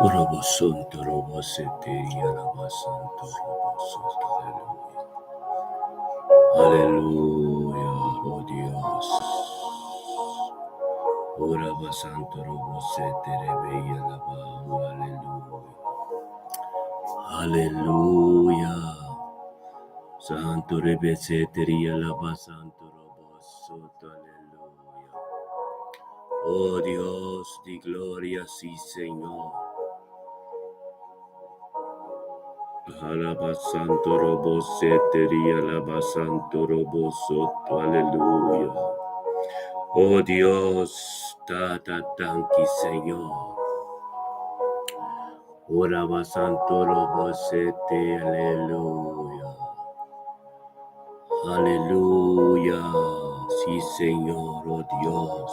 Robo santo robo sete yalaba santo robo soto. Aleluya. Aleluya, oh Dios. Ora santo robo sete rebe yalaba. Oh, aleluya. Aleluya. Santo rebe sete yalaba santo robo soto. Aleluya. Oh Dios di gloria, sí Señor. Alaba santo robo sete alaba santo robo soto. Aleluya. Oh Dios, tata tanki Señor. Ora santo robo sete, aleluya. Aleluya. Sí Señor, oh Dios.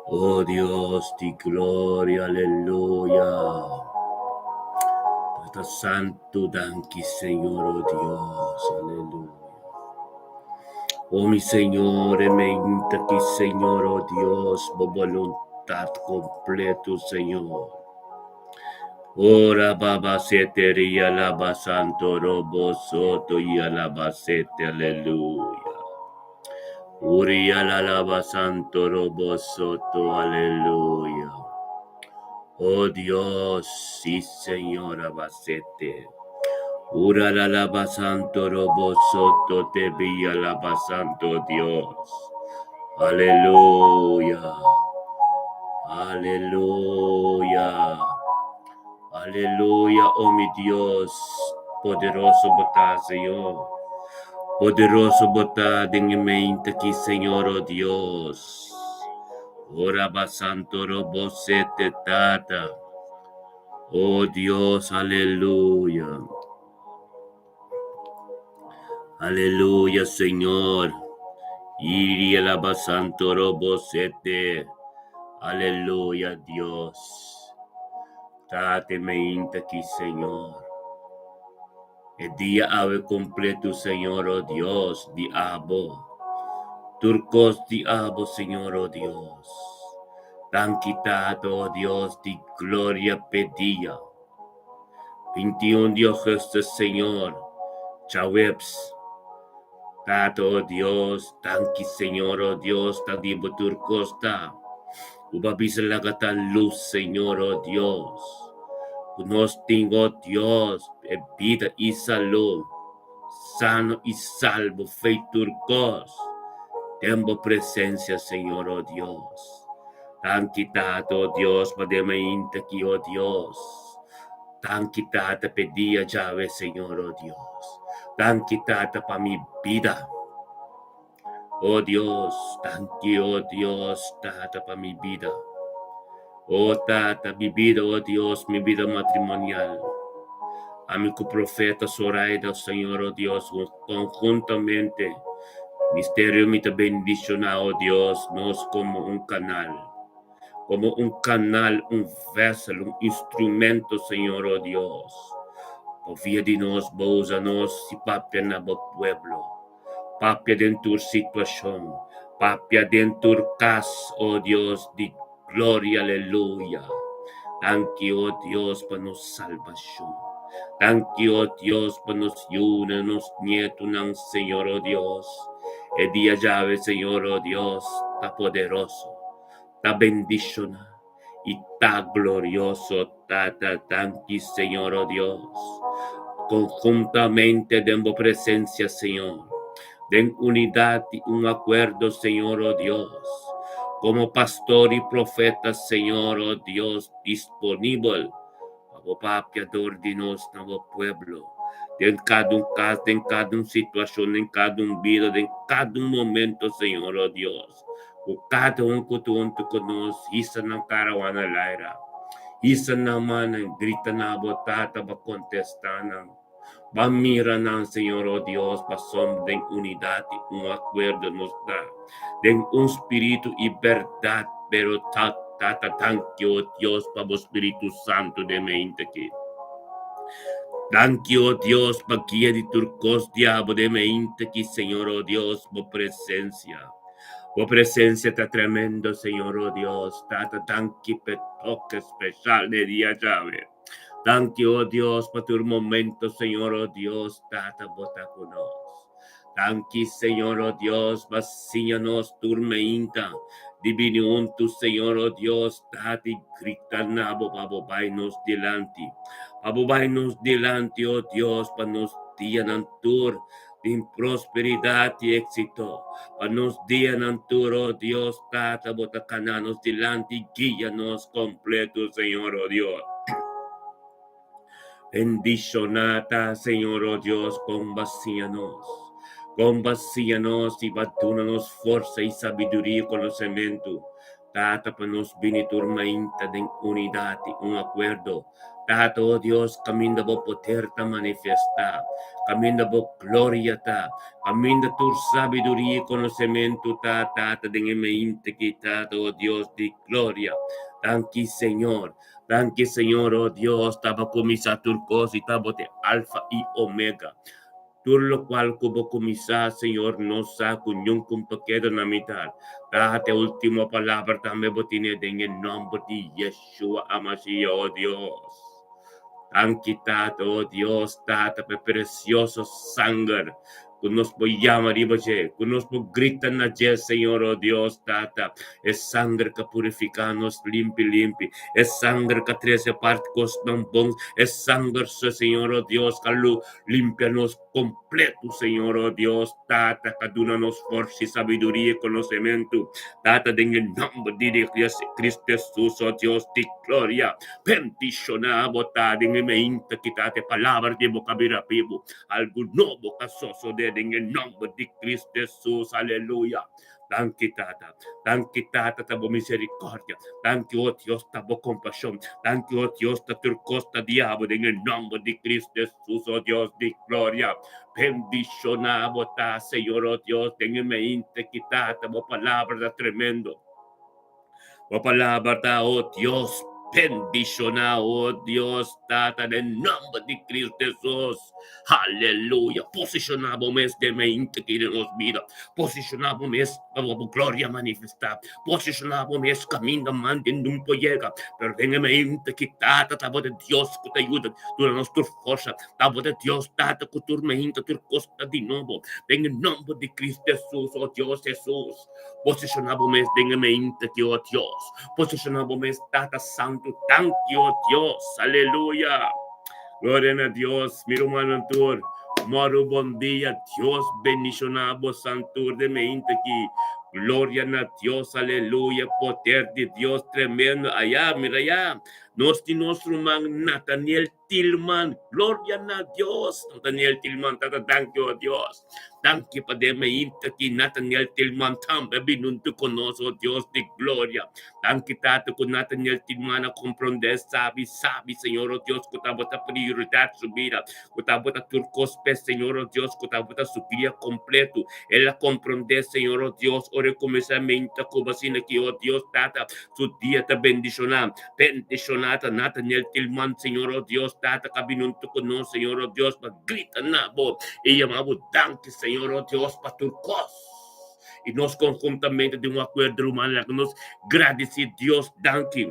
Oh Dios, di gloria, aleluya. Tata Santo, danki Señor, oh Dios, aleluya. Oh mi Señor, emeinta ki Señor, oh Dios, bo voluntad completo, Señor. Ora baba sete alaba santo robo soto y alaba sete, aleluya. Uri alaba santo robo soto, aleluya. Oh Dios, sí Señor, abacete. Ura la lava santo robo soto te vi alaba santo Dios. Aleluya. Aleluya. Aleluya, oh mi Dios. Poderoso bo ta, Señor. Poderoso bo ta den e mente aki, Señor, oh Dios. Ora ba santo robo sete tata. Oh Dios, aleluya. Aleluya, Señor. Iri alaba santo robo sete. Aleluya, Dios. Tate meinta ki, Señor. E dia awe completo, Señor, oh Dios, di abo. Tur cos di abo, Señor, oh Dios. Danki Tata, oh Dios, di gloria p'e dia. 21 di augustus, Señor. Djaweps. Tata, oh Dios, danki, Señor, oh Dios, ta di bo tur cos ta. Uba bisa laga ta luz, Señor, oh Dios. Ku nos tin, oh Dios, e bida i salú, sano i salvo, fe tur cos. Den bo presencia, Señor, oh Dios. Danki Tata, oh Dios, pa den mainta aki, oh Dios. Danki Tata p'e dia djawe, Señor, oh Dios. Danki Tata pa mi bida. Oh Dios, danki, oh Dios, Tata pa mi bida. Oh Tata, mi bida, oh Dios, mi bida matrimonial. Ami ku profeta Zoraida, Señor, oh Dios, conjuntamente, misterio mi ta bendiciona, oh Dios, nos como un canal. Como un canal, un vessel, un instrumento, Señor, oh Dios. Por via di nos, bo usa nos si papia na bo pueblo. Papia den tur situacion. Papia den tur cas, oh Dios, di gloria, aleluya. Danki, oh Dios, pa nos salvacion. Danki, oh Dios, pa nos yiunan, nos nietonan, Señor, oh Dios. E dia djawe, Señor, oh Dios, ta poderoso, ta bendiciona i ta glorioso, Tata. Danki, Señor, oh Dios. Conjuntamente den bo presencia, Señor. Den unidad i un acuerdo, Señor, oh Dios. Como pastor i profeta, Señor, oh Dios, disponibel pa bo papia dor di nos na bo pueblo. Den cada un cas, den cada un situacion, den cada un bida, den cada un momento, Señor, oh Dios. Ku cada un ku ta huntu ku nos, hisa nan cara wana laira. Hisa nan mannan, grita na bo Tata pa contesta nan. Ba mira nan, Señor, oh Dios, pasobra den unidad i un acuerdo nos ta, den un spiritu i berdad, pero ta Tata, danki, oh Dios, pa bo Spiritu Santu den mente aki. Danki, oh Dios, pa guia di tur cos di abo den mente aki, Señor, oh Dios, bo presencia. Bo presensia ta tremendo, Señor, oh Dios. Tata, danki p'e toke spesial di dia djawe. Danki, oh Dios, pa tur momento, Señor, oh Dios, Tata, bo ta ku nos. Danki, Señor, oh Dios, pa siña nos tur meinta di bini huntu, Señor, oh Dios, Tata, i grita na bo pa bo bai nos dilanti. Pa bo bai nos dilanti, oh Dios, pa nos dianan tur tin prosperidat i éksito. Pa nos dianan tur, oh Dios, Tata, bo ta kana nos dilanti i guia nos kompleto, Señor, oh Dios. Bendishoná ta Señor, oh Dios, kon bo a siña nos. Kon bo a siña nos i bo a duna nos forsa i sabiduria i konosementu, Tata, pa nos bini tur mainta den unidat i un akuerdo. Tata, oh Dios, kaminda bo poder ta manifestá, kaminda bo gloria ta, kaminda tur sabiduria i konosementu ta, Tata, den e mainta aki, Tata, oh Dios di gloria. Danki, Señor. Danki Señor, oh Dios, ta bo kuminsá tur kos i ta bo te Alfa i Omega. Tur lokual ku bo kuminsá, Señor, nos sa ku niun kumpa keda na mitar. Ta te último palabra tambe bo tine den e nòmber di Yeshua HaMashiach, oh Dios. Danki Tata, oh Dios, Tata, pa e presioso sanger ku nos por yama riba dje, ku nos por grita na dje, Señor, oh Dios, Tata, e sanger ka purifiká nos limpi limpi, e sanger ka trese apart kosnan bon, e sanger, Señor, oh Dios, ka lu limpia nos kompleto, Señor, oh Dios, Tata, ka duna nos forsa i sabiduria i konosementu, Tata, den e nòmber di Cristo Jesus, oh Dios di gloria, bendishoná bo ta den e meinta ki ta te palabra di bo ka bira bibu. Algu nobo ka sosodé den e nòmber di Cristo Jesus. Aleluya! Danki, Tata. Danki, Tata, ta bo miserikòrdia. Danki, o Dios, ta bo kompashon. Danki, o Dios, ta tur kos ta diabo den e nòmber di Cristo Jesus, o Dios di gloria. Bendishoná bo ta, Señor, o Dios, den e meinte ki, Tata, bo palabra ta tremendo. Bo palabra ta, o Dios, bendishoná, o Dios, Tata, den nòmber di Cristo Jesus. Aleluya! Posishoná bo mes den mente ki den nos bida. Posishoná bo mes pa bo gloria manifestá. Posishoná bo mes kaminda man den nun por yega. Pero den e mente ki Tata ta bo de Dios ku ta yuda duna nos tur forsa. Ta bo de Dios Tata ku tur mente tur kos ta di nobo. Den e nòmber di Cristo Jesus, o Dios Jesus. Posiciona bo mes den e mente ki, oh Dios. Posiciona bo mes, Tata Santu, danki, oh Dios. Aleluya. Gloria na Dios. Mi rumannan tur, moro bon dia. Dios bendiciona bo santur den mente ki. Gloria na Dios, aleluya. Poder di Dios tremendo. Aya, mira ya. Nos tin nos ruman Nathaniel Tilman, gloria na Dios. Nathaniel Tilman, tata danki o Dios. Danki pa den mainta ki Nathaniel Tilman tambe bin huntu ku nos, o Dios di gloria. Danki tata ku Nathaniel Tilman a komprondé sabi, sabi, Señor o Dios, ku tabata prioridat su bida, ku tabata tur kos p'e, Señor o Dios, ku tabata su guia kompleto. El a komprondé, Señor o Dios, ora e kuminsá meinta ku bo asina ki, o Dios, tata, su dia ta bendishoná. Bendishoná ta Nathaniel Tilman, Señor, oh Dios, Tata, ka bini huntu ku nos, Señor, oh Dios, pa grita na bo i yama bo danki, Señor, oh Dios, pa tur kos. I nos konhuntamente den un akuerdo, ruman, laga nos gradisí Dios danki.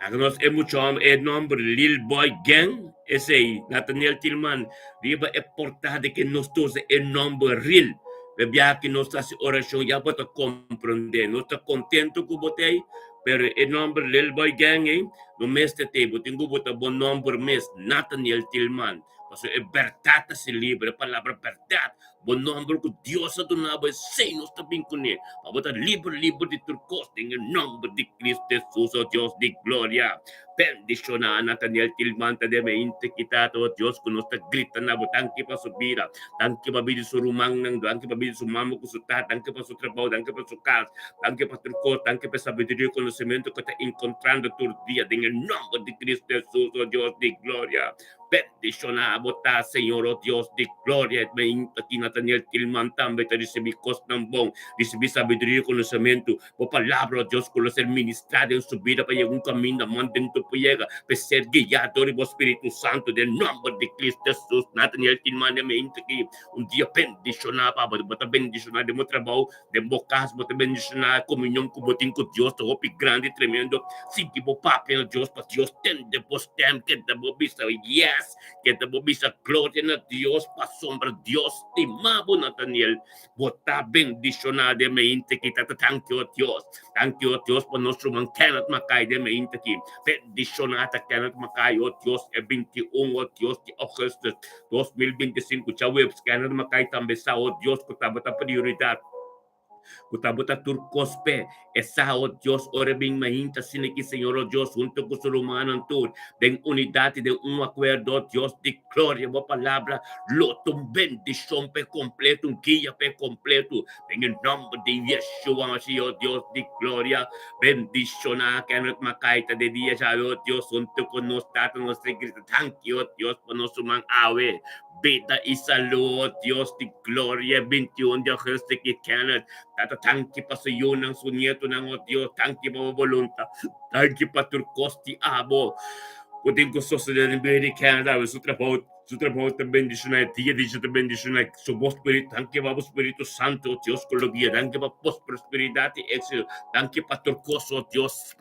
Laga nos e mucha hòmber, e nòmber Lil Boy Gang, esei, Nathaniel Tilman, riba e portada ke nos ta usa e nòmber ril. Pabia ki nos ta hasi orashon ya bo ta komprondé. Nos ta kontentu ku bo ta ei, pero e nòmber Lil Boy Gang ei no mester ta ei. Bo tin ku bota bo nòmber mes, Nathaniel Tilman, pasobra e bèrdat ta hasi liber, e palabra bèrdat, bo nòmber ku Dios a duna bo, esei nos ta bin kuné, pa bo ta liber, liber di tur kos, den e nòmber di Cristo Hesus, o Dios di gloria. Bendishoná Nathaniel Tilman ta den mente ki Tata, o Dios, ku nos ta grita na bo, danki pa su bida, danki pa bida di su rumannan, danki pa bida di su mama ku su tata, danki pa su trabou, danki pa su kas, danki pa tur kos, danki pa e sabiduria i konosementu ku e ta enkontrando tur dia den e nòmber di Cristo Hesus, o Dios di gloria. Bendishoná bo ta, Señor, o Dios di gloria, e mente ki Nathaniel. Nathaniel Tilman tambe ta risibí kosnan bon, risibí sabiduria i konosementu. Bo palabra, o Dios, ku lo ser ministrá den su bida pa yega un kaminda man den tur por yega, p'e ser guiá dor di bo Spiritu Santu, den nòmber di Kristu Hesus. Nathaniel Tilman den mente aki un dia bendishoná, Papa. Bo ta bendishoná den bo trabou, den bo kas, bo ta bendishoná. E komunion ku bo tin ku Dios ta hopi grandi i tremendo. Sigui bo papia na Dios pa Dios tende bo stèm, keda bo bisa yes, keda bo bisa gloria na Dios, pasobra Dios stima bo, Nathaniel. Bo ta bendishoná den meinte ki tata. Danki o Dios. Danki o Dios pa nos ruman Kenneth Mackay den meinte ki. Bendishoná ta Kenneth Mackay o Dios e 21 o Dios di augustus 2025 djaweps. Kenneth Mackay tambe sa o Dios ku tabata prioridat ku tabata tur kos p'e. E sa o Dios ora e bin mainta asina ki Señor o Dios hunto ku su rumannan tur den unidat i den un akuerdo o Dios di gloria bo palabra lo ta un bendishon pa e kompleto un guia pa e kompleto den e nòmber di Yeshua Mashiach o Dios di gloria bendishoná Kenneth Makai ta de dia djawe o Dios hunto ku nos Tata nos ta grita danki o Dios pa nos ruman awe bida i salú o Dios di gloria 21 di augustus ki Kenneth Tata, danki pa su yunan, su nietonan, o Dios, danki pa bo boluntat, danki pa tur kos di abo ku tin ku sosodé den bida di Kenneth awe. Su trabou, su trabou ta bendishoná, e dia di dje ta bendishoná, su bo spiritu, danki pa bo Spiritu Santu, o Dios, ku lo guia, danki pa bos prosperidat i éksito, danki pa tur kos, o Dios,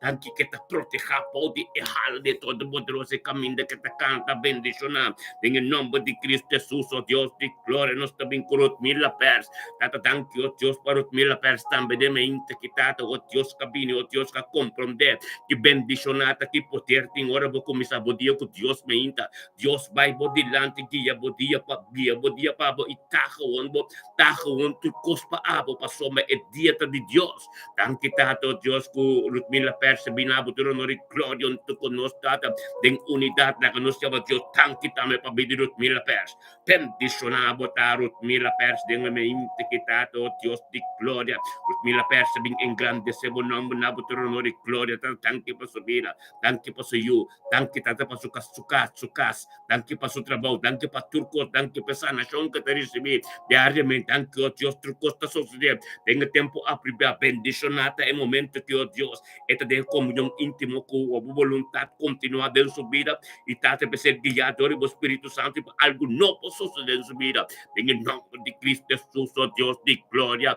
danki ke ta protehá bou di e hala di e Todopoderoso, e kaminda ke ta kana ta bendishoná, den e nòmber di Kristu Hesus, o Dios di gloria, nos ta bin ku Rutmila Pers. Tata, danki, o Dios, pa Rutmila Pers tambe den mainta ki Tata, o Dios, ka bini, o Dios, ka komprondé ki bendishoná ta ki poder tin ora bo kuminsá bo dia ku Dios mainta. Dios bai bo dilanti, guia bo dia pa guia bo dia pa bo i ta gewoon bo ta gewoon tur kos pa abo, pasobra e dia ta di Dios. Danki, Tata, o Dios, ku Rutmila Pers a bini abo tur honor i gloria huntu ku nos, Tata, den unidat. Laga nos yama Dios danki tambe pa bida di Rutmila Pers. Bendishoná bo ta Rutmila Pers den e mente ki Tata, o Dios di gloria. Rutmila Pers a bin engrandesé bo nòmber na bo tur honor i gloria. Tata, danki pa su bida. Danki pa su yu. Danki, Tata, pa su kas, su kas, su kas. Danki pa su trabou. Danki pa tur kos. Danki pa e sanashon ku e ta risibí diariamente. Danki, o Dios, tur kos ta sosodé den e tempu apropiá. Bendishoná ta e momento ki, o Dios, e ta den komunion íntimo ku bo boluntat kontinuá den su bida i Tata pa e ser guiá dor di bo Spiritu Santu i pa algu nobo sosodé den su bida. Den e nòmber di Kristu Hesus, o Dios di gloria.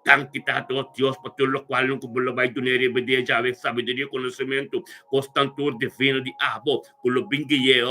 Danki Tata, o Dios, pa tur lokualnan ku bo lo bai dun'é riba dia djawe, sabiduria i konosementu, kosnan tur divino di abo ku lo bin gui'é.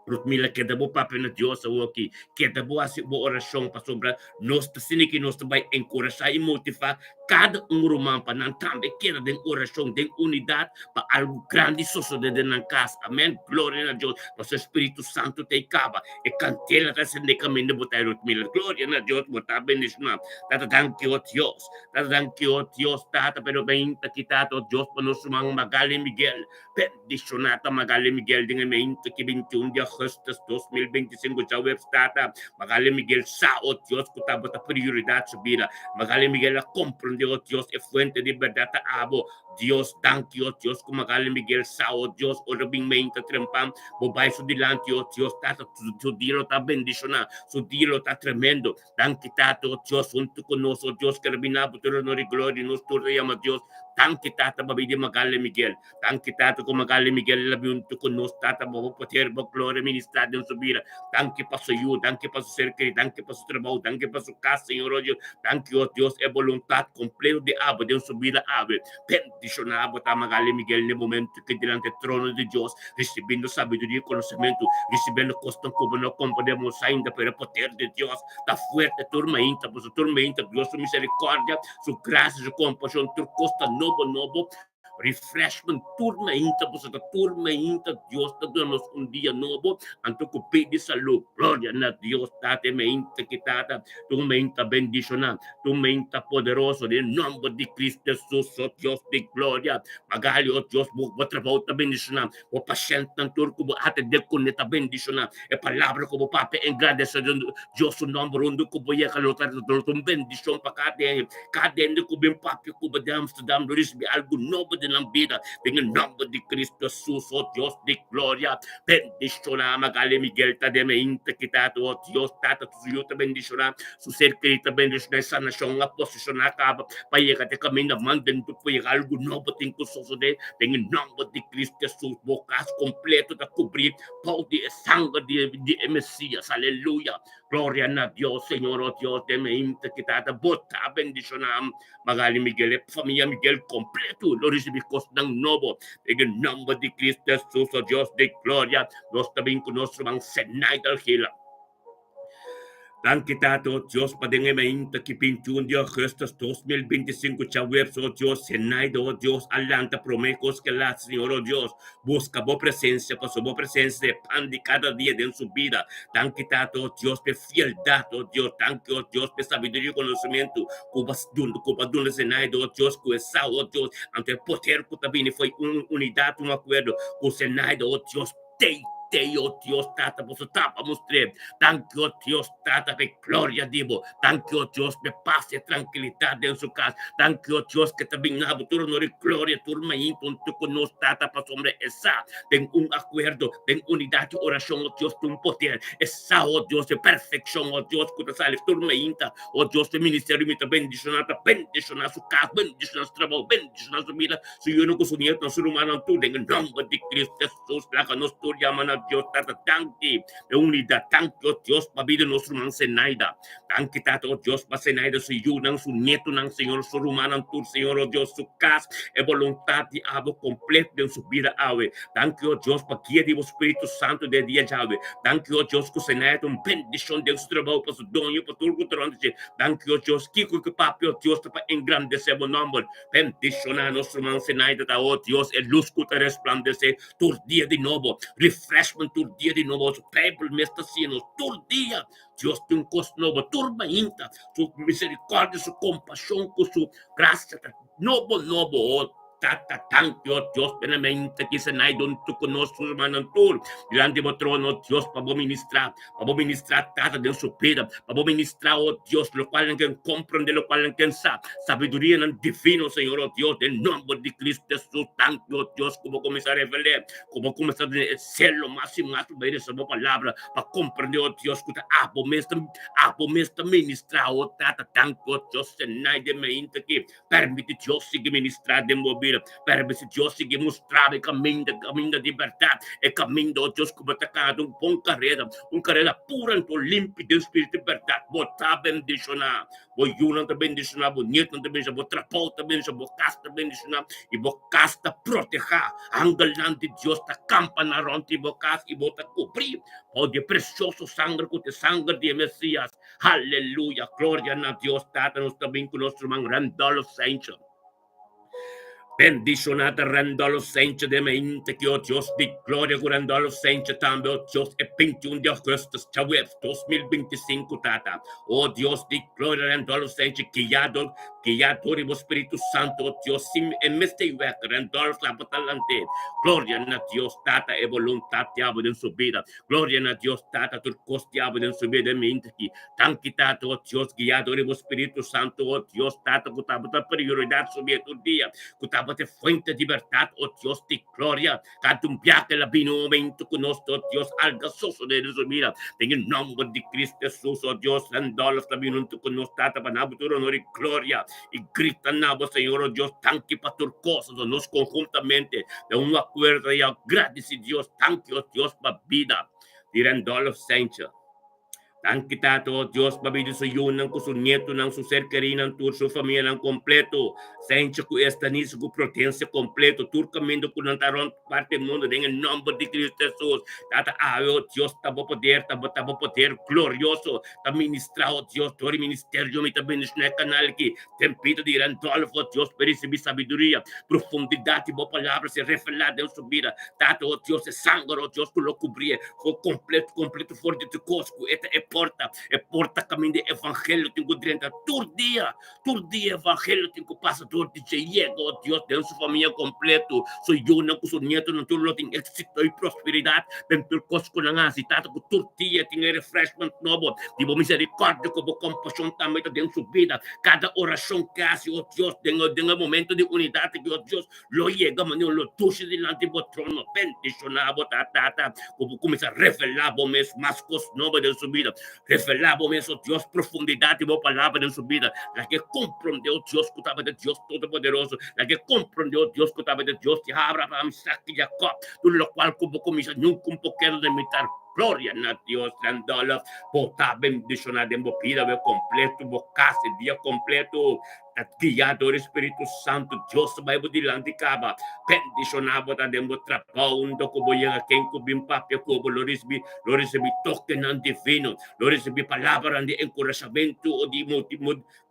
Rutmila, keda bo papia na Dios awoki. Keda bo hasi bo orashon pasobra nos ta sinti ki nos ta bai enkurashá i motivá kada un ruman pa nan tambe keda den orashon, den unidat, pa algu grandi sosodé den nan kas. Amèn. Gloria na Dios pasobra e Spiritu Santu ta ei kaba. E kandela ta sende kaminda bo ta ei, Rutmila. Gloria na Dios, bo ta bendishoná. Tata, danki, o Dios. Tata, danki, o Dios, Tata, pero mainta ki, Tata, o Dios, pa nos ruman Magali Miguel. Bendishoná ta Magali Miguel den e meinta ki 21 di augustus 2025 djaweps tata. Magali Miguel sa, o Dios, ku tabata prioridat su bida. Magali Miguel a komprendé, o Dios, e fuente di bèrdat ta abo. Dios, danki, o Dios, ku Magali Miguel sa, o Dios, ora bin meinta trempan, bo bai su dilanti, o Dios, tata, su dia lo ta bendishoná, su dia lo ta tremendo. Danki, Tata, o Dios, huntu ku nos, o Dios, ku a bo tur honor i gloria, nos tur ta yama Dios. Danki, Tata, pa bida di Magali Miguel. Danki, Tata, ku Magali Miguel a bin huntu ku nos, Tata, pa bo poder, bo gloria ministrá den su bida. Danki pa su yu, danki pa su ser kerí, danki pa su trabou, danki pa su kas, Señor, o Dios. Danki, o Dios, e boluntat kompleto di abo den su bida awe. Bendishoná bo ta, Magali Miguel, n'e momento ki dilanti e trono di Dios, risibiendo sabiduria i konosementu, risibiendo kosnan ku bo no komprendé mos ainda, pero e poder di Dios ta fuerte tur mainta, pasobra tur mainta Dios su miserikòrdia, su grasia, su kompashon, tur kos ta nobo nobo. Refreshment tur mainta, pasobra ta tur mainta Dios ta duna nos un dia nobo, anto ku pidi salú. Gloria na Dios Tata e mainta ki Tata, tur mainta bendishoná, tur mainta poderoso, den nòmber di Cristo Hesus, o Dios di gloria. Magali, o Dios, bo bo trabou ta bendishoná, bo pashèntnan tur ku bo atendé kuné ta bendishoná. E palabra ku bo papia engrandesé Dios su nòmber hundu ku bo yega lo ta lo ta un bendishon pa kada hende. Kada hende ku bin papia ku bo den Amsterdam lo risibí algu nobo. den nan bida, den e nòmber di Cristo Jesus, o Dios di gloria, bendishoná Magali Miguel ta den e inta ki Tata, o Dios, Tata, su yu ta bendishoná, su ser kerí ta bendishoná, e sanashon a posishoná kaba pa yega te kaminda manden tur pa yega algu nobo tin ku sosodé, den e nòmber di Cristo Jesus, bo kas kompleto ta kubrí bou di e sanger di e Mesias, aleluya. Gloria na Dios, Señor, oh Dios, den mi inta ki Tata, bo ta bendishoná Magali Miguel, e famia Miguel kompleto lo risibí kosnan nobo den e nòmber di Cristo Jesus, oh Dios di gloria, nos ta bin ku nos ruman Zenaida Algila. Danki Tata, oh Dios, pa den e mainta ki 21 di augustus 2025 djaweps, oh Dios, Zenaida, oh Dios, a lanta promé kos ke lat, Señor, oh Dios, Buska bo presensia, pasobra bo presensia ta e pan di kada dia den su bida. Danki Tata, o Dios, p'e fieldat, o Dios. Danki, o Dios, p'e sabiduria i konosementu ku bo duna, ku bo a duna Zenaida, o Dios, ku e sa, o Dios, anto e poder ku ta bini fo'i un unidat, un akuerdo ku Zenaida, o Dios, tei, tei, o Dios, Tata, boso ta pa mustr'é. Danki, o Dios, Tata, p'e gloria di bo. Danki, o Dios, p'e pas i e trankilidat den su kas. Danki, o Dios, ke ta bin na bo tur honor i gloria tur mainta huntu ku nos, Tata, pasobra e sa den un akuerdo, den unidat i orashon, o Dios, tin un poder. E sa, o Dios, e perfekshon, o Dios, ku ta sali tur mainta, o Dios, p'e ministerio mi ta bendishoná, ta bendishoná su kas, bendishoná su trabou, bendishoná su bida, su yunan ku su nietunan, su rumannan tur, den e nòmber di Cristo Hesus. Laga nos tur yama na Dios, Tata, danki. E unidat, danki, o Dios, pa bida nos ruman Zenaida. Danki, Tata, o Dios, pa Zenaida, su yunan, su nietunan, Señor, su rumannan tur, Señor, o Dios, su kas, e boluntat di abo kompleto den su bida awe. Danki, o Dios, pa guia di bo Spiritu Santu den e dia djawe. Danki, o Dios, ku Zenaida ta un bendishon den su trabou, pa su doño, pa tur ku ta rònt di dje. Danki, o Dios, kiko ku papia, o Dios, ta pa engrandesé bo nòmber. Bendishoná nos ruman Zenaida ta, o Dios, e lus ku ta resplandesé tur dia di nobo, refreshment tur dia di nobo. Su Bijbel mes ta siña nos tur dia Dios tin un kos nobo, tur mainta su misericordia, su compasión ku su gracia ta nobo nobo. Oh, Tata, danki, oh Dios, plenamente ki senai don tu ku nos su hermanonan tur dilanti bo trono, Dios, pa bo ministra, pa bo ministra, Tata, den su bida, pa bo ministra, oh Dios, lokual nan ken komprende, lokual nan ken sa, sabidurianan divino, Señor, oh Dios, den nomber di Cristo Jesus, danki, oh Dios, ku bo kuminsá revel'é, ku bo kuminsá duna e selo mas i mas pa bai resa bo palabra, pa komprende, oh Dios, ku ta abo mes ta, abo mes ta ministra, oh Tata, danki, oh Dios, senai den mainta aki, permiti Dios sigui ministra den bo bida, permiti Dios sigui mustra bo e kaminda, kaminda di bèrdat, e kaminda, oh Dios, ku bo ta kana den un bon kareda, un kareda puru anto limpi den spiritu di bèrdat. Bo ta bendishoná, bo yunan ta bendishoná, bo nietunan ta bendishoná, bo trabou ta bendishoná, bo kas ta bendishoná i bo kas ta protehá. Angelnan di Dios ta kampa na rònt di bo kas i bo ta kubrí bou di e presioso sanger ku ta e sanger di e Mesias. Aleluya! Gloria na Dios Tata! Nos ta bin ku nos ruman Randolph Sancho. Bendishoná ta Randolph Sancho den mente ki o Dios di gloria ku Randolph Sancho tambe o Dios e 21 di augustus djaweps 2025 Tata. O Dios di gloria Randolph Sancho guia dor guia dor di bo Spiritu Santo o Dios sin e mester wek Randolph la bo ta lant'é. Gloria na Dios Tata e boluntat di abo den su bida. Gloria na Dios Tata tur kos di abo den su bida mi inta aki. Danki Tata o Dios guia dor di bo Spiritu Santo o Dios Tata ku tabata prioridat su bida tur dia ku tabata e fuente di bèrdat o Dios di gloria kada un biaha el a bini un momento ku nos o Dios alga sosode den su bida den e nomber di Cristo Jesus o Dios Randolph ta bini huntu ku nos Tata pa na bo tur honor i gloria i grita na bo Señor o Dios danki pa tur kos anto nos konhuntamente den un akuerdo i a gradisi Dios danki o Dios pa bida di Randolph Sanchez. Danki Tata, o Dios, pa bida su yunan ku su nietunan, su ser kerinan tur, su famianan kompleto. Sencha ku estanis ku prudensia kompleto tur kaminda ku nan ta rònt parti mundu den e nòmber di Kristu Hesus. Tata, awe, o Dios, ta bo poder, ta bo ta bo poder glorioso ta ministrá, o Dios, dor di ministerio mi ta bendishoná e kanal aki. Den bida di Randolph, o Dios, pa e risibí sabiduria, profundidat di bo palabra ser revelá den su bida. Tata, o Dios, e sanger, o Dios, ku lo kubrié for kompleto, kompleto for di tur kos ku e ta e. porta. E porta kaminda e evangelio tin ku drenta tur dia. Tur dia evangelio tin ku pasa dor di dje yega, o Dios, den su famia kompleto, su yunan ku su nietonan tur lo tin éksito i prosperidat den tur kos ku nan hasi. Tata, ku tur dia tin e refreshment nobo di bo miserikòrdia ku bo kompashon tambe ta den su bida. Kada orashon ke hasi, o Dios, den den e momento di unidat aki, o Dios, lo yega manera lo dushi dilanti bo trono. Bendishoná bo ta, Tata, ku bo kuminsá revelá bo mes mas kos nobo den su bida. Revelá bo mes, o Dios, profundidat di bo palabra den su bida. Laga e komprondé, o Dios, ku tabata Dios Todopoderoso. Laga e komprondé, o Dios, ku tabata Dios di Abraham, Isaac i Jacob. Tur lokual ku bo kuminsá, nunka un por keda limitar. Gloria na Dios, Randolph. Bo ta bendishoná den bo bida bo kompleto, bo kas e dia kompleto. Ta guiá dor e Spiritu Santu. Dios ta bai bo dilanti kaba. Bendishoná bo ta den bo trabou unda ku bo yega. Ken ku bin papia ku bo lo risibí, lo risibí tokenan divino, lo risibí palabranan di enkurashamentu o di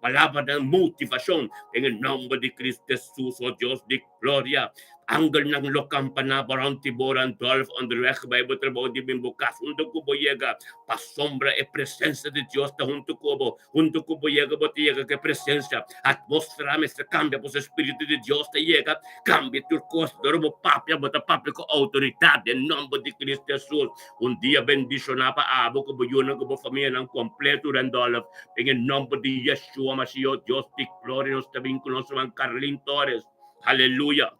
palabranan motivashon den e nòmber di Kristu Hesus, o Dios di gloria. Angelnan lo kampaná bo rònt di bo, Randolph, onderweg bai bo trabou di bin bo kas unda ku bo yega. Pasobra e presensia di Dios ta huntu ku bo. Huntu ku bo yega, bo ta yega ku e presensia. Atmósfera mester kambia pasobra e spiritu di Dios ta yega kambia tur kos. Ora bo papia, bo ta papia ku outoridat den nòmber di Kristu Hesus. Un dia bendishoná pa abo ku bo yunan ku bo famianan kompletu, Randolph. Den e nòmber di Yeshua Mashiach, Dios di gloria, nos ta bin ku nos ruman Carlin Torres. Aleluya!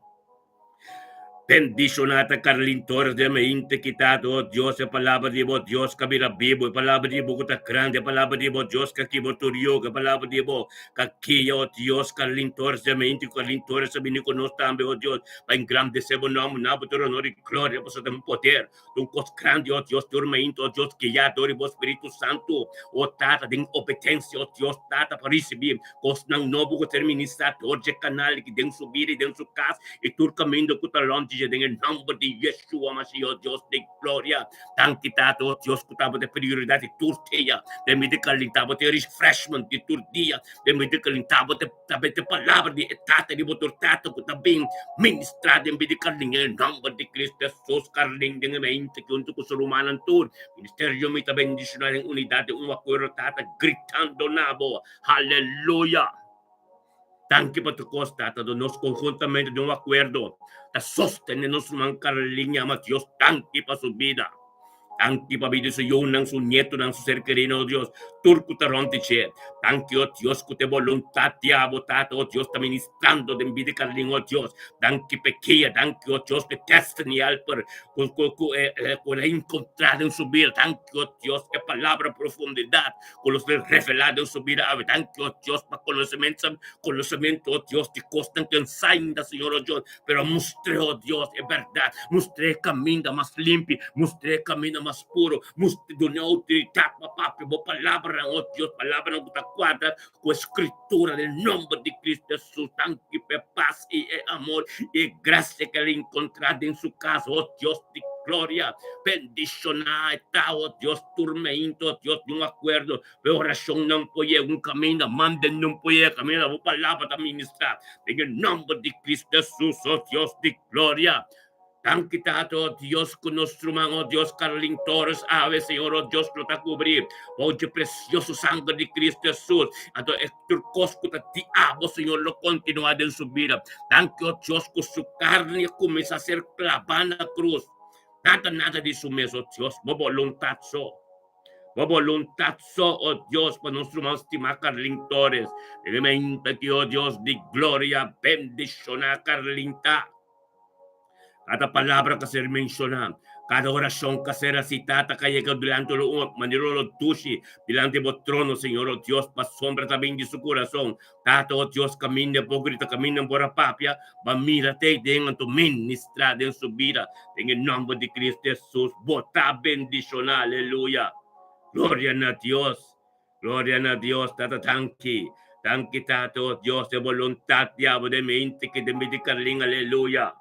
Bendishoná ta Carlin Torres den mente kitado, oh Dios, e palabra di bo Dios ka bira bibu, e palabra di bo ku ta grandi, e palabra di bo Dios ka kibra tur yoga, e palabra di bo ka kia, oh Dios, Carlin Torres den mente ku Carlin Torres a bini ku nos tambe, oh Dios, pa engrandesé bo nòmber, na bo tur honor i gloria, pasobra ta un poder. Un kos grandi, o Dios, tur mainta, o Dios, guiá dor di bo Spiritu Santu, o Tata, den obedensia, o Dios, Tata, pa risibí kosnan nobo ku ser ministrá dor dje kanal aki den su bida i den su kas i tur kaminda ku ta rònt di dje, den e nòmber di Yeshua Mashiach, o Dios di gloria. Danki, Tata, o Dios, ku tabata e prioridat di tur dia den mi di Carlin, tabata e refreshment di tur dia den mi di Carlin, tabata Tabet e palabra di e Tata di bo tur tata ku ta bin ministrá den bida di Carlin den e nòmber di Cristo Hesus. Carlin den e mente ki huntu ku su rumannan tur ministerio mi ta bendishoná den unidat den un akuerdo Tata gritando na bo Haleluya! Danki pa tur kos Tata do nos konhuntamente den un akuerdo ta sostené nos ruman Carlin yama Dios danki pa su bida. Danki pa bida su yunan, su nietonan, su ser kerinan, oh Dios, tur ku ta rònt di dje. Danki, oh Dios, ku ta e boluntat di abo, Tata, oh Dios, ta ministrando den bida di Carlin, oh Dios. Danki pa e kia, danki, oh Dios, pa e destiny helper ku ku ku ku el a enkontrá den su bida. Danki, oh Dios, e palabra profundidat ku lo ser revelá den su bida awe. Danki, oh Dios, pa konosementu, konosementu, oh Dios, di kosnan ku ensainda, Señor, oh Dios. Pero mustr'é, oh Dios, e bèrdat. Mustr'é e kaminda mas limpi. Mustr'é e kaminda mas puro. Mustr'é, dun'é outoridat pa papia bo palabranan, oh Dios, palabranan ku ta kuadra ku e Skritura den nòmber di Kristu Hesus. Danki pa e pas i e amor i e grasia ku el a enkontrá den su kas, oh Dios di gloria. Bendishoná e tau, oh Dios, tur meinto, oh Dios, di un akuerdo Pe orashonnan por yega un kaminda, manden nan por yega kaminda bo palabra ta ministrá. Den e nòmber di Kristu Hesus, o Dios di gloria. Danki Tata, o Dios, ku nos ruman, o Dios, Carlin Torres, awe, Señor, o Dios, lo ta kubrí bou dje presioso sanger di Kristu Hesus. Anto e tur kos ku ta di abo, Señor, lo kontinuá den su bida. Danki, o Dios, ku su karni a kuminsá ser klabá na krus. Nada, nada di su mes, o Dios, bo boluntat so. Bo boluntat so, o Dios, pa nos ruman stimá Carlin Torres. Den e meinta aki, o Dios di gloria, bendishoná Carlin ta. Kada palabra ka ser menshoná, kada orashon ka ser asitá ta ka yega dilanti lo un manera lo dushi dilanti bo trono, Señor, o Dios, pasobra ta bin di su kurason. Tata, o Dios, kaminda e por grita, kaminda e por a papia, ba mira te den anto ministrá den su bida, den e nòmber di Cristo Hesus, bo ta bendishoná, aleluya. Gloria na Dios, gloria na Dios, Tata, danki, danki, Tata, o Dios, e boluntat di abo den mente ki den bida di Carlin, aleluya.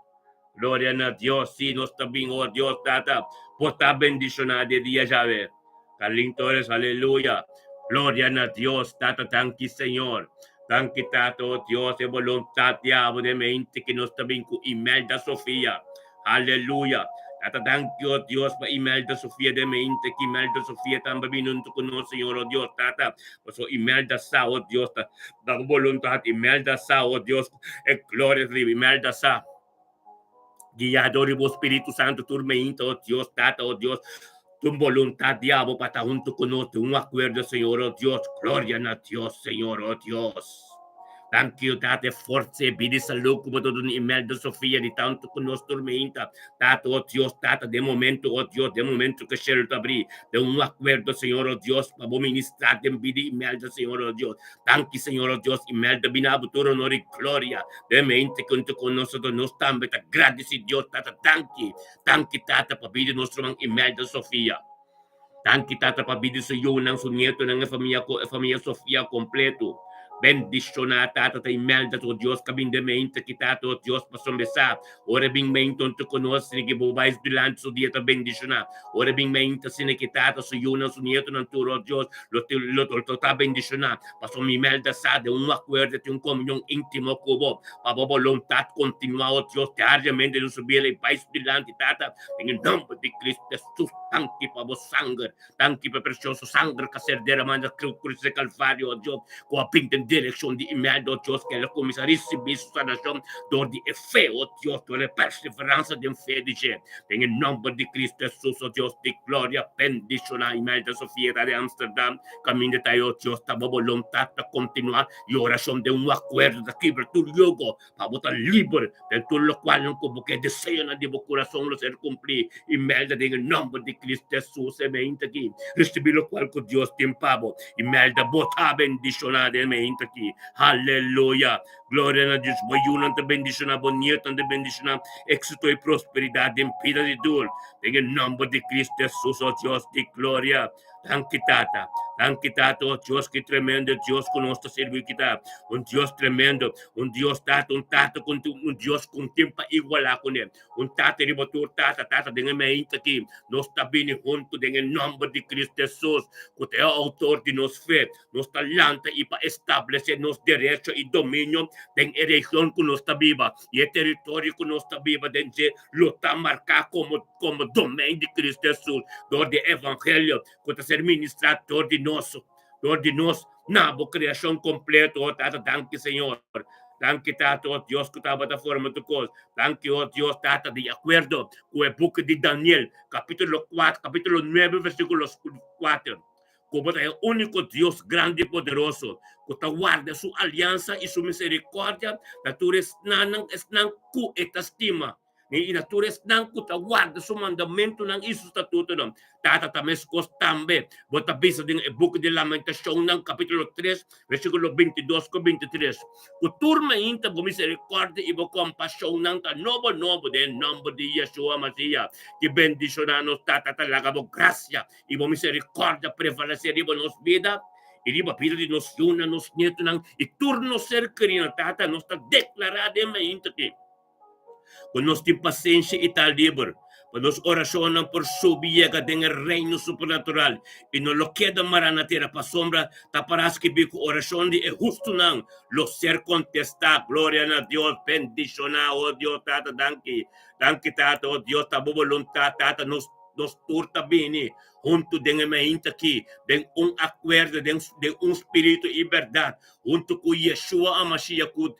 Gloria na Dios, sí, nos ta bin, o Dios, Tata, bo ta bendishoná de dia djawe. Carlin Torres, aleluya. Gloria na Dios, Tata, danki, Señor. Danki, Tata, o Dios, e boluntat di abo den mente ki nos ta bin ku Imelda Sofia. Aleluya. Tata danki o Dios pa Imelda Sofia den mente ki Imelda Sofia tambe bini huntu ku nos Señor o Dios Tata paso Imelda sa o Dios ta ta bo boluntat Imelda sa o Dios e gloria ta riba Imelda sa guia dor di bo Spiritu Santo tur meinta o Dios Tata o Dios tu boluntat di abo pa ta huntu ku nos den un akuerdo Señor o Dios gloria na Dios Señor o Dios. Danki o Tata e forsa e bida i salú ku bo ta duna Imelda Sofia di tantu ku nos tur meinta. Tata, o Dios, Tata, den momento, o Dios, den momento ku shelu ta abrí, den un akuerdo, Señor, o Dios, pa bo ministrá den bida di Imelda, Señor, o Dios. Danki, Señor, o Dios, Imelda bini abo tur honor i gloria. Den mente ku huntu ku nos, nos tambe ta gradisí Dios, Tata, danki. Danki, Tata, pa bida di nos ruman Imelda Sofia. Danki Tata pa bida su yunan, su nietonan, e famia e famia Sofia kompleto. Bendishoná Tata ta Imelda to Dios ka bin den mente ki Tata o Dios pasobra sa ora e bin mente onto ku nos asina ki bo bai dilanti su dia ta bendishoná ora e bin mente asina ki Tata su yunan su nietonan tur o Dios lo lo lo ta bendishoná pasobra Imelda sa den un akuerdo tin un komunion íntimo ku bo pa bo boluntat kontinuá o Dios diariamente den su bida i bai su dilanti Tata den e nòmber di Cristo Jesús. Danki pa bo sanger. Danki pa e precioso sanger cu a ser derama na cruz di Calvario, oh Dios, cu a bin den direccion di Imelda, oh Dios, cu el a cuminsa ricibi su sanacion door di e fe, oh Dios, door e perseveransa den fe di dje. Den e nomber di Cristo Jesus, oh Dios di gloria, bendiciona Imelda Sofia ta di Amsterdam, caminda ta e, oh Dios, ta bo boluntad ta continua y oracion den un acuerdo ta kibra tur yugo Pa bo ta liber den tur lokualnan ku bo ke, deseonan di bo kurason lo ser kumplí i mèlda den e nòmber di Kristu Hesus. E meinta aki, risibí lokual ku Dios tin pa bo i mèlda bo ta bendishoná den e meinta aki. Aleluya! Gloria na Dios! Bo yunan ta bendishoná, bo nietonan ta bendishoná, éksito i prosperidat den bida di tur den e nòmber di Kristu Hesus, o Dios di gloria. Danki Tata. Danki Tata, oh Dios, ki tremendo Dios ku nos ta sirbi ki ta. Un Dios tremendo, un Dios Tata, un Tata ku un Dios ku tin pa igualá kuné. Un Tata riba tur tata, Tata den e meinta aki nos ta bini huntu den e nòmber di Cristo Hesus, ku ta e outor di nos fe. Nos ta lanta i pa establesé nos derecho i dominio den e region ku nos ta biba i e teritorio ku nos ta biba den dje lo ta marká komo komo domein di Cristo Hesus dor di e evangelio ku ta ser ministrá dor di nos, dor di nos na bo kreashon kompleto. O Tata, danki Señor. Danki Tata, o Dios ku tabata forma tur kos. Danki, o Dios Tata, di akuerdo ku e buki di Daniel, kapitulo kuater, kapitulo nuebe, versíkulo kuater, ku bo ta e úniko Dios grandi i poderoso ku ta warda su aliansa i su miserikòrdia na tur esnan esnan ku e ta stima. I na tur esnan ku ta warda su mandamentunan i su statutonan. Tata ta meskos tambe. Bo ta bisa den e buki di Lamentashonnan, kapítulo tres, versíkulo bintidos ku bintitres, ku tur mainta bo miserikòrdia i bo kompashonnan ta nobo nobo den e nòmber di Yeshua Masiya, ki bendishoná nos. Tata ta laga bo grasia i bo miserikòrdia prevalesé riba nos bida i riba bida di nos yunan, nos nietunan i tur nos ser kerínan. Tata, nos ta deklará den mainta aki. Ku nos tin pasenshi i ta liber, pa nos orashonnan por subi yega den e reino supernatural i no lo keda mará na tera, pasobra ta pará skibí ku orashon di e hustunan lo ser kontestá. Gloria na Dios! Bendishoná, o Dios Tata. Danki, danki Tata, o Dios, ta bo boluntat, Tata, nos nos tur ta bini huntu den e mainta aki, den un akuerdo, den den un spiritu i bèrdat, huntu ku Yeshua HaMashiach, ku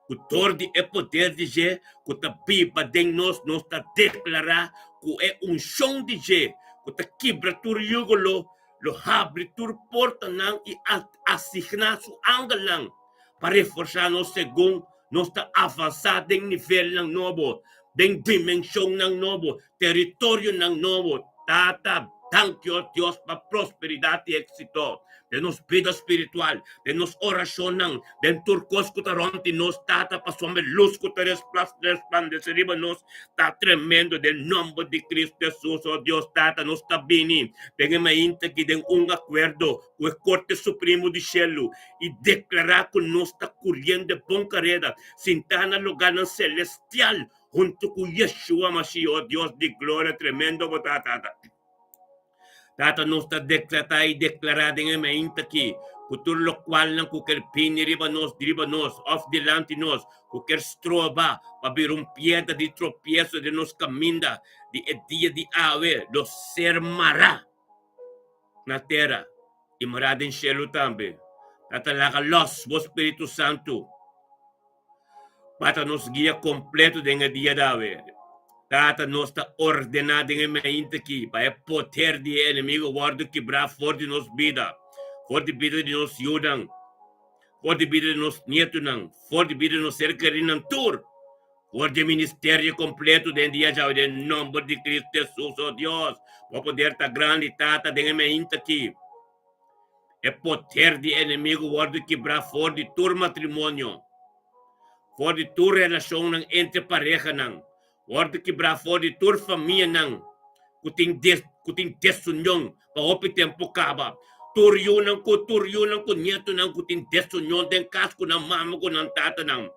Ku dor di e poder di dje ku ta biba den nos, nos ta deklará ku e unshon di dje ku ta kibra tur yugo lo lo habri tur portanan i asigná su angelnan pa reforsá nos segun nos ta avansá den nivelnan nobo, den dimenshonnan nobo, teritorionan nobo. Tata, danki, o Dios, pa prosperidat i éksito den nos bida spiritual, den nos orashonnan, den tur kos ku ta rònt di nos, Tata, pasobra e lus ku ta resplandesé riba nos ta tremendo. Den nòmber di Kristu Hesus, o Dios Tata, nos ta bini den e mainta aki den un akuerdo ku e Korte Supremo di Shelu i deklará ku nos ta kuriendo e bon kareda, sintá na lugánan selestial Huntu ku Yeshua Mashiach, o Dios di gloria, tremendo bo ta, Tata. Tata nos ta deklará i deklará den e mainta aki ku tur lokualnan ku ker bini riba nos, riba nos òf dilanti nos, ku ker stroba pa bira un piedra di tropieso den nos kaminda di e dia di awe, lo ser mará na tera i mará den shelu tambe. Tata laga lòs bo Spiritu Santu. Pa ta nos guia kompleto den e dia d'awe. Tata, nos ta ordená den e mainta aki pa e poder di e enemigo wòrdu kibrá for di nos bida, for di bida di nos yunan, for di bida di nos nietunan, for di bida di nos ser kerinan tur, for di e ministerio kompleto den dia djawe den nòmber di Cristo Hesus, o Dios, bo poder ta grandi, Tata, den e mainta aki. E poder di enemigu wòrdu kibrá for di tur matrimonio, for di tur relashonnan entre parehanan, wòrdu kibrá for di tur famianan ku tin ku tin desunion pa hopi tempu kaba, tur yunan ku tur yunan ku nietunan ku tin desunion den kas ku nan mama ku nan tatanan.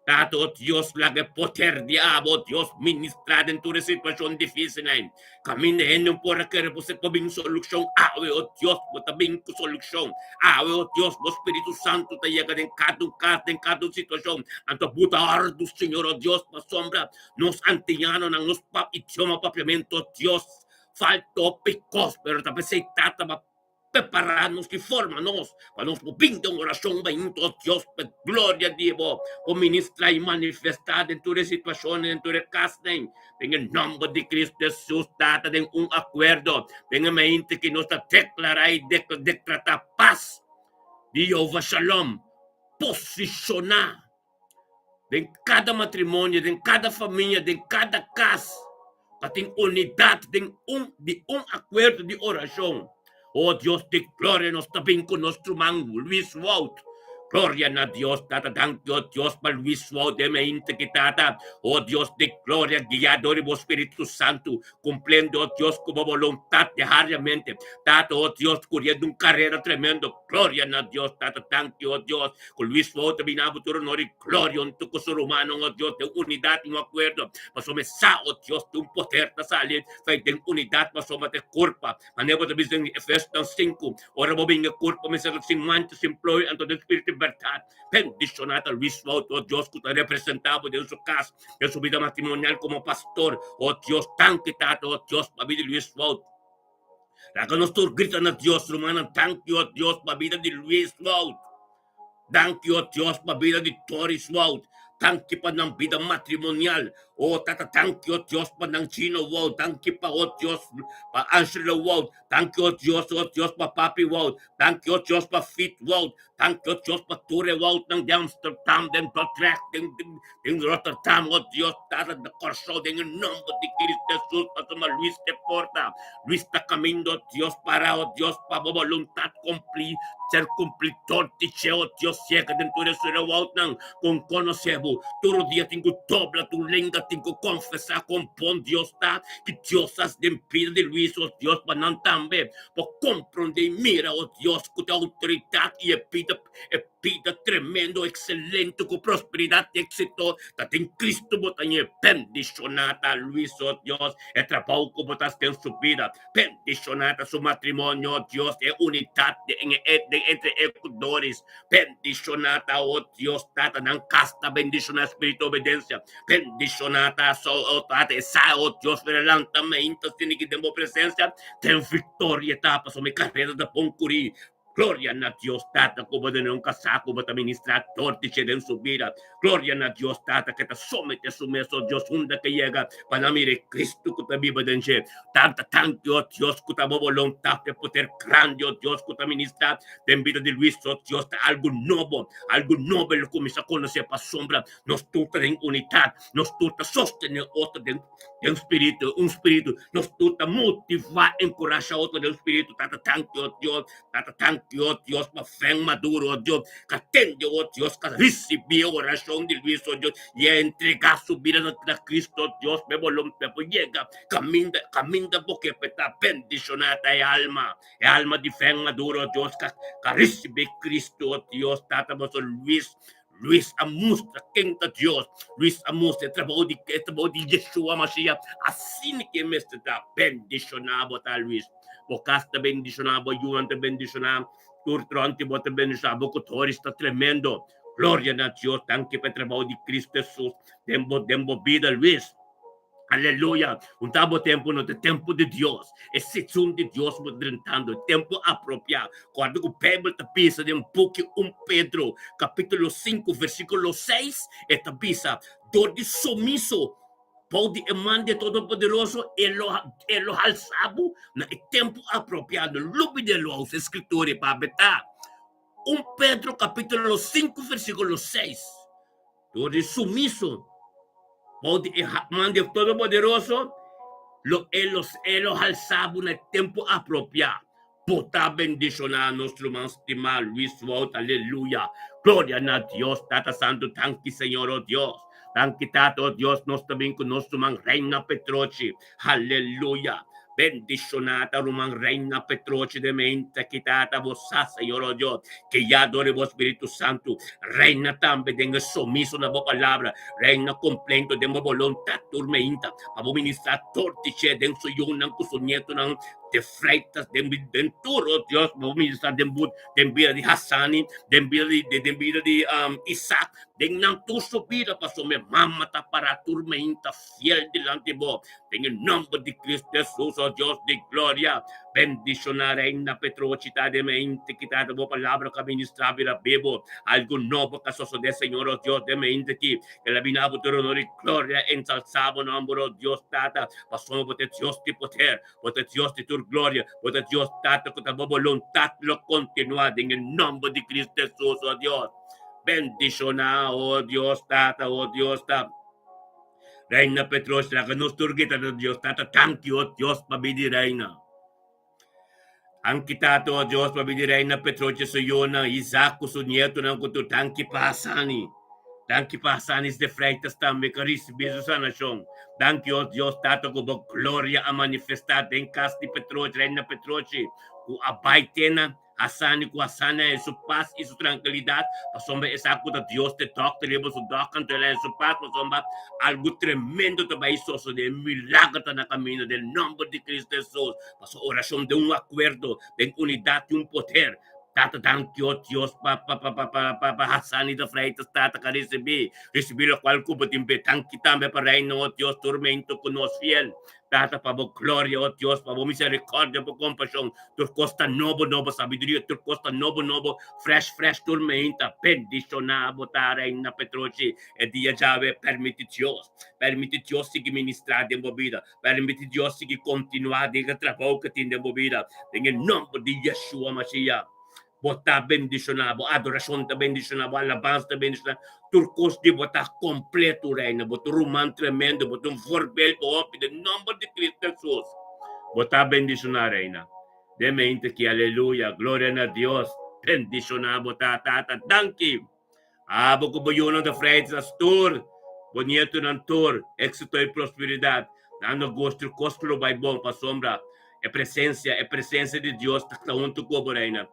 Tata, o Dios, laga e poder di abo, o Dios, ministrá den tur e situashon difísilnan. Kaminda hende un por a kere bo por bin solushon, awe, o Dios, bo ta bin ku solushon. Awe, o Dios, bo Spiritu Santu ta yega den kada un kas, den kada un situashon. Anto bo ta òrdu, Señor, o Dios, pasobra nos antianonan, nos pap idioma papiamentu, o Dios, falta hopi kos, pero ta p'esei Tata bo a Prepará nos i forma nos pa nos por bin den orashon bainto, o Dios, pa e gloria di Bo por ministrá i manifestá den tur e situashonnan, den tur e kasnan, den e nòmber di Kristu Hesus, Tata, den un akuerdo, den e mainta ki nos ta deklará i dekratá pas di Jehová Shalom, posishoná den kada matrimonio, den kada famia, den kada kas, pa tin unidat den un di un akuerdo di orashon. O Dios di gloria, nos ta bin ku nos ruman Luis Wout. Gloria na Dios, Tata, danki, o Dios, pa Luis Wout den mente ki Tata. O Dios di gloria, guia dor di bo Spiritu Santu, cumpliendo, o Dios, cu bo voluntad diariamente. Tata, o Dios, curiendo un carera tremendo. Gloria na Dios, Tata, danki, o Dios, Ku Luis Wou ta bina bo tur honor i gloria huntu ku su rumannan, o Dios, den unidat i un akuerdo, pasobra e sa, o Dios, di un poder ta sali fei den unidat pasobra ta e kurpa. Manera bo ta bisa den Efesonan sinku, ora bo bin e kurpa mester ta sin mancha, sin ploi, anto den spiritu i bèrdat. Bendishoná ta Luis Wout, o Dios, ku ta representá bo den su kas, den su bida matrimonial komo pastor, o Dios. Danki, Tata, o Dios, pa bida di Luis Wout. Laga nos tur grita na Dios, rumannan, Danki, o Dios, pa bida di Luis Wout. Danki, o Dios, pa bida di Doris Wout. Danki pa nan bida matrimonial. O Tata, danki, o Dios, pa nan Gino Wout. Danki pa, o Dios, pa Angela Wout. Danki, o Dios, o Dios, pa Papi Wout. Danki, o Dios, pa Fit Wout. Danki, o Dios, pa tur e Woutnan den Amsterdam, den Dordrecht, den, den, den Rotterdam, o Dios, Tata, den Kòrsou, den e nòmber di Cristo Jesus, pasobra Luis te porta. Luis ta kaminda, o Dios, para, o Dios, pa bo boluntat kumplí, ser kumplí dor di dje, o Dios, yega den tur e sura Woutnan ku N konosé bo. Tur dia tin ku dobla tur lenga, tin ku konfesá kon bon Dios ta, ki Dios hasi den bida di Luis, o Dios, pa nan tambe Bo komprondé i mira, o Dios, ku ta outoridat i e bida, e bida tremendo, ekselente, ku prosperidat i éksito ta den Kristu. Bo ta ñe bendishoná ta Luis, o Dios, e trabou ku bo ta hasi den su bida. Bendishoná ta su matrimonio, o Dios, e unidat den e den entre e ku Doris. Bendishoná ta, o Dios, Tata, nan kas ta bendishoná, spiritu di obedensia. Bendishoná ta, so, o Tata, e sa, o Dios, mira lanta meinta sinigi den bo presensia. Den victoria ta pasobra mi carera ta bon curi. Gloria na Dios Tata cu bo duna un casá cu bo ta ministra dor di dje den su bida. Gloria na Dios Tata cu ta somete su mes, oh Dios, unda ke yega pa nan mira e Cristo cu ta biba den dje. Tata, tanki, oh Dios, cu ta bo boluntad e poder grandi, oh Dios, cu ta ministra den bida di Luis, oh Dios, ta algo nobo, algo nobo el lo cuminsa conoce pasobra nos tur ta den unidad, nos tur ta sostene otro den. Den spiritu, un spiritu, nos tur ta motivá, enkurashá otro den spiritu. Tata, tanki, o Dios, Tata, tanki, o Dios, pa fen maduro, o Dios, ka tende, o Dios, ka risibí e orashon di Luis, o Dios, i a entregá su bida na Cristo, o Dios, pa e boluntat por yega kaminda, kaminda bo ke pa e ta bendishoná ta e alma, e alma di fen maduro, o Dios, ka, ka risibí Cristo, o Dios, Tata, pasobra Luis Luis a mustra ken ta Dios. Luis a mustra e trabou di e trabou di Yeshua Mashiach. Asina ke mester ta. Bendishoná bo ta Luis. Bo kas ta bendishoná, bo yunan ta bendishoná, tur tronti bo ta bendishoná, bo ku Doris ta tremendo. Gloria na Dios, danki pa e trabou di Cristo Jesus den bo den bo bida Luis. Aleluya! Un ta bo tempu no ta e tempu di Dios. E sezon di Dios bo ta drentando, e tempu apropiá. Kòrda ku Beibel ta bisa den buki un Pedro kapítulo sinku versíkulo seis, e ta bisa, Dor di sumiso bou di e man di e Todopoderoso, e lo e lo halsa bo na e tempu apropiado. Lubid'é lo a usa e skritura ei pa abetá. Un Pedro kapítulo sinku versíkulo seis. Dor di sumiso bou di e man di e Todopoderoso, lo e lo e lo halsa bo na e tempu apropiá. Bo ta bendishoná nos ruman stimá Luis Wout. Aleluya! Gloria na Dios Tata Santu. Danki Señor, o Dios. Danki Tata, o Dios. Nos ta bin ku nos ruman Reina Petrochi. Aleluya! Bendishoná ta ruman Reina Petrochi den mente ki Tata bo sa, Señor, o Dios, ke ya dor di bo Spiritu Santu reina tambe den e sumiso na bo palabra, reina komplento den bo boluntat tur meinta, pa bo ministrá tur di dje den su yunan ku su nietonan de Freitas, den den tur, o Dios, pa bo ministrá den bo den bida di Hassani, den bida di den bida di Isaac, den nan tur su bida, pasobra mi mama ta pará tur meinta fiel dilanti bo. Den e nomber di Cristo Jesus, oh Dios di gloria, bendiciona Reina Petrochi ta den mente ki ta bo palabra ka ministra bira bebo. Algo nobo ka sosode, Señor, oh Dios, den mente ki ke la bina bo tur honor y gloria, ensalza bo nomber, oh Dios Tata, pasobra bo ta Dios di poder, bo ta Dios di tur gloria, bo ta Dios Tata ku ta bo boluntad lo continua den e nomber di Cristo Jesus, oh Dios. Bendiciona, oh Dios Tata, oh Dios ta. Reina Petros, laga nos tur grita na Dios Tata, Tanki, o Dios, pa bidi Reina. Tanki, Tata, o Dios, pa bidi Reina Petroche su yunan, Isaac ku su nietonan ku tur. Tanki pa Hassani. Danki pa Hassanis de Freitas tambe ku a risibí su sanashon. Danki, o Dios Tata, ku bo gloria a manifestá den kas di Petroche, Reina Petroche, ku a bai te na Hassani ku Hassani a haña su pas i su trankilidat, pasobra e sa ku ta Dios ta e dòkter riba su dòk, anto el a haña su pas pasobra algu tremendo ta bai sosodé, milager ta na kaminda den nòmber di Kristu Hesus. Pasobra orashon den un akuerdo, den unidat tin un poder. Tata danki o Dios pa pa pa pa pa pa pa Hassani de Freitas tata ka risibí, risibí lokual ku bo tin p'e. Danki tambe pa Reino o Dios turmento ku nos fiel. Tata, pa bo gloria, o Dios, pa bo misericordia, bo compasion, tur cos ta nobo, nobo, sabiduria, tur cos ta nobo, nobo, fresh, fresh, tur meinta, bendiciona bo ta, Reina Petrochi, e dia djawe, permiti Dios, permiti Dios sigui ministra den bo bida, permiti Dios sigui continua den e trabou ke tin den bo bida, den e nomber di Yeshua Mashiach. Bo ta bendishoná, bo adorashon ta bendishoná, bo alabansa ta bendishoná, tur kos di bo ta kompleto, Reina. Bo ta un ruman tremendo, bo ta un voorbeeld pa hopi den nòmber di Kristu Hesus. Bo ta bendishoná, Reina. Den mente ki, aleluya, gloria na Dios. Bendishoná bo ta, Tata. Danki. Abo ku bo yunan ta frei tras tur, bo nietonan tur, éksito i prosperidat. Nan no gosta tur kos ku lo bai bon, pasobra e presensia, e presensia di Dios ta huntu ku bo, Reina.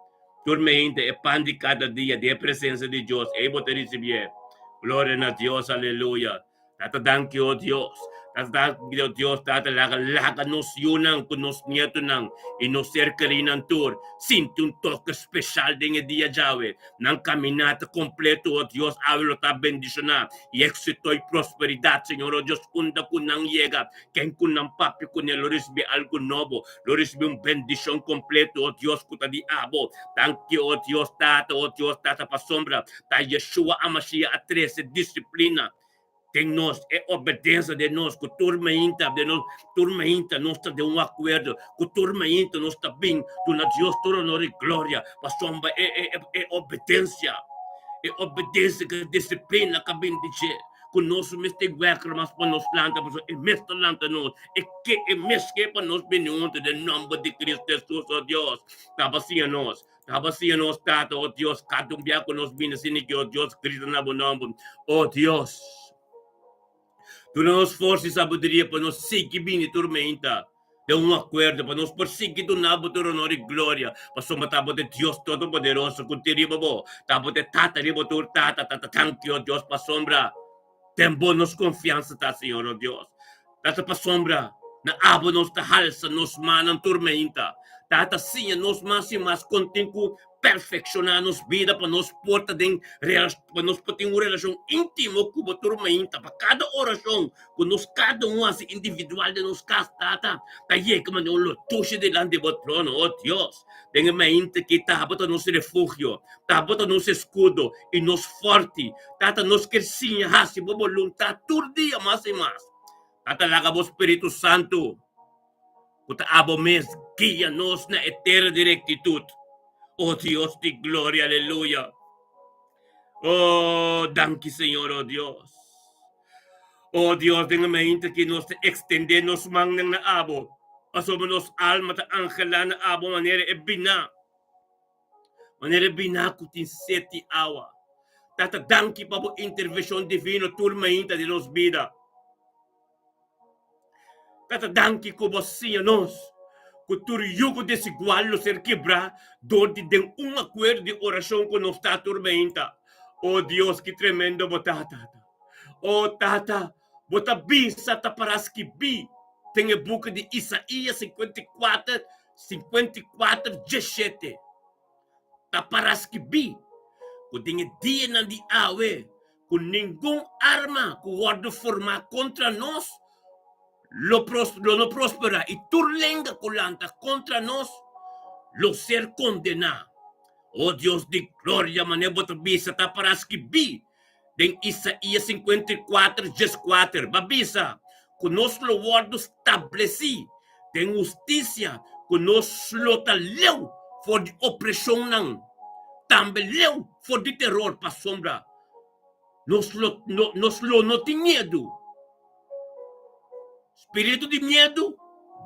Tur meinta, e pan di kada dia den e presensia di Dios, ei bo ta risibié. Gloria na Dios, aleluya. Tata danki o Dios. Tata danki o Dios, Tata laga laga nos yunan ku nos nietonan i nos ser kerinan tur sinti un toke speshal den e dia djawe. Nan kaminata kompleto o Dios awe lo ta bendishoná i éksito i prosperidat Señor o Dios unda ku nan yega ken ku nan papia kuné lo risibí algu nobo lo risibí un bendishon kompleto o Dios ku ta di abo. Danki o Dios Tata o Dios Tata pasobra Ta Yeshua Amashiah a trese disiplina den nos, e obedensia den nos, ku tur mainta den nos, tur mainta nos ta den un akuerdo, ku tur mainta nos ta bin duna Dios tur honor i gloria, pasobra e e e obedensia, e obedensia ku e disiplina ka bin di dje, ku nos mester wèkra mas pa nos lanta, pasobra e mes ta lanta nos, e ke e mes ke pa nos bini huntu den nòmber di Kristu Hesus, o Dios, ta siña nos. Taba siña nos, Tata, o Dios, kada un bia ku nos bini asina ki, o Dios, grita na bo nòmber. O Dios, duna nos forsa i sabiduria pa nos sigui bini tur meinta den un akuerdo, pa nos por sigui duna bo tur onor i gloria, pasobra ta bo ta e Dios Todopoderoso ku tin riba bo, ta bo ta e Tata riba tur tata. Tata, tanki, o Dios, pasobra den bo nos konfiansa ta, Señor, o Dios. Tata, pasobra. Na abo nos ta halsa nos mannan tur meinta. Tata siña nos mas i mas kon tin ku perfekshoná nos bida pa nos por ta den pa nos por tin un relashon íntimo ku bo tur meinta. Pa kada orashon ku nos kada un hasi individual den nos kas, Tata, ta yega manera un lotushi dilanti di bo trono. O Dios, den e meinta aki ta bo ta nos refugio, ta bo ta nos eskudo i nos fòrti. Tata, nos ker siña hasi bo boluntat tur dia mas i mas. Tata laga bo Spiritu Santu ku ta abo mes guia nos na e tera di rektitut. O Dios di gloria, aleluya. O danki Señor, o Dios. O Dios, den e mainta aki nos ta ekstendé nos mannan na abo, pasobra nos alma ta anhelá na abo manera e biná. Manera e biná ku tin set di awa. Tata danki pa bo intervenshon divino tur mainta den nos bida. Tata danki ku bo siña nos ku tur yugo desigual lo ser kibrá dor di den un akuerdo di orashon ku nos ta tur mainta. O Dios ki tremendo bo ta Tata. O Tata bo ta bisa ta para skibí den e buki di Isaías 54 54, 17 ta para skibí ku den e dianan di awe ku ningun arma ku wòrdu formá kontra nos lo lo no prosperá i tur lenga ku lanta kontra nos lo ser kondená. O Dios di gloria, manera bo ta bisa ta para skibí den Isaías 54, 14, bo a bisa ku nos lo wòrdu stablesí den hustisia, ku nos lo ta leu for di opreshonnan, tambe leu for di teror, pasobra nos lo nos lo no tin miedu. Spiritu di miedu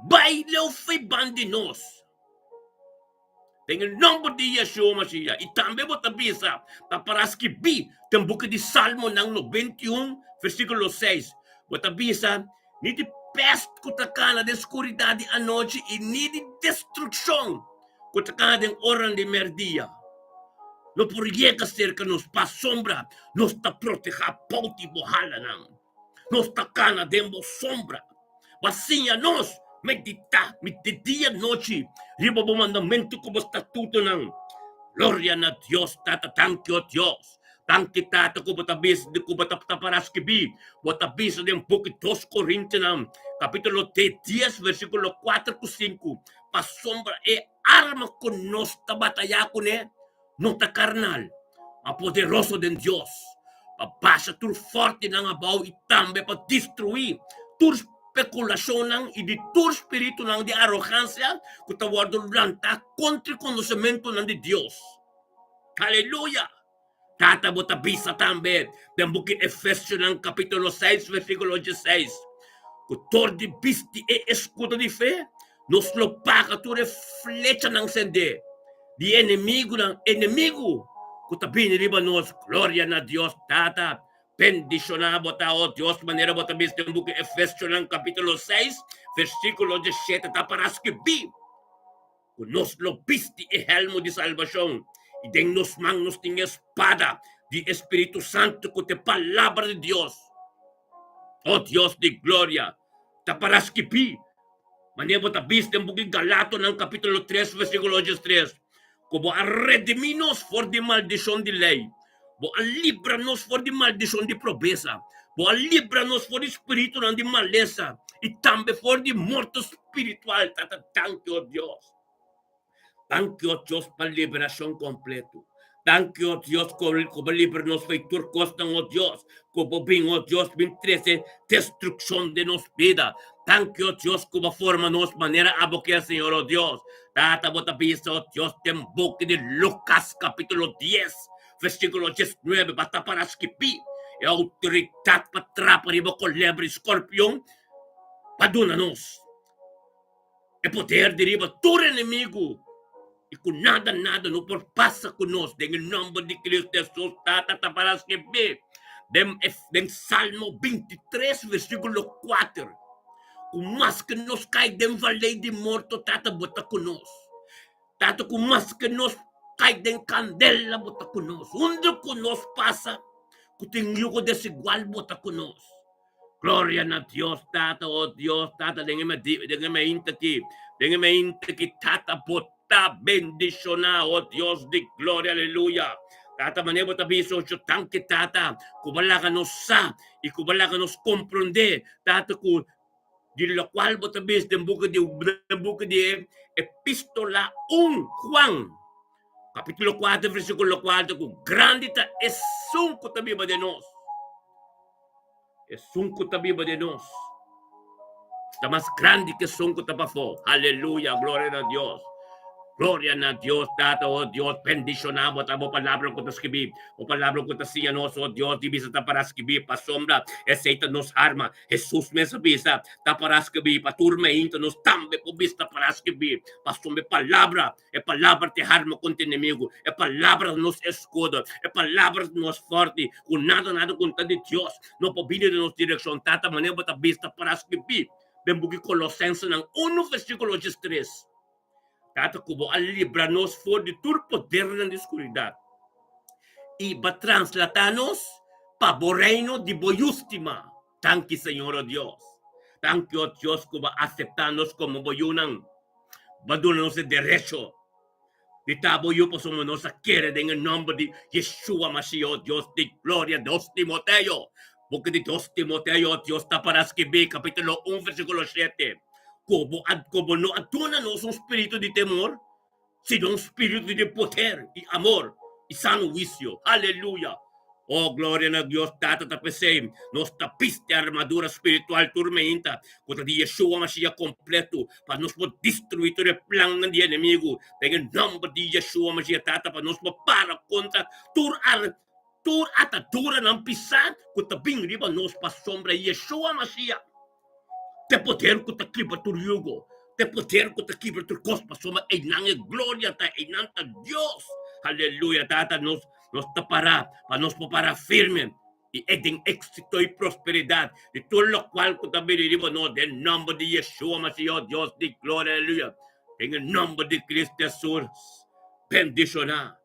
bai leu fo'i ban di nos. Den e nomber di Yeshua Mashiach. I tambe bo ta bisa pa para skibí den buki di Salmonan 91, versíkulo 6. Bo ta bisa, Ni di pèst ku ta kana den skuridat di anochi i ni di destrukshon ku ta kana den oranan di mèrdia no por yega serka nos, pasobra nos ta protehá bou di bo halanan. Nos ta kana den bo sombra. Bo a siña nos meditá di dia i nochi riba bo mandamentu ku bo statutonan. Gloria na Dios Tata, danki o Dios. Danki Tata ku bo ta bisa di ku bo ta para skibí. Bo ta bisa den buki Dos Korintianan kapítulo dies versíkulo kuater ku sinku, Pasobra e arma ku nos ta batayá kuné no ta karnal, ma poderoso den Dios, pa basha tur fòrtinan abou i tambe pa destruí tur spekulashonnan i di tur spiritunan di arogansia ku ta wòrdu lantá kontra e konosementunan di Dios. Aleluya! Tata bo ta bisa tambe den buki Efesionan kapítulo 6 versíkulo 16 ku dor di bisti e eskudo di fe nos lo paga tur e flechanan sendé di e enemigunan, enemigu ku ta bini riba nos. Gloria na Dios Tata! Bendishoná bo ta, o Dios, manera bo ta bisa den buki Efesionan kapítulo 6 versíkulo 17 ta para skibí ku nos lo bisti e hèlmu di salbashon i den nos man nos tin e spada di e Spiritu Santu ku ta e Palabra di Dios. O Dios di gloria, ta para skibí Manera bo ta bisa den buki Galatonan kapítulo 3 versíkulo 83, ku bo a redimí nos for di maldishon di lei, bo a libra nos for di maldishon di probesa, bo a libra nos for di spiritunan di malesa i tambe for di morto spiritual. Tata, danki, o Dios. Danki, o Dios, pa liberashon kompleto. Danki, o Dios, ku bo libra nos for di tur kosnan, o Dios, ku bo bin, o Dios, bin trese destrukshon den nos bida. Danki, o Dios, ku bo forma nos manera abo kier, Señor, o Dios. Tata, bo ta bisa, o Dios, den buki di Lukas, kapítulo 10, versíkulo 19, bo ta para skibí e outoridat pa trapa riba kolebra i skorpion pa duna nos. E poder di riba tur enemigu i ku nada nada no por pasa ku nos den e nomber di Cristo Jesus. Tata ta para skirbi den den Salmo 23 versíkulo 4 ku maske nos kai den valei di morto Tata bo ta ku nos. Tata ku maske nos kai den kandela bo ta ku nos. Unda ku nos pasa ku tin yugo desigual bo ta ku nos. Gloria na Dios Tata, oh Dios Tata, den e den e mainta aki, den e mainta aki Tata bo ta bendiciona, oh Dios di gloria, aleluya. Tata, manera bo ta bisa ocho tanki Tata, ku bo laga nos sa i ku bo laga nos komprondé, Tata, ku di lokual bo ta bisa den buki di den buki di e epístola un Juan, kapítulo kuater versíkulo kuater, ku grandi ta esun ku ta biba den nos. Esun ku ta biba den nos ta mas grandi ku esun ku ta pafó. Aleluya! Gloria na Dios! Gloria na Dios, Tata, oh Dios, bendishoná bo ta bo palabra ku ta skibí, bo palabra ku ta siña nos, oh Dios, di bisa ta para skibí, pasobra esei ta nos arma. Hesus mes a bisa, Ta para skibí, pa tur meinta nos tambe por bisa ta para skibí, pasobra e palabra E palabra ta e arma kontra enemigu. E palabra ta nos eskudo. E palabra ta nos fòrti. Ku nada nada ku ta di Dios no por bini den nos direkshon. Tata, manera bo ta bista para skibí den buki Kolosensenan unu versíkulo diestres. Tata, ku bo a libra nos for di tur podernan di skuridat i bo a translatá nos pa bo reino di bo Yu stimá. Danki, Señor, o Dios. Danki, o Dios, ku bo a aseptá nos komo bo yunan. Bo a duna nos e derecho di ta bo yu pasobra nos a kere den e nòmber di Yeshua Mashiach, o Dios di gloria. Dos Timoteo, buki di Dos Timoteo, o Dios, ta para skibí, kapítulo un, versíkulo shete, ku bo a, ku bo no a duna nos un spiritu di temor, sino un spiritu di poder i amor i sano huisio. Aleluya! Oh, gloria na Dios Tata! Ta p'esei nos ta bisti armadura spiritual tur meinta ku ta di Yeshua Mashiach kompletu, pa nos por destruí tur e plannan di enemigu den e nòmber di Yeshua Mashiach Tata, pa nos por para kontra tur ar tur ataduranan pisá ku ta bin riba nos pasobra Yeshua Mashiach. Te poder ku ta kibra tur yugo, te poder ku ta kibra tur kos, pasobra einan e gloria ta, einan ta Dios. Aleluya, Tata, nos nos ta pará pa nos por pará firme i e den éksito i prosperidat di tur lokual ku ta bini riba nos den nòmber di Yeshua Mashiach, Dios di gloria, aleluya. Den e nòmber di Cristo Hesus, bendishoná.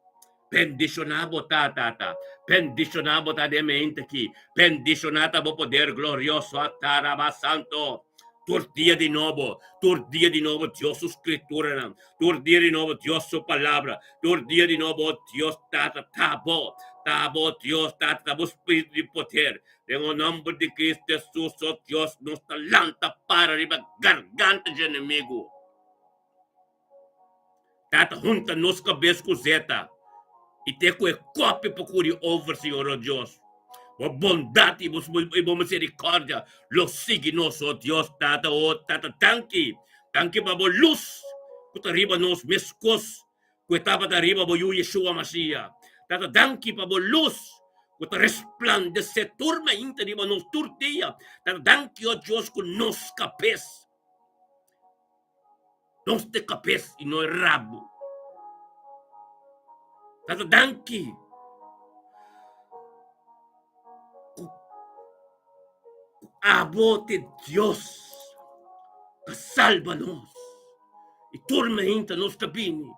Bendishoná bo ta, Tata. Bendishoná bo ta den mente aki. Bendishoná ta bo poder glorioso, Ataraba Santo. Tur dia di nobo, tur dia di nobo Dios su Skrituranan, tur dia di nobo Dios su Palabra, tur dia di nobo, oh Dios Tata, ta bo, ta bo, Dios Tata, ta bo Spiritu di poder. Den o nomber di Cristo Jesus, oh Dios, nos ta lanta para riba garganta dje enemigu. Tata hunta nos kabes ku zeta i te ku e kopi pa kuri over, Señor, o Dios. Bo bondat i bo miserikòrdia lo sigui nos, o Dios, Tata, o Tata, danki, danki pa bo lus ku ta riba nos meskos ku e tabata riba bo Yu Yeshua Masiya. Tata, danki pa bo lus ku ta resplandesé tur mainta riba nos tur dia. Tata, danki, o Dios, ku nos kabes. Nos ta e kabes i no e rabu. Tata danki ku abo ta e Dios pa salba nos i tur mainta nos ta bini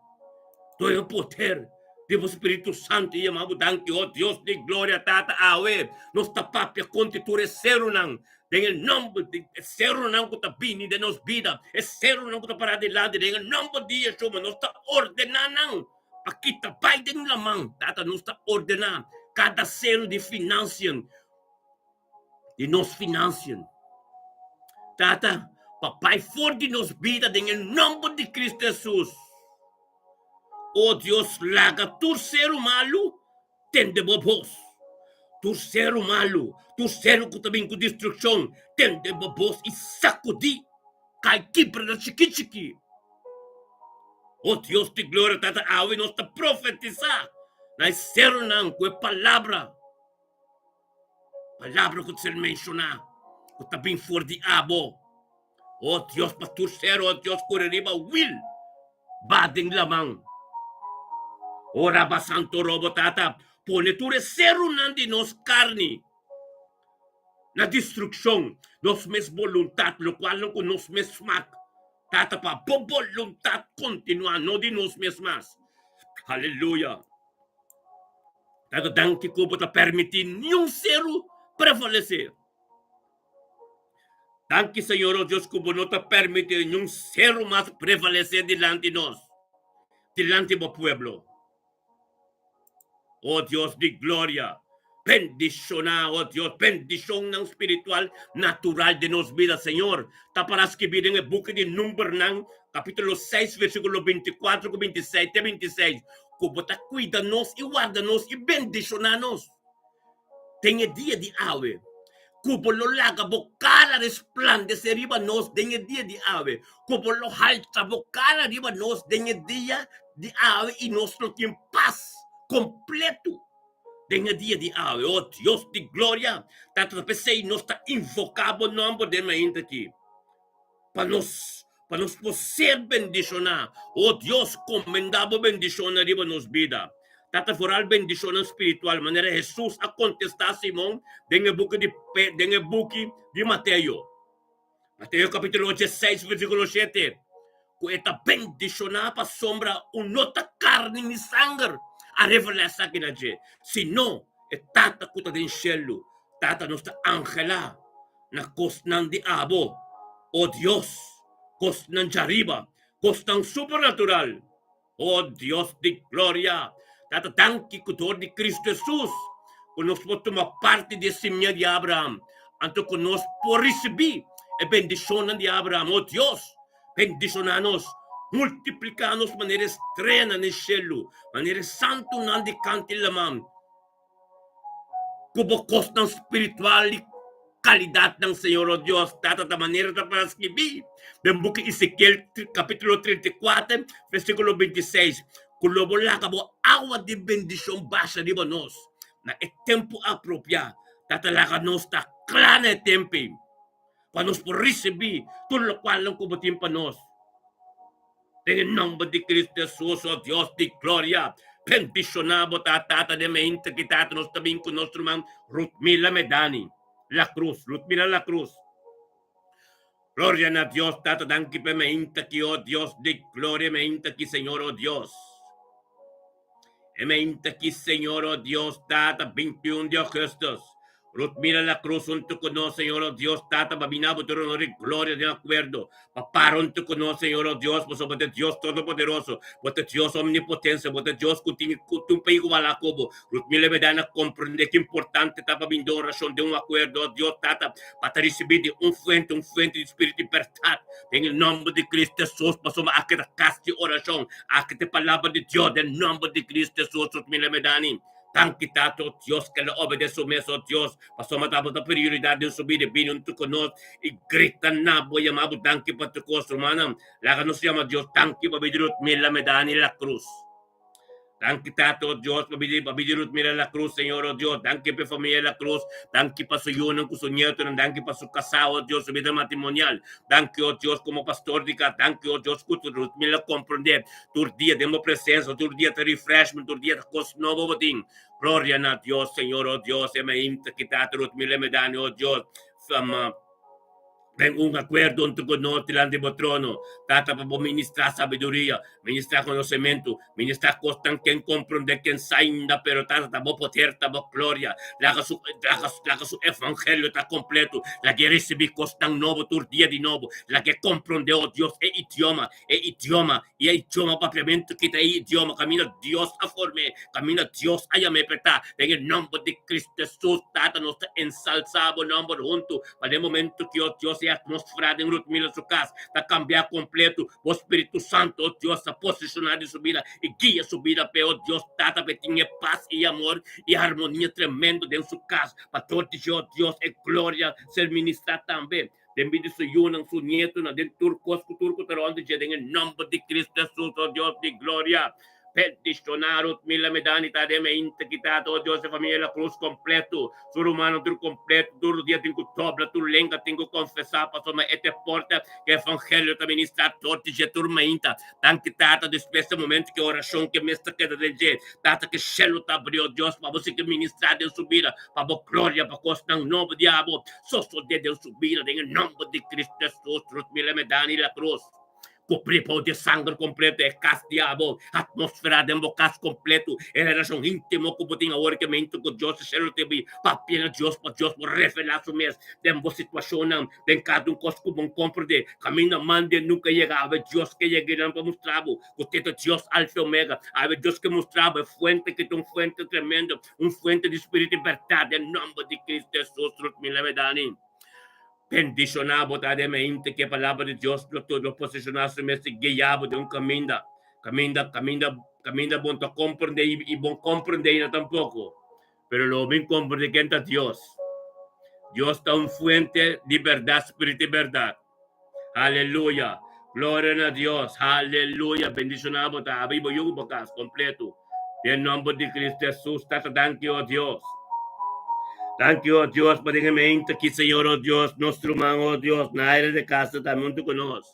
dor e poder di bo Spiritu Santu i yama bo danki, o Dios di gloria. Tata, awe nos ta papia kontra tur e serunan Den e nòmber di e serunan ku ta bini den nos bida, e serunan ku ta pará dilanti, den e nòmber di Yeshua, nos ta ordená nan pa kita bai den laman. Tata, nos ta ordená kada seru di finansian, di nos finansian, Tata, pa bai for di nos bida den e nòmber di Kristu Hesus. O Dios, laga tur seru malu Tende bo bos, tur seru malu, tur seru ku ta bin ku destrukshon, tende bo bos i sakudí, kai kibra na chikí chikí. O Dios di gloria, Tata, awe nos ta profetisá na e serunan ku e palabra, palabra ku ta ser menshoná, ku ta bin for di abo. O Dios, pa tur seru, o Dios, kore riba wil, ba den laman. O Raba Santo Robo Tata, pone tur e serunan di nos karni na destrukshon, nos mes boluntat, lokualnan ku nos mes smak, Tata, pa bo boluntat kontinuá, no di nos mes mas. Aleluya. Tata, danki ku bo ta permití niun seru prevalesé. Danki Señor o Dios ku bo no ta permiti niun seru mas prevalesé dilanti nos, dilanti bo pueblo. O Dios di gloria, bendishoná, o Dios, bendishonnan spiritual natural den nos bida, Señor, ta para skibí den e buki di Numbernan, kapítulo seis, versíkulo bintikuatro ku bintiseis te bintiseis, ku bo ta kuida nos i warda nos i bendishoná nos den e dia di awe, ku bo lo laga bo kara resplandesé riba nos den e dia di awe, ku bo lo halsa bo kara riba nos den e dia di awe i nos lo tin pas kompletu den e dia di awe. O Dios di gloria, Tata, ta p'esei nos ta invoká bo nòmber den mainta aki. Pa nos, pa nos por ser bendishoná. O Dios, komendá bo bendishonnan riba nos bida. Tata, foral bendishonnan spiritual, manera Hesus a kontestá Simon den e buki di den e buki di Mateo. Mateo kapítulo dieseis versíkulo shete, ku e ta bendishoná pasobra un no ta karni ni sanger a revelá esaki na dje, sino e Tata ku ta den shelu. Tata, nos ta anhelá na kosnan di abo, o Dios, kosnan djariba, kosnan supernatural. O Dios di gloria, Tata danki ku dor di Kristu Hesus ku nos por tuma parti di e simia di Abraham, anto ku nos por risibí e bendishonnan di Abraham. O Dios, bendishoná nos, multipliká nos manera e streanan den shelu, manera e santunan di kant'i laman. Ku bo kosnan spiritual i kalidatnan, Señor, o Dios, Tata, ta manera ta para skibí den buki Ezekiel kapítulo 34, versíkulo 26, ku lo bo laga bo awa di bendishon basha riba nos na e tempu apropiá. Tata, laga nos ta kla na e tempu ei pa nos por risibí tur lokualnan ku bo tin pa nos. Den e nomber di Cristo Jesus, o Dios di gloria, bendiciona bo ta Tata den mente ki Tata nos ta bin cu nos ruman Rutmila Medani La Cruz, Rutmila La Cruz. Gloria na Dios Tata, danki p'e mente ki, o Dios di gloria, mente ki Señor, o Dios. E mente ki Señor, o Dios Tata, 21 di augustus, Ruth mira la cruz huntu cu nos, Señor, o Dios Tata, pa bina bo tur honor y gloria den acuerdo, pa para huntu cu nos, Señor, o Dios, pasobra bo ta Dios Todopoderoso, bo ta Dios Omnipotencia, bo ta Dios cu tin cu tin pa iguala cu bo. Ruth mira e berdad na comprende ki importante ta pa bin den oracion, den un acuerdo, o Dios Tata, pa ta ricibi di un fuente, un fuente di Spiritu di berdad, den e nomber di Cristo Jesus, pasobra aki ta cas di oracion, Aki ta e palabra di Dios den nomber di Cristo Jesus nos mira medani. Danki Tata o Dios ke lo obedece su mes o Dios pasobra tabata prioridad den su bida bini hunto cu nos y grita na bo yama bo danki pa tur cos rumannan laga nos yama Dios danki pa bida Ruth Mila Medani La Cruz. Danki Tata o Dios pa bida pa bida Ruth Mila La Cruz Señor o Dios danki pa e familia La Cruz danki pa su yunan cu su nietonan danki pa su casa o Dios su bida matrimonial Danki, o Dios, komo pastor di kas. Danki, o Dios, ku tur mi lo komprendé. Tur dia den bo presensia, tur dia ta refreshment, tur dia ta kos nobo bo tin. Gloria na Dios, Señor, o Dios, e mainta kita tur mi remedani, o Dios. Fama den un akuerdo huntu ku nos dilanti bo trono, Tata, pa bo ministrá sabiduria, ministrá konosementu, Ministra kosnan ken komprondé ken sa ainda pero tata ta bo poder ta bo gloria laga su laga laga su evangelio ta kompleto lag'e risibí kosnan nobo tur dia di nobo lag'e komprondé oh Dios e idioma e idioma i e idioma papiamentu kita e idioma kaminda Dios a form'é kaminda Dios a yam'é p'e ta den e nòmber di Cristo Hesus tata nos ta ensalsá bo nòmber huntu pa den momento ki oh Dios e atmosfera den Rutmila su kas ta kambia kompleto Bo Spiritu Santo, oh Dios, ta poseshoná den su bida i guia su bida p'e, oh Dios Tata, p'e tin e pas i amor i harmonia tremendo den su kas. Pa dor di dje, oh Dios, e gloria ser ministrá tambe den bida di su yunan, su nietonan, den tur kos ku tur ku ta rònt di dje, den e nòmber di Cristo Hesus, oh Dios di gloria. Bendishoná Ruth Mila Medani ta den e integridat, oh Dios, e famia La Cruz kompleto, su rumannan tur kompleto, tur dia tin ku dobla tur lenga, tin ku konfesá pasobra e ta e porta ku e evangelio ta ministrá tur di dje tur mainta. Danki Tata, despues e momento ku e orashon ku e mes ta keda den dje, Tata, ku shelu ta abri, oh Dios, pa bo sigui ministrá den su bida, pa bo gloria, pa kosnan nobo di abo sosodé den su bida, den e nòmber di Cristo Hesus, Ruth Mila Medani La Cruz. Kubrí bou di sanger kompleto e kas di abo, atmósfera den bo kas kompleto, e relashon íntimo ku bo tin awor ke meintu ku Dios e shelu te bi. Papia na Dios pa Dios por revelá su mes den bo situashonnan, den kada un kos ku bo komprendé. Kaminda mande nunka yega, awe Dios ke yega einan pa mustra bo ku te ta Dios Alfa i Omega. Awe Dios ke mustra bo e fuente ki ta un fuente tremendo, un fuente di spiritu i bèrdat den nòmber di Cristo Hesus. Ruth Miller Medani. Bendishoná bo ta den mente ku e Palabra di Dios lo lo posishoná su mes i guiá bo den un kaminda, kaminda, kaminda, kaminda bo no ta komprendé i i bo no komprendé ainda tampoko. Pero lo bo bin komprendé ken ta Dios. Dios ta un fuente di bèrdat, spiritu di bèrdat. Aleluya! Gloria na Dios! Aleluya! Bendishoná bo ta, abo i bo yu ku bo kas kompleto. Den nòmber di Kristu Hesus, Tata, danki, o Dios. Danki, o Dios, pa den e mente aki, Señor, o Dios, nos ruman, o Dios, na aire de kasa tambe huntu ku nos.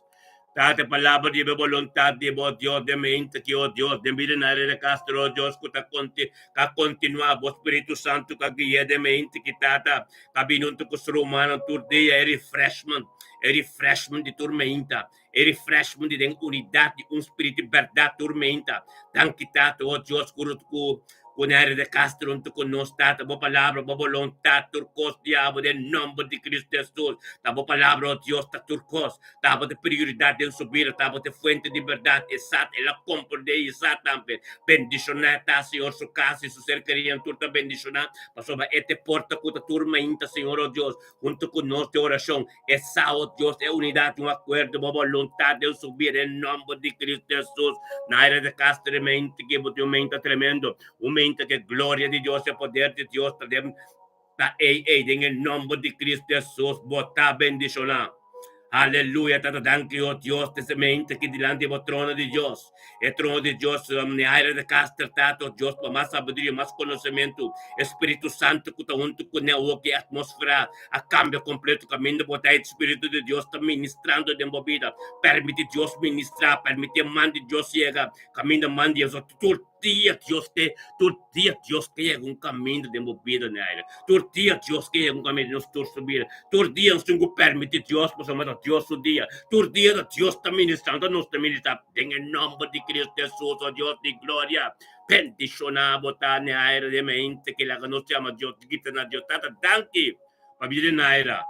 Tata, e palabra di bo boluntat di bo, Dios, den mente aki, o Dios, den bida na aire de Castro, o Dios, ku ta konti, ka kontinuá, bo Spiritu Santu ka gui'é den mente aki, Tata, ka bini huntu ku su rumannan tur dia, e refreshment, e refreshment di tur meinta. E refreshment di den unidat di un spiritu di bèrdat tur meinta. Danki Tata, o Dios, ku ku ku Nery de Castro huntu ku nos, Tata, bo palabra, bo boluntat, tur kos di abo den nòmber di Kristu Hesus. Ta bo palabra, o Dios, ta tur kos. Ta bo ta prioridat den su bida, ta bo ta fuente di bèrdat. E sa, el a komprendé i e sa tambe. Bendishoná ta, Señor, su kas i su ser kerinan tur ta bendishoná, pasobra e ta e porta ku ta tur mainta, Señor, o Dios, huntu ku nos den orashon. E sa, o Dios, e unidat di un akuerdo bo boluntat den su bida den nòmber di Kristu Hesus. Naira de Castro e mente ke bo tin un mente tremendo, un mente ke gloria di Dios, e poder di Dios ta den ta ei ei den e nòmber di Kristu Hesus bo ta bendishoná. Aleluya Tata danki o Dios te mente ki dilanti bo trono di Dios. E trono di Dios, Neaira de Castro Tata o Dios pa mas sabiduria, mas konosementu. E Spiritu Santu ku ta huntu kuné awor ki e atmosfera a kambia kompleto kaminda bo ta e Spiritu di Dios ta ministrando den bo bida. Permiti Dios ministra, permiti e man di Dios yega kaminda man di Dios tur dia Dios ke tur dia Dios ke yega un kaminda den bo bida Neaira. Tur dia Dios ke yega un kaminda den nos tur su bida. Tur dia nos tin ku permiti Dios pasobra ta Dios su dia. Tur dia ta Dios ta ministrando, nos ta ministra den e nòmber di Cristo Hesus, o Dios di gloria. Bendishoná bo ta Neaira den mente ke laga nos yama Dios grita na Dios Tata danki pa bida di Naira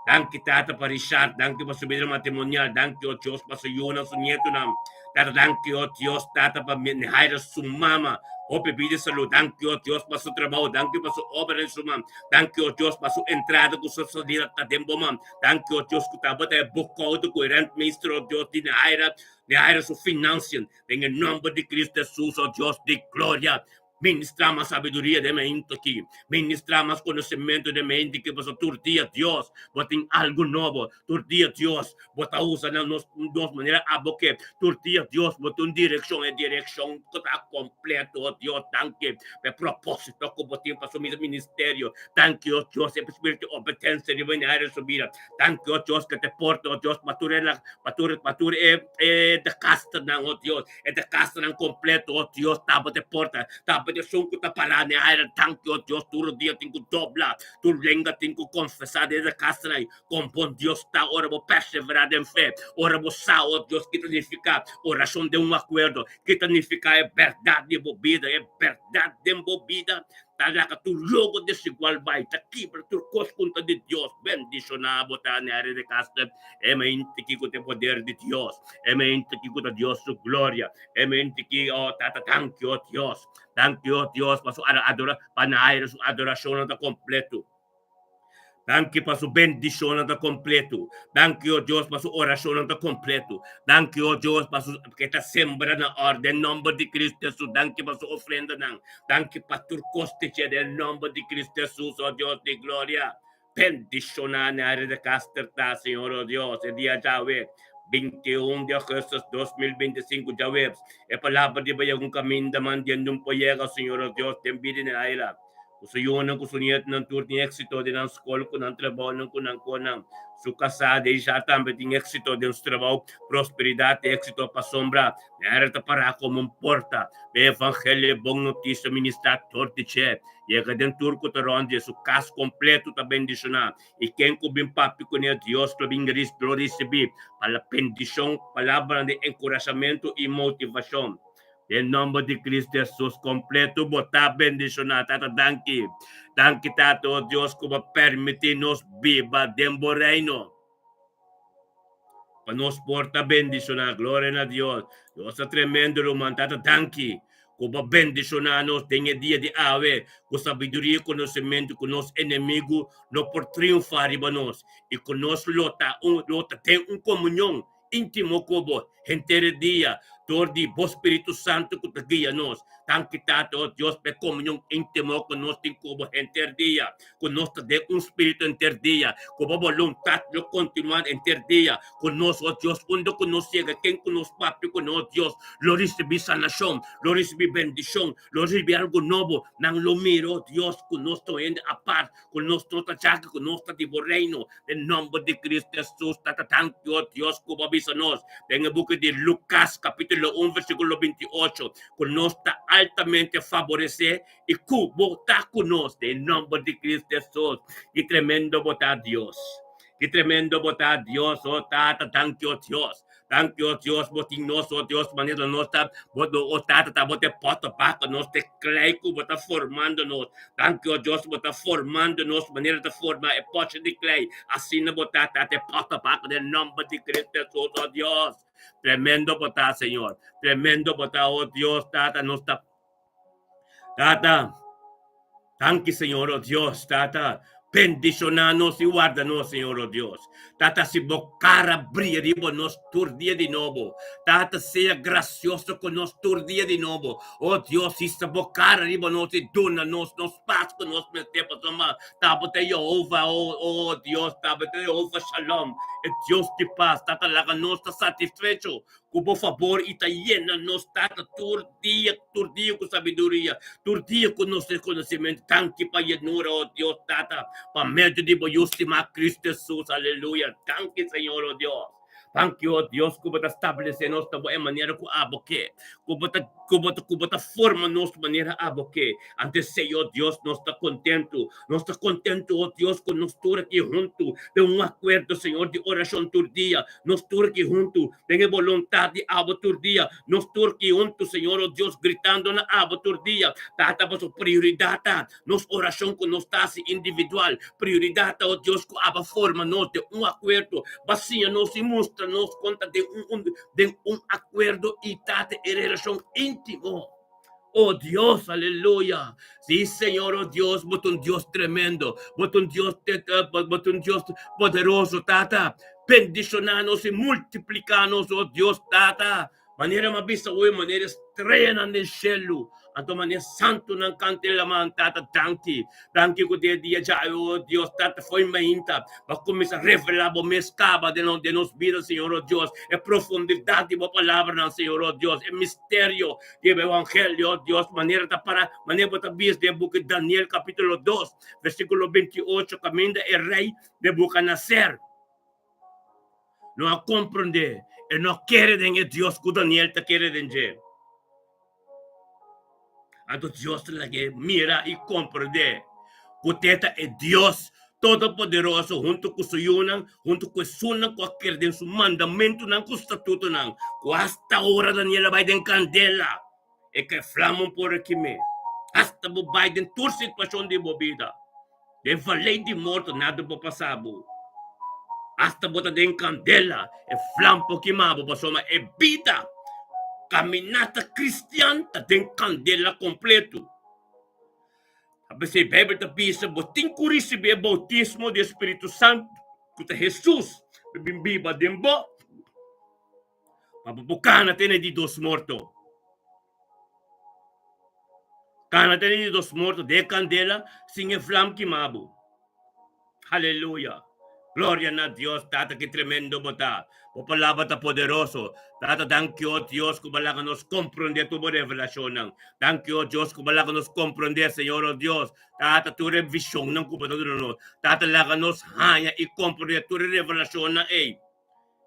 danki Tata pa Richard danki pa su bida matrimonial danki o Dios pa su yunan su nietonan Tata danki o Dios Tata pa Neaira su mama hopi bida y salud danki o Dios pa su trabou danki pa su obra den su man danki o Dios pa su entrada ku su salida ta den bo man danki o Dios ku tabata e boekhouder ku e rentmeester o Dios di Neaira Neaira su financiën Den e nomber di Cristo Jesus, o Dios di gloria, ministra mas sabiduria den mente aki, ministra mas conocimento den mente aki, pasobra tur dia, Dios, bo tin algo nobo, tur dia, Dios, bo ta usa na nos, nos manera abo ke, tur dia, Dios, bo tin un direccion, e direccion cu ta completo, o Dios, danki pa e proposito cu bo tin pa su ministerio, danki, o Dios, e spiritu di obedencia riba mi área su bida, danki, o Dios, cu te porta, o Dios, pa tur e pa tur pa tur e e de kasternan, oh Dios, e de kasternan kompleto, oh Dios, taba te porta, taba te esun ku ta pará den aire, danki, oh Dios, tur dia tin ku dobla, tur lenga tin ku konfesá den e de kasternan, kon bon Dios ta ora bo perseverá den fe, ora bo sa, oh Dios, ki ta nifiká orashon den un akuerdo, ki ta nifiká e bèrdat di bo bida, e bèrdat den bo bida Ta laga tur logo desigual bai, ta kibra tur kos ku ta di Dios. Bendishoná bo ta Nery de Castro, e mente ki ku ta e poder di Dios, e mente ki ku ta Dios su gloria, e mente ki, oh Tata, danki, oh Dios, danki, oh Dios, pa su adora, pa Naira su adorashonnan ta kompleto. Danki pa su bendishonnan ta kompleto. Danki, o Dios, pa su orashonnan ta kompleto. Danki, o Dios, pa su ke ta sembra na orde den nòmber di Kristu Hesus. Danki pa su ofrendanan. Danki pa tur kos te dje den nòmber di Kristu Hesus, o Dios di gloria. Bendishoná Nery de Caster ta, Señor, o Dios, e dia djawe, 21 di augustus 2025, djaweps. E palabra di bo yega un kaminda mandiendo un por yega, Señor, o Dios, den bida di Naira. Ku su yunan, ku su nietunan tur tin éksito den nan skol, ku nan trabounan, ku nan konan. Su kasá Deja tambe tin éksito den su trabou, prosperidat i éksito pasobra Mary ta pará komo un porta pa e evangelio, e bon notisia ministrá tur di dje. Yega den tur ku ta rònt dje, su kas kompleto ta bendishoná, i ken ku bin papia kuné, Dios lo bin lo risibí pa la bendishon, palabranan di enkurashamentu i motivashon. Den nomber di Cristo Jesus completo bo ta bendiciona Tata danki. Danki Tata oh Dios cu bo permiti nos biba den bo reino. Pa nos por ta bendiciona. Gloria na Dios. Dios ta tremendo ruman Tata danki cu bo bendiciona nos den e dia di awe cu sabiduria y conocimento cu nos enemigo no por triunfa riba nos y cu nos lo ta un lo ta den un comunion Íntimo ku bo henter e dia dor di bo Spiritu Santu ku ta guia nos. Danki Tata, o Dios, pa e komunion íntimo ku nos tin ku bo henter dia, ku nos ta den un spiritu henter dia, ku bo boluntat lo kontinuá henter dia ku nos, o Dios, unda ku nos yega, ken ku nos papia ku nos, Dios, lo risibí sanashon, lo risibí bendishon, lo risibí algu nobo. Nan lo mira, o Dios, ku nos ta un hende apart, ku nos no ta djaki, ku nos ta di bo reino. Den nomber di Cristo Jesus, Tata, danki, o Dios, ku bo a bisa nos den e buki di Lucas, capítulo 1, versículo 28, ku nos ta altamente faboresé i ku bo ta ku nos. Den nomber di Cristo Jesus. Ki tremendo bo ta, Dios! Ki tremendo bo ta, Dios! O Tata, danki, o Dios. Danki, o Dios, bo tin nos, o Dios, manera nos ta, bo, o Tata, ta bo te poto baka nos, te klei ku bo ta formando nos. Danki, o Dios, bo ta formando nos manera ta forma e pochi di klei. Asina bo ta, ta te poto baka den nomber di Cristo Jesus, o Dios. Tremendo bo ta, Señor. Tremendo bo ta, o Dios, Tata, nos ta Tata, danki Señor, oh Dios, Tata, bendiciona nos y warda nos, Señor, oh Dios. Tata, si bo cara bria riba nos tur dia di nobo. Tata, sea gracioso con nos tur dia di nobo. Oh Dios, hisa bo cara riba nos y duna nos nos paz cu nos mester pasobra ta bo ta Jehovah, oh, oh Dios, ta bo ta Jehovah Shalom, e Dios di paz. Tata, laga nos ta satisfecho Ku bo fabor i ta yena nos Tata tur dia, tur dia ku sabiduria, tur dia ku nos rekonosimentu. Danki pa yenura, o Dios Tata, pa medio di bo Yu stimá Kristu Hesus. Aleluya. Danki, Señor, o Dios. Danki, o Dios, ku bo ta stablesé nos na bo e manera ku abo ke, ku bo ta, ku bo ta, ku bo ta forma nos manera abo ke. Anto esei, o Dios, nos ta kontentu. Nos ta kontentu, o Dios, ku nos tur aki huntu den un akuerdo, Señor, di orashon tur dia. Nos tur aki huntu den e boluntat di abo tur dia. Nos tur aki huntu, Señor, o Dios, gritando na abo tur dia. Tata, paso prioridat ta nos orashon ku nos ta hasi individual. Prioridat ta, o Dios, ku abo a forma nos den un akuerdo. Bo a siña nos i mustra nos kon ta den un den un akuerdo i Tata e relashon íntimo. Oh Dios, aleluya. Sí, Señor, oh Dios, bo ta un Dios tremendo. Bo ta un Dios, bo ta un Dios poderoso, Tata. Bendiciona nos y multiplica nos, oh Dios, Tata. Manera m'a bisa hoy, manera estrellanan den cielo. Anto manera santunan canta en laman, Tata, danki. Danki ku den dia djawe, oh Dios, Tata, fo'i mainta, bo a kuminsá revelá bo mes kaba den nos, den nos bida, Señor, oh Dios, e profundidat di bo palabranan, Señor, oh Dios, e misterio di e evangelio, oh Dios, manera ta para, manera bo ta bisa den e buki Daniel kapítulo dos, versíkulo 28, kaminda e rei Nebuchadnezzar no a komprondé, e no a kere den e Dios ku Daniel ta kere den dje. Anto Dios ta lag'é mira i komprondé ku te ta e Dios Todopoderoso huntu ku su yunan, huntu ku esunnan ku a kere den su mandamentunan ku statutonan, ku asta ora Daniel a bai den kandela, e ka e flama un por a kim'é. Asta bo bai den tur situashon di bo bida, den valei di morto nada por pasa bo. Asta bo ta den kandela, e flam por kima bo, pasobra e bida kaminata kristian ta den kandela kompleto. A P'esei Beibel ta bisa, Bo tin ku risibí e boutismo di e spiritu santu, ku ta Hesus, pa bin biba den bo, pa bo por kana tene di dos morto. Kana tene di dos morto den e kandela sin e flam kima bo. Aleluya! Gloria na Dios, Tata, ki tremendo bo ta. Bo palabra ta poderoso. Tata, danki, o Dios, ku bo laga nos komprondé tur bo revelashonnan. Danki, o Dios, ku bo laga nos komprondé, Señor, o Dios, Tata, tur e vishonnan ku bo ta duna nos. Tata, laga nos haña i komprondé tur e revelashonnan ei.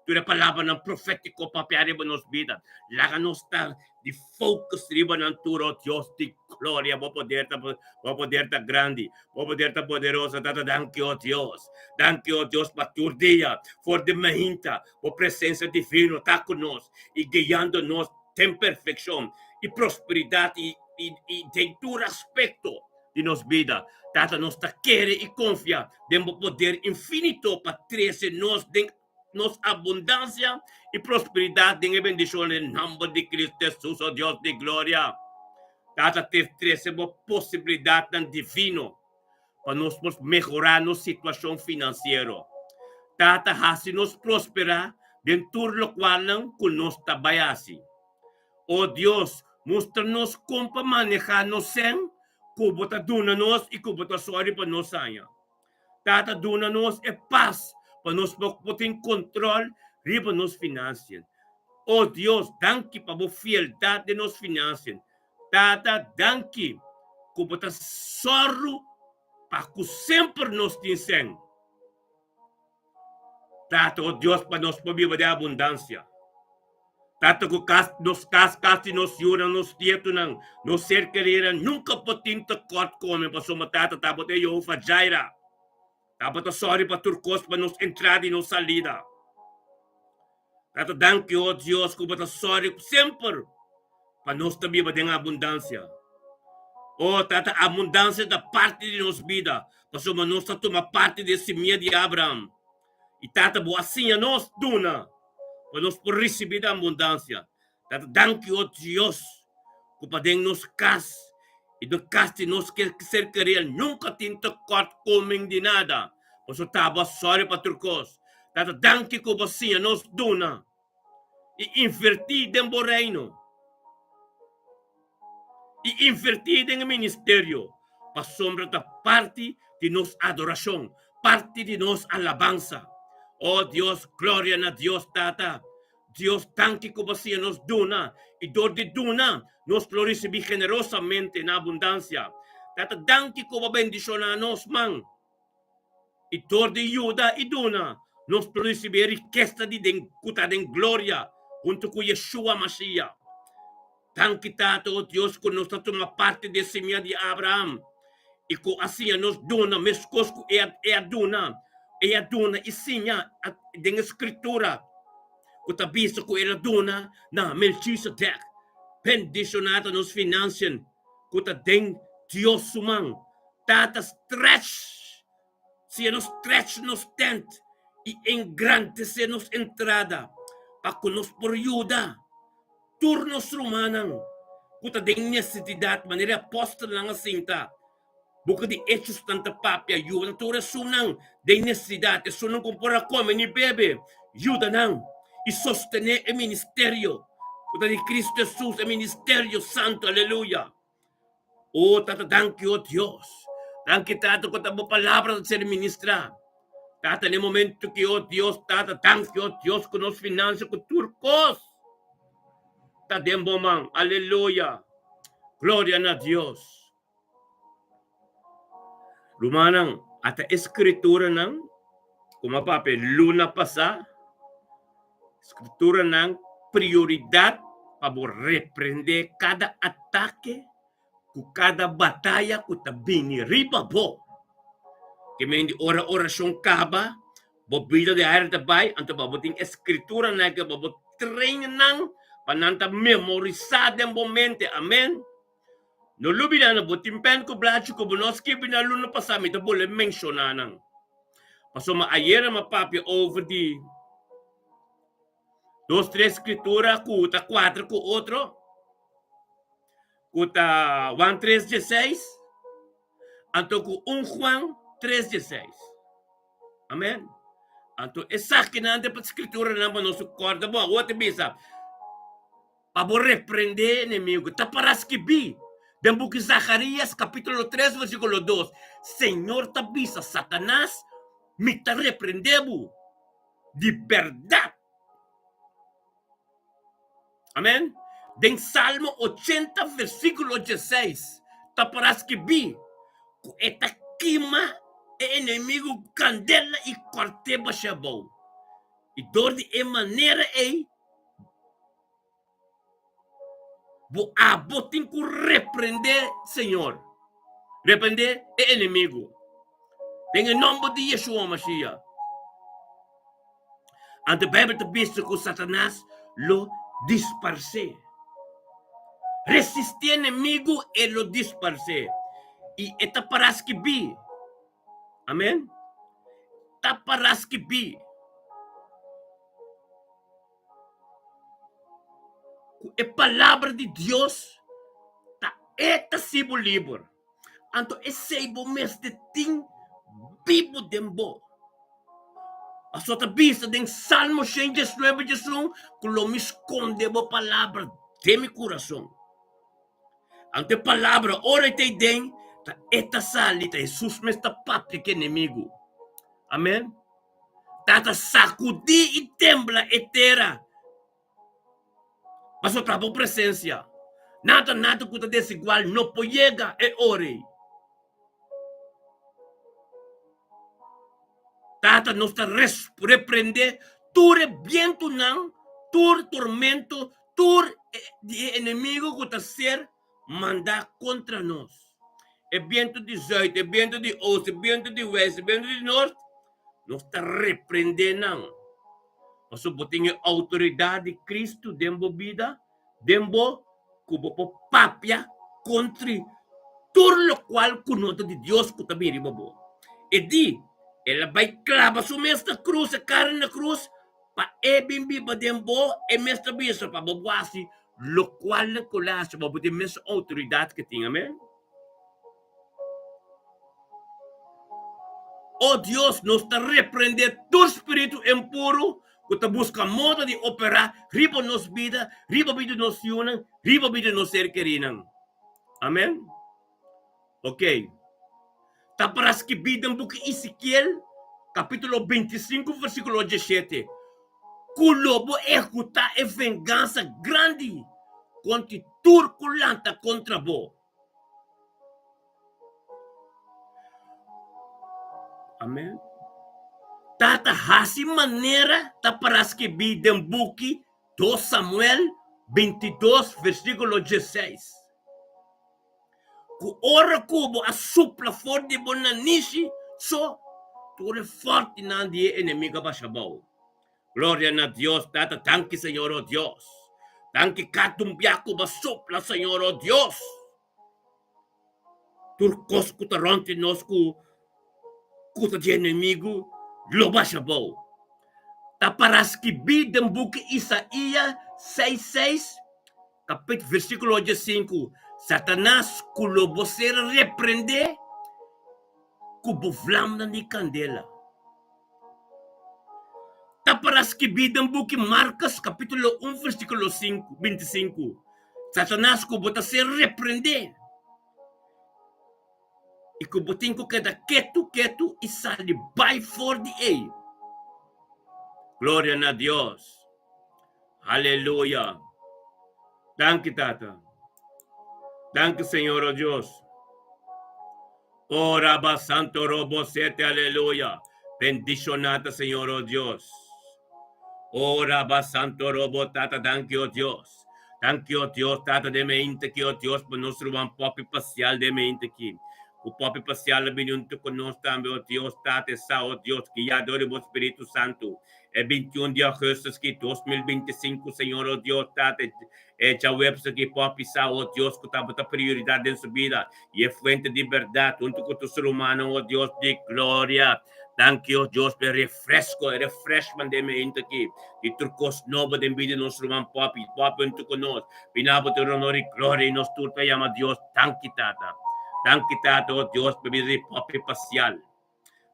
Tur e palabranan profétiko papia riba nos bida. Laga nos ta di focus riba nan tur, oh Dios di gloria. Bo poder ta, bo poder ta grandi. Bo poder ta poderoso. Tata, danki, oh Dios. Danki, oh Dios, pa tur dia, for di mainta, bo presencia divino ta ku nos i guiando nos den perfeccion i prosperidad i, i, i den tur aspecto di nos bida. Tata, nos ta kere i konfia den bo poder infinito pa trese nos den nos abundansia i prosperidat den e bendishon den nomber di Cristo Jesus, o Dios di gloria. Tata, te trese bo posibilidatnan divino pa nos por mehorá nos situashon finansiero. Tata, hasi nos prosperá den tur lokualnan ku nos ta bai hasi. O Dios, mustra nos kon pa manehá nos sèn ku bo ta duna nos i ku bo ta sòri pa nos haña. Tata, duna nos e pas pa nos por tin kontròl riba nos finansian. O Dios, danki pa bo fieldat den nos finansian. Tata, danki ku bo ta sòru pa ku semper nos tin sèn. Tata, o Dios, pa nos por biba den abundansia. Tata, ku kas, nos kas, kas di nos yunan, nos nietunan, nos ser kerinan nunka por tin tekort kome, pasobra Tata tabata e Jehová Jireh. Tabata sòri pa tur kos pa nos entrada i nos salida. Tata, danki, o Dios, ku bo ta sòri semper pa nos ta biba den abundansia. O Tata, abundansia ta parti di nos bida, pasobra nos ta tuma parti di e simia di Abraham. I Tata, bo a siña nos duna pa nos por risibí di abundansia. Tata, danki, o Dios, ku paden nos kas i den kas di nos ser kerí nunka tin tekòrt komen di nada, pasobra ta bo a sòri pa tur kos. Tata, danki ku bo a siña nos duna i invertí den bo Reino i invertí den e ministerio, pasobra ta parti di nos adorashon, parti di nos alabansa. O Dios, gloria na Dios Tata. Dios, danki ku bo siña nos duna, i dor di duna nos lo risibí generosamente na abundansia. Tata, danki ku bo bendishoná nos man. I dor di yuda i duna, nos por risibí e rikesa di den ku ta den gloria huntu ku Yeshua Mashiach. Danki, Tata, o Dios, ku nos ta tuma parti di e simia di Abraham i ku a siña nos duna meskos ku e a duna. E a duna i siña den e Skritura ku ta bisa ku el a duna na Melchizedek. Bendishoná ta nos finansian ku ta den Dios su man. Tata stretch, siña nos stretch nos tent i engrandesé nos entrada pa ku nos por yuda tur nos rumannan ku ta den nesesidat manera e apòstelnan a sinta. Buki di Hechosnan ta papia, Yuda tur esunnan den nesesidat, esunnan ku por a kome ni bebe, yuda nan i sostené e ministerio ku ta di Kristu Hesus, e ministerio santu. Aleluya! O Tata, danki, o Dios. Danki, Tata, ku ta bo palabra ta ser ministrá. Tata, na e momento ki, o Dios, Tata, danki, o Dios, ku nos finansa, ku tur kos ta den bo man. Aleluya! Gloria na Dios. Rumannan, ata e skrituranan ku mi a papia luna pasá, skrituranan prioridat pa bo reprendé kada atake ku kada bataya ku ta bini riba bo. Ke men di ora orashon kaba, bo bida di aire ta bai, anto pa bo tin e skrituranan ke pa bo train nan pa nan ta memorisá den bo mente. Amen. No lubida na bo tin pen ku blachi ku bo no skibi na luna pasá mi ta bolbe menshoná nan. Pasobra ayera mi a papia over di dos tres skritura ku ta kuadra ku otro, ku ta Juan tres dieseis anto ku un Juan tres dieseis. Amen. Anto esakinan ta e skrituranan pa nos kòrda bon. Awor ta bisa. Pa bo reprendé e enemigu. Ta pará skibí den buki Zacarías, capítulo 3, versículo 2, Señor ta bisa Satanas. Mi ta reprendé bo di bèrdat. Amèn. Den Salmo ochenta versíkulo dieseis ta pará skibí ku e ta kima e enemigu ku kandela i kòrt'é bash'é abou. I dor di e manera ei bo abo tin ku reprendé Señor, reprendé e enemigu den e nòmber di Yeshua Mashiach. Anto Bijbel ta bisa ku Satanas lo disparsé. Resistí enemigu, e lo disparsé. I e ta pará skibí. Amèn. Ta pará skibí. Ku e palabra di Dios ta e ta hasi bo liber. Anto esei bo mester tin bibu den bo. Pasobra ta bisa den Salmo shen diesnuebe diesun ku lo mi skonde bo palabra den mi kurason. Anto e palabra ora e ta ei den, ta e ta sali, ta Hesus mes ta papia ku enemigu. Amen. Tata sakudí i tembla e tera. Pasobra ta bo presensia. Nada nada ku ta desigual no por yega e ora ei. Tata, nos ta reprendé tur e bientunan, tur tormento, tur di e enemigu ku ta ser mandá kontra nos. E bientu di zùit, e bientu di oost, e bientu di wèst, e bientu di nort, nos ta reprendé nan. Pasobra bo tin e outoridat di Kristu den bo bida, den bo, ku bo por papia kontri tur lokual ku no ta di Dios ku ta bini riba bo. E di, El a bai klaba su mes na krus, e karni na krus, pa e bin biba den bo, e mes ta bisa pa bo bo hasi lokual nan ku lo hasi, bo bo tin mes outoridat ke tin. Amen. O Dios, nos ta reprendé tur spiritu impuru ku ta buska moda di operá riba nos bida, riba bida di nos yunan, riba bida di nos ser kerínan. Amèn. Oké. Ta para skibí den buki Ezekiel, kapítulo 25, versíkulo 17, ku lo bo ehekutá e vengansa grandi kontra tur ku lanta kontra bo. Amen. Tata hasi manera ta para skibí den buki Dos Samuel 22 versíkulo 16. Ku ora ku bo a supla for di bo nanishi so, tur e fòrtinan di e enemigu a basha abou. Gloria na Dios Tata danki Señor oh Dios danki kada un bia ku bo a supla Señor oh Dios tur kos ku ta rònt di nos ku ku ta di enemigu lo basha abou ta para skibí den buki Isaías seis seis kapit versíkulo diesinku Satanas ku lo bo ser reprendé ku bo vlamnan di kandela. Ta para skibí den buki Marcos capítulo un versículo sinku, bintisinku, Satanas ku bo ta ser reprendé i ku bo tin ku keda ketu ketu i sali bai for di ei. Gloria na Dios. Aleluya. Danki Tata. Danki Señor o Dios. O Rabba Santo Robo Sete Aleluya. Bendiciona ta Señor o Dios. O Rabba Santo Robo Tata danki o Dios. Danki o Dios Tata den mente ki o Dios pa nos ruman popi pasial den mente ki. Ku popi pasial a bini hunto ku nos tambe o Dios Tata e sa o Dios guia dor di bo Spiritu Santu. E 21 di augustus ki 2025 Señor o Dios Tata E djaweps aki por a pisa, o Dios, ku tabata prioridat den su bida i e fuente di bèrdat huntu ku tur su rumannan, o Dios di gloria. Danki, o Dios, pa e refresko, e refreshment den meinta aki, di tur kos nobo den bida di nos ruman Poppy, Poppy huntu ku nos. Bina bo tur honor i gloria i nos tur ta yama Dios, Danki, Tata. Danki, Tata, o Dios, pa e bida di Poppy pasial.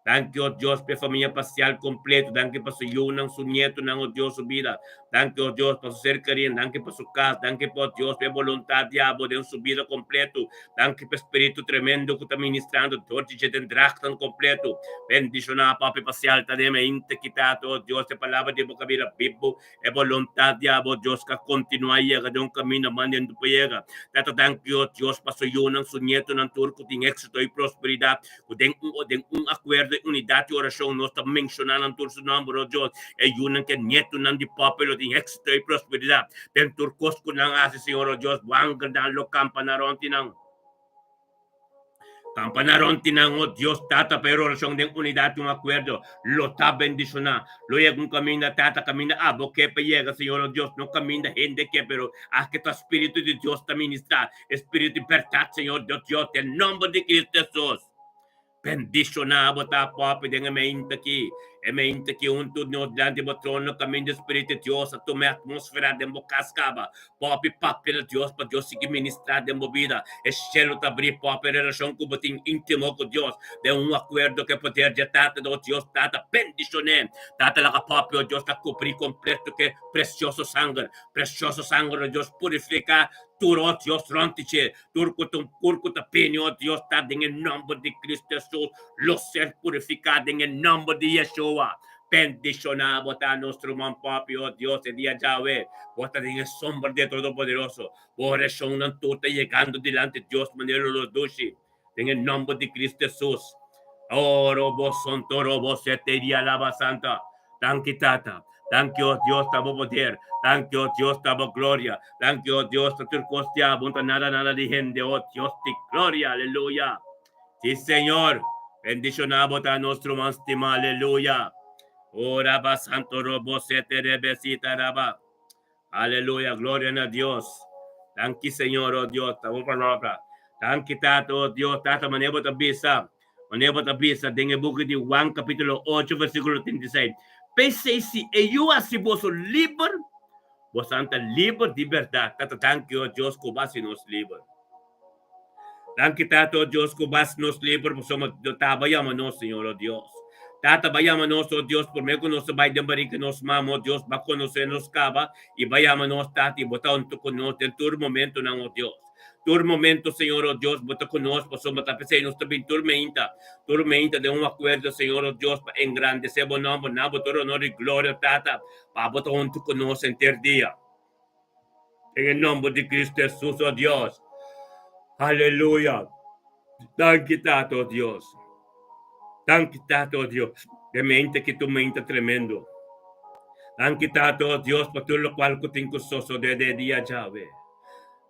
Danki, oh Dios, pa e famia Pacial kompleto. Danki pa su yunan, su nietonan, oh Dios, su bida. Danki, oh Dios, pa su ser kerí. Danki pa su kas. Danki pa, oh Dios, pa e boluntat di abo den su bida kompleto. Danki pa e spiritu tremendo ku ta ministrando dor di dje den drachtnan kompleto. Bendishoná Papi Pacial ta den mente kita, oh Dios, e palabra di bo ka bira bibu. E boluntat di abo, Dios, ka kontinuá yega den un kaminda manera no por yega. Tata, danki, oh Dios, pa su yunan, su nietonan tur ku tin éksito i prosperidat. Ku den un den un akuerdo i unidat di orashon nos ta menshoná nan tur su nòmber, oh Dios. E yunan ku e nietonan di Pope lo tin éksito i prosperidat den tur kos ku nan hasi, Señor, oh Dios. Bo angelnan lo kampa na rònt di nan. Kampa na rònt di nan, oh Dios, Tata, pa e orashon den unidat i un akuerdo lo ta bendishoná. Lo yega un kaminda, Tata, kaminda abo ke pa yega, Señor, oh Dios, no kaminda hende ke, pero aki ta Spiritu di Dios ta ministrá. Espíritu di bèrdat, Señor Dios Dios, den nòmber di Cristo Hesus, bendishoná bo ta Papi den e meinta aki, e meinta aki huntu nos dilanti bo trono kaminda Espíritu di Dios a tuma e atmósfera den bo kas kaba. Papi, papia na Dios pa Dios sigui ministrá den bo bida. E shelu ta abrí, Papi, e relashon ku bo tin íntimo ku Dios den un akuerdo ku e poder dje Tata, oh Dios Tata, bendishon'é. Tata laga Papi, oh Dios, ta kubrí kompleto ku e presioso sanger, presioso sanger, oh Dios, purifiká Tur, oh Dios, rond di dje, tur ku ta un kur ku ta bini, oh Dios, ta den e nòmber di Cristo Hesus, lo ser purifiká den e nòmber di Yeshua. Bendishoná bo ta nos ruman Poppy, oh Dios, e dia djawe. Bo ta den e sombra di e Todopoderoso. Bo orashonnan tur ta yegando dilanti Dios manera lo dushi. Den e nòmber di Cristo Hesus. Oh, robo sonto, robo sete dia laba santa. Danki Tata. Danki oh Dios ta bo poder. Danki oh Dios ta bo gloria. Danki oh Dios ta tur kos di abo, no ta nada nada di hende oh Dios di gloria. Aleluya. Si Señor. Bendiciona bo ta nos ruman stima. Aleluya. Oh raba santo robo sete rebesita raba. Aleluya, gloria na Dios. Danki Señor, oh Dios, ta bo palabra. Danki Tata, oh Dios, Tata, manera bo ta bisa, manera bo ta bisa den e buki di Juan capítulo 8 versículo 36. P'esei si e yu hasi boso liber, boso ta liber di berdad. Tata, danki, oh Dios, ku bo hasi nos liber. Danki Tata, oh Dios, ku bas nos liber, pasobra bo taba yama nos, Señor, oh Dios. Tata, ba yama nos, oh Dios, promé ku nos a bai den barika nos mama, oh Dios, ba konosé nos kaba i ba yama nos, Tata, i bo ta huntu ku nos den tur momentunan, oh Dios. Tur momento, Señor, oh Dios, bo ta ku nos, pasobra ta p'esei nos ta bin tur meinta, tur meinta den un akuerdo, Señor, oh Dios, pa engrandesé bo nòmber, na bo tur honor i gloria, Tata, pa bo ta huntu ku nos henter dia. Den e nomber di Cristo Jesus, oh Dios. Aleluya. Danki, Tata, oh Dios. Danki, Tata, oh Dios. De mente ki tu mente tremendo. Danki, Tata, oh Dios, pa tur lokual ku tin ku sosodé de dia djawe.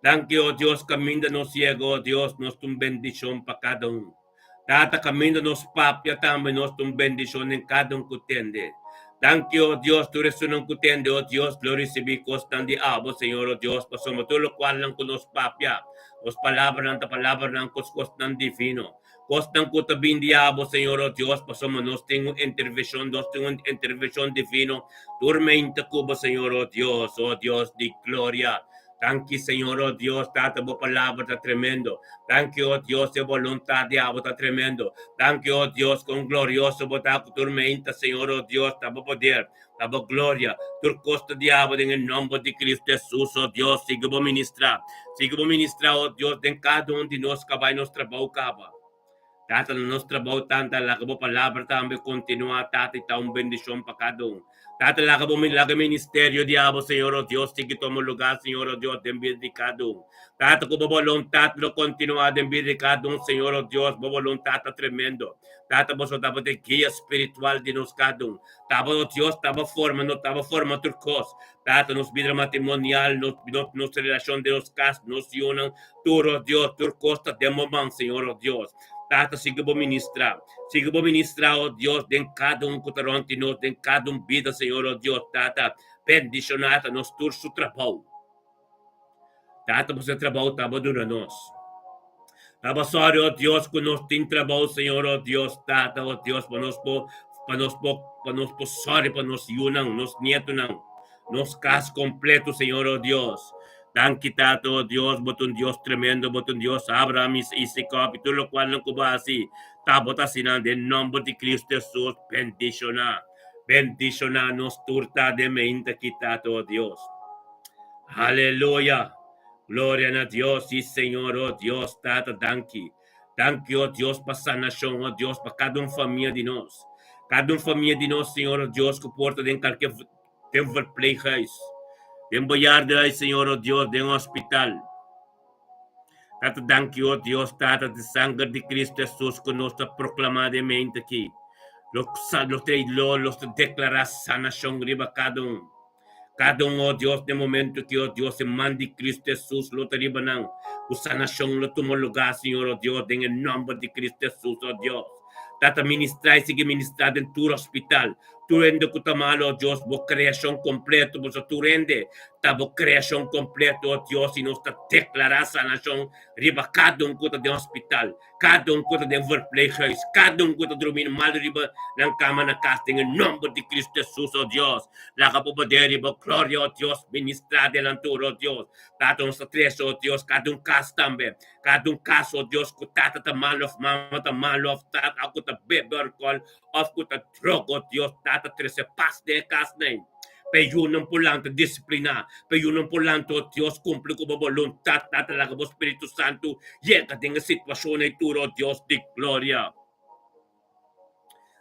Danki, oh Dios, kaminda nos yega, oh Dios, nos ta un bendishon pa kada un. Tata kaminda nos papia tambe nos ta un bendishon den kada un ku tende. Danki o Dios tur esunnan ku tende o Dios lo risibí kosnan di abo Señor o Dios pasobra tur lokualnan ku nos papia nos palabranan ta palabranan kos kosnan divino kosnan ku ta bin di abo Señor o Dios pasobra nos tin un interveshon nos tin un interveshon divino tur meinta ku bo Señor o Dios o Dios di gloria. Danki Señor, oh Dios, Tata, bo palabra ta tremendo. Danki, oh Dios, e voluntad di abo ta tremendo. Danki, oh Dios, con glorioso bo ta cu tur meinta, Señor, oh Dios, ta bo poder, ta bo gloria. Tur cos ta di abo den e nomber di Cristo Jesus, oh Dios, sigui bo ministra. Sigui bo ministra, oh Dios, den cada un di nos ca bay nos trabao caba. Tata, na nos trabou tanta, laga bo palabra tambe kontinuá, Tata, i ta un bendishon pa kada un. Tata, laga bo laga ministerio di abo, Señor, o Dios, sigui tuma lugá, Señor, o Dios, den bida di kada un. Tata, ku bo boluntat lo kontinuá den bida di kada un, Señor, o Dios, bo boluntat ta tremendo. Tata, boso tabata e guia spiritual di nos kada un. Tabata, o Dios, taba forma nos, taba forma tur kos. Tata, nos bida matrimonial, nos, nos, nos relashon den nos kas, nos yunan, Tur, oh Dios, tur kos ta den bo man, Señor, oh Dios. Tata, sigui bo ministrá. Sigui bo ministrá, oh Dios, den kada un ku ta rònt di nos, den kada un bida, Señor, oh Dios. Tata, bendishoná ta nos tur su trabou. Tata, boso trabou ta bo duna nos. Ta bo sòri, oh Dios, ku nos tin trabou, Señor, oh Dios, Tata, oh Dios, pa nos por, pa nos por, pa nos por sòri pa nos yunan, nos nietunan. Nos kas kompleto, Señor, oh Dios. Danki, Tata, oh Dios, bo ta un Dios tremendo, bo ta un Dios Abraham, Isaac, i tur lokual nan ku bo hasi. Ta bo ta asina den nomber di Cristo Jesus bendiciona bendiciona nos tur ta den meinta ki Tata oh Dios. Aleluya Gloria na Dios si Señor oh Dios Tata danki danki oh Dios pa sanacion oh Dios pa cada un famia di nos cada un famia di nos Señor oh Dios cu por ta den calke den verpleeghuis den bejaardenhuis Señor oh Dios den hospital. Tata danki o Dios Tata di sanger di Cristo Jesus ku nos ta proklama den mente aki. Lo lo lo los ta deklará sanashon riba kada un. Kada un o Dios den momento aki o Dios e man di Cristo Jesus lo ta riba nan ku sanashon lo tuma lugá Señor o Dios den e nòmber di Cristo Jesus o Dios. Tata ministrá i sigui ministrá den tur hospital. Tur hende ku ta malu, o Dios, bo kreashon kompleto, pasobra tur hende ta bo kreashon kompleto, o Dios, i nos ta deklará sanashon riba kada un ku ta den hospital, kada un ku ta den verpleeghuis, kada un ku ta drumí malu riba nan kama na kas, den e nòmber di Kristu Hesus, o Dios. Laga bo poder i bo gloria, o Dios, ministrá den nan tur, o Dios. Tata, nos ta trese, o Dios, kada un kas tambe, kada un kas, o Dios, ku tata ta malu òf mama ta malu òf tata ku ta bebe alkohòl òf ku ta droga, o Dios Tata, trese pas den e kasnan. Pa e yunan por lanta disipliná, pa e yunan por lanta, o Dios, kumpli ku bo boluntat, Tata, laga bo Spiritu Santu yega den e situashonnan ei tur, o Dios di gloria.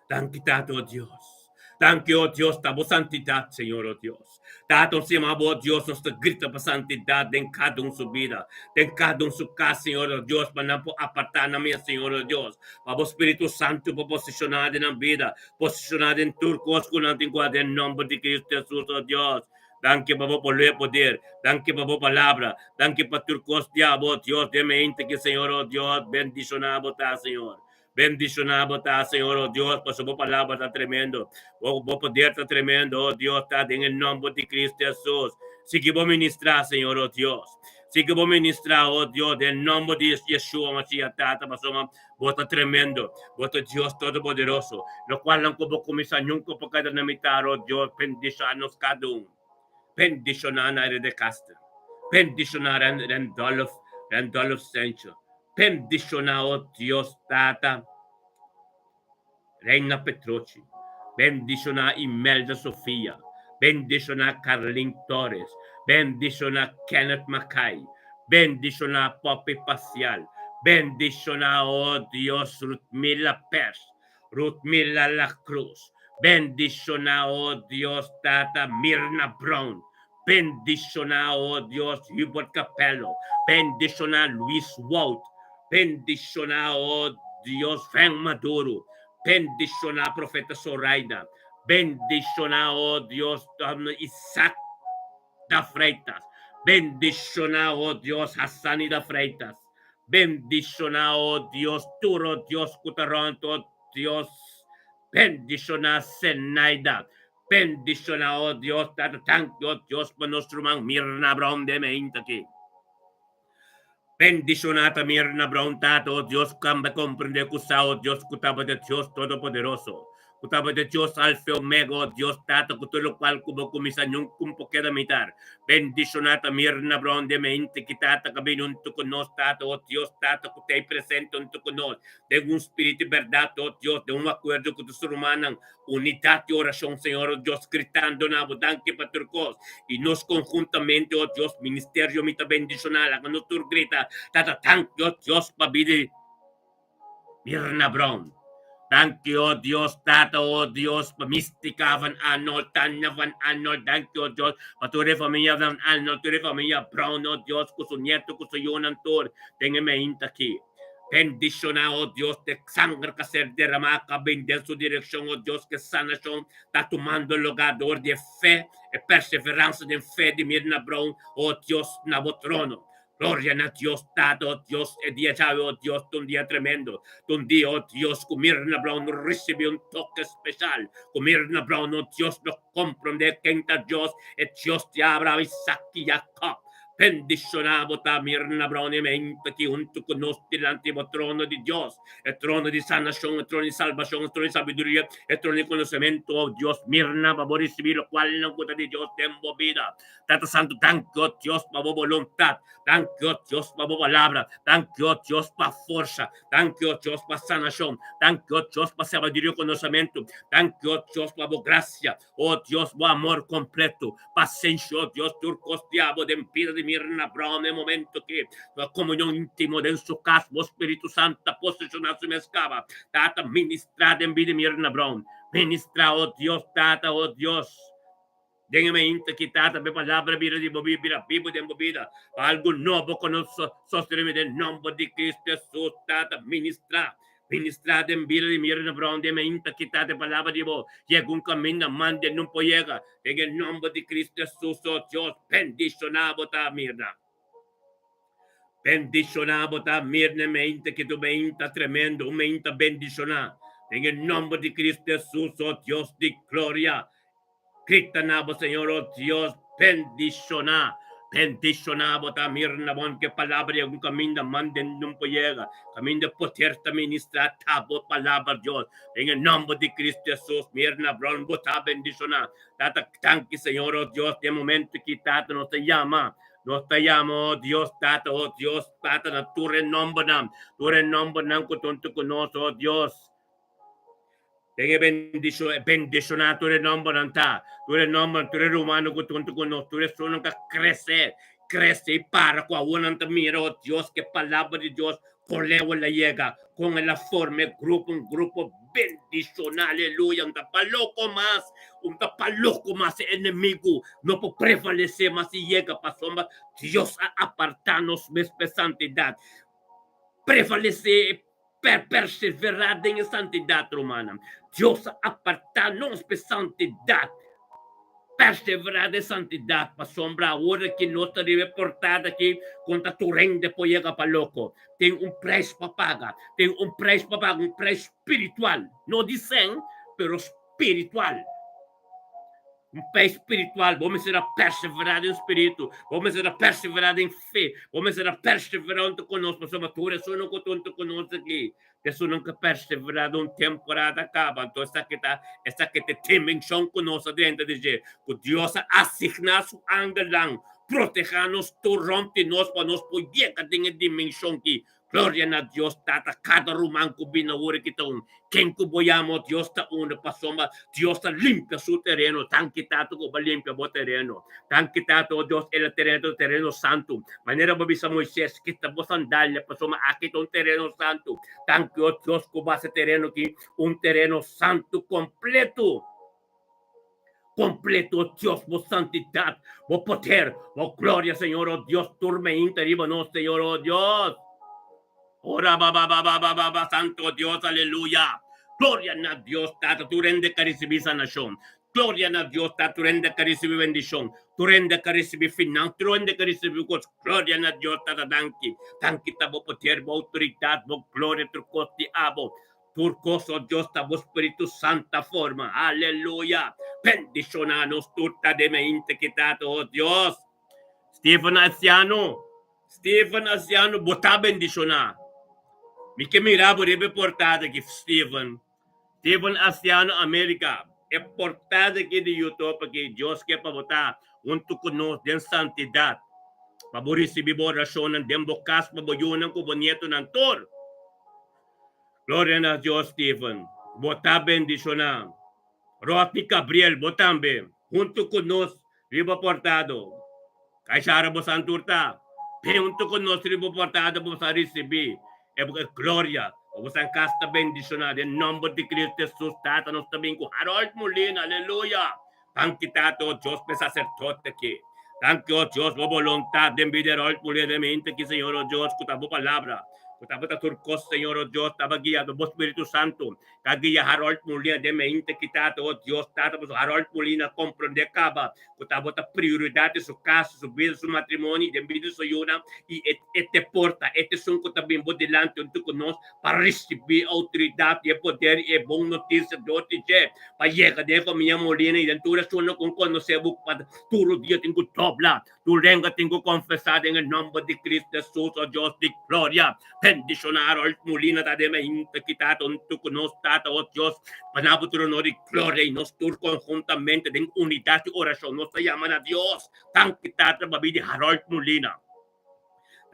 Danki, Tata, o Dios. Danki, o Dios, ta bo santidat, Señor, o Dios. Tata, nos yama bo, o Dios, nos ta grita pa santidat den kada un su bida, den kada un su kas, Señor, o Dios, pa nan por apartá nan mes, Señor, o Dios, pa bo Spiritu Santu por posishoná den nan bida, posishoná den tur kos ku nan tin ku hasi den nòmber di Kristu Hesus, o Dios. Danki pa bo poder, poder. Danki pa bo palabra. Danki pa tur kos di abo, o Dios, den mente ki, Señor, o Dios, bendishoná bo ta, Señor. Bendishoná bo ta, Señor, o Dios, pasobra bo palabra ta tremendo. Bo, bo poder ta tremendo, o Dios, ta den e nòmber di Cristo Hesus. Sigui bo ministrá, Señor, o Dios. Sigui bo ministrá, o Dios, den nòmber di Yeshua Mashiach, Tata, pasobra bo ta tremendo. Bo ta Dios Todopoderoso. Lokualnan ku bo kuminsá nunka por keda na mitar, o Dios, bendishoná nos kada un. Bendishoná Naira de Castro. Bendishoná Randolph, Randolph Sancho. Bendishoná, o Dios Tata, Reina Petrochi. Bendishoná Imelda Sofia. Bendishoná Carlin Torres. Bendishoná Kenneth Mackay. Bendishoná Poppy Pacial. Bendishoná, o Dios, Ruthmila Pers. Ruthmila La Cruz. Bendishoná, o Dios Tata, Mirna Brown. Bendishoná, o Dios, Hubert Capello. Bendishoná Luis Wout. Bendishoná, o Dios, Ven Maduro. Bendishoná Profeta Zoraida. Bendishoná, o Dios, Isaac da Freitas. Bendishoná, o Dios, Hassani da Freitas. Bendishoná, o Dios, tur, o Dios, ku ta rònt, o Dios. Bendishoná Zenaida. Bendishoná, o Dios, Tata, danki, o Dios, pa nos ruman Mirna Brown den meinta aki. Bendishoná ta Mirna Brown, Tata, o Dios, ku kamba komprendé ku sa, o Dios, ku tabata Dios Todopoderoso, ku tabata Dios Alfa i Omega, o Dios, Tata, ku tur lokual ku bo kuminsá nunka un por keda mitar. Bendishoná ta Mirna Brown den meinta aki, Tata, ku a bini huntu ku nos, Tata, o Dios, Tata, ku ta ei presente huntu ku nos, den un spiritu i bèrdat, o Dios, den un akuerdo ku tur su rumannan, Unidat di orashon, Señor, o Dios, gritando na bo danki pa tur kos. I nos konhuntamente, o Dios, ministerio mi ta bendishoná, laga nos tur grita, Tata, danki, o Dios, pa bida di Mirna Brown. Danki, o Dios, Tata, o Dios, pa Mystica van Arnold, Tanya van Arnold, danki, o Dios, pa tur e famia van Arnold, tur e famia Brown, o Dios, ku su nieto, ku su yunan tur den e meinta aki. Bendishoná, o Dios, te sanger ka ser deramá ka bin den su direkshon, o Dios, ke sanashon ta tumando lugá dor di e fe, e perseveransa den fe di Mirna Brown, o Dios, na bo trono. Gloria na Dios Tata, o Dios, e dia djawe, o Dios, ta un dia tremendo, ta un dia, o Dios, ku Mirna Brown no risibí un toke speshal, ku Mirna Brown, o Dios, no komprondé ken ta Dios, e Dios di Abraham, Isaac i Jakòb. Bendishoná bo ta Mirna Brown e mente aki huntu ku nos dilanti bo trono di Dios, e trono di sanashon, e trono di salbashon, e trono di sabiduria, e trono di konosementu, o Dios, Mirna pa bo risibí lokualnan ku ta di Dios den bo bida. Tata Santu, danki, o Dios, pa bo boluntat. Danki, o Dios, pa bo palabra. Danki, o Dios, pa forsa. Danki, o Dios, pa sanashon. Danki, o Dios, pa sabiduria i konosementu. Danki, o Dios, pa bo grasia. O Dios, bo amor completo, pasenshi, o Dios, tur cos di abo den bida di Mirna Brown e momento ki comunion intimo den su cas, bo Spiritu Santo ta posiciona su mes caba. Tata, ministra den bida di Mirna Brown. Ministra, o Dios, Tata, o Dios, den e mainta ki, Tata, pa e palabra bira di bo bida, bira bibo den bo bida, pa algo nobo cu nos sostenemi den nomber di Cristo Jesus, Tata, ministra. Ministrá den bida di Mirna Brown den mainta kita te palabra di bo yega un kaminda mande nun por yega den e nomber di Cristo Jesus oh Dios bendishoná bo ta Mirna bendishoná bo ta Mirna mainta kita un mainta tremendo un mainta bendishoná den e nomber di Cristo Jesus oh Dios di gloria. Grita na bo Señor, oh Dios, bendishoná, bendishoná bo ta Mirna bon ke palabra yega un kaminda manden nun por yega, kaminda poder ta ministrá ta bo palabra Dios, den e nomber di Cristo Jesus, Mirna Brown bo ta bendishoná, Tata danki Señor, oh Dios, den momento ki Tata nos ta yama, nos ta yama, oh Dios, Tata, oh Dios, Tata na tur e nombernan, tur e nombernan ku ta huntu ku nos, oh Dios. Den e bendishon, e bendishoná tur e nòmbernan ta, tur e nòmbernan, tur e rumannan ku ta huntu ku nos, tur esunnan ku a krese, krese i para ku awor nan ta mira, o Dios, ku e palabra di Dios kon leu el a yega, kon el a forma e grupo, un grupo bendishoná, aleluya, un ta pa loko mas, un ta pa loko mas, e enemigu no por prevalesé mas i yega, pasobra Dios a apartá nos mes pa e santidat, prevalesé e. Per perseverá den e santidat, rumannan. Dios a apartá nos p'e santidat. Perseverá den santidat, pasobra awor aki nos ta riba e portada aki kontra tur hende por yega pa loko. Tin un preis pa paga. Tin un preis pa paga, un preis spiritual. No di sèn, pero spiritual. Un pé spiritual, bo mester a perseverá den spiritu, bo mester a perseverá den fe, bo mester a perseverá huntu ku nos, pasobra tur esunnan ku ta huntu ku nos aki, ta esunnan ku a perseverá den un temporada kaba. Anto esaki ta, esaki ta e dimenshon ku nos a drenta di dje, ku Dios a asigná su angelnan protehá nos tur rònt di nos pa nos por yega den e dimenshon aki. Gloria na Dios Tata, kada ruman ku bini awor aki ta un. Ken ku bo yama o Dios ta unda pasobra Dios ta limpia su tereno. Danki Tata ku bo a limpia bo tereno. Danki Tata o Dios el a tereno ta tereno santu. Manera bo a bisa Moises, kita bo sandalia pasobra aki ta un tereno santu. Danki o Dios ku bo a hasi tereno aki un tereno santu kompleto. Completo, oh Dios, bo santidad, bo poder, bo gloria, Señor, oh Dios, tur meinta riba nos, Señor, oh Dios. Ora ba ba ba ba ba ba ba, Santo Dios, aleluya. Gloria na Dios, Tata, tur hende ka ricibi sanacion. Gloria na Dios, Tata, tur hende ka ricibi bendicion. Tur hende ka ricibi finan, tur hende ka ricibi cos. Gloria na Dios, Tata, danki. Danki ta bo poder, bo autoridad, bo gloria, tur cos di abo. Tur cos, oh Dios, ta bo Spiritu Santo ta forma. Aleluya! Bendiciona nos tur ta den mente ki Tata, oh Dios. Stephen Anciano, Stephen Anciano, bo ta bendiciona. Mi ke mira bo riba e portada aki, Stephen. Stephen Anciano, America. E portada aki di YouTube aki, Dios ke pa bo ta hunto cu nos den santidad. Pa bo ricibi bo oracionnan den bo cas, pa bo yunan cu bo nietonan tur. Gloria na Dios Steven, bo ta bendiciona. Rodney Gabriel, bo tambe, hunto cu nos riba portado. Caixara bo san tur ta. Bin hunto cu nos riba portado bo sa ricibi e gloria. Bo san cas ta bendiciona den nomber di Cristo Jesus Tata nos ta bin cu Harold Molina, aleluya. Danki Tata o Dios p'e sacerdote aki. Danki o Dios bo boluntad den bida Harold Molina den mente aki Señor o Dios cu ta bo palabra. Ku tabata tur kos, Señor, o Dios, taba guia do bo Spiritu Santu, ka guia Harold Molina den mente ki Tata, o Dios, Tata, pasobra Harold Molina komprondé kaba ku tabata prioridat di su kas, su bida, su matrimonio i den bida di su yunan, i e e te porta, e ta esun ku ta bin bo dilanti huntu ku nos pa risibí outoridat i e poder i e bon notisia dor di dje, pa yega den e famia Molina i den tur esunnan ku konosé bo pa tur dia tin ku dobla. Tur lenga tin ku konfesá den e nòmber di Cristo Hesus, o Dios di gloria. Bendishoná Harold Molina ta den mainta ki Tata huntu ku nos, Tata, o Dios, pa na bo tur honor i gloria i nos tur konhuntamente den unidat i orashon nos ta yama na Dios. Danki Tata pa bida di Harold Molina.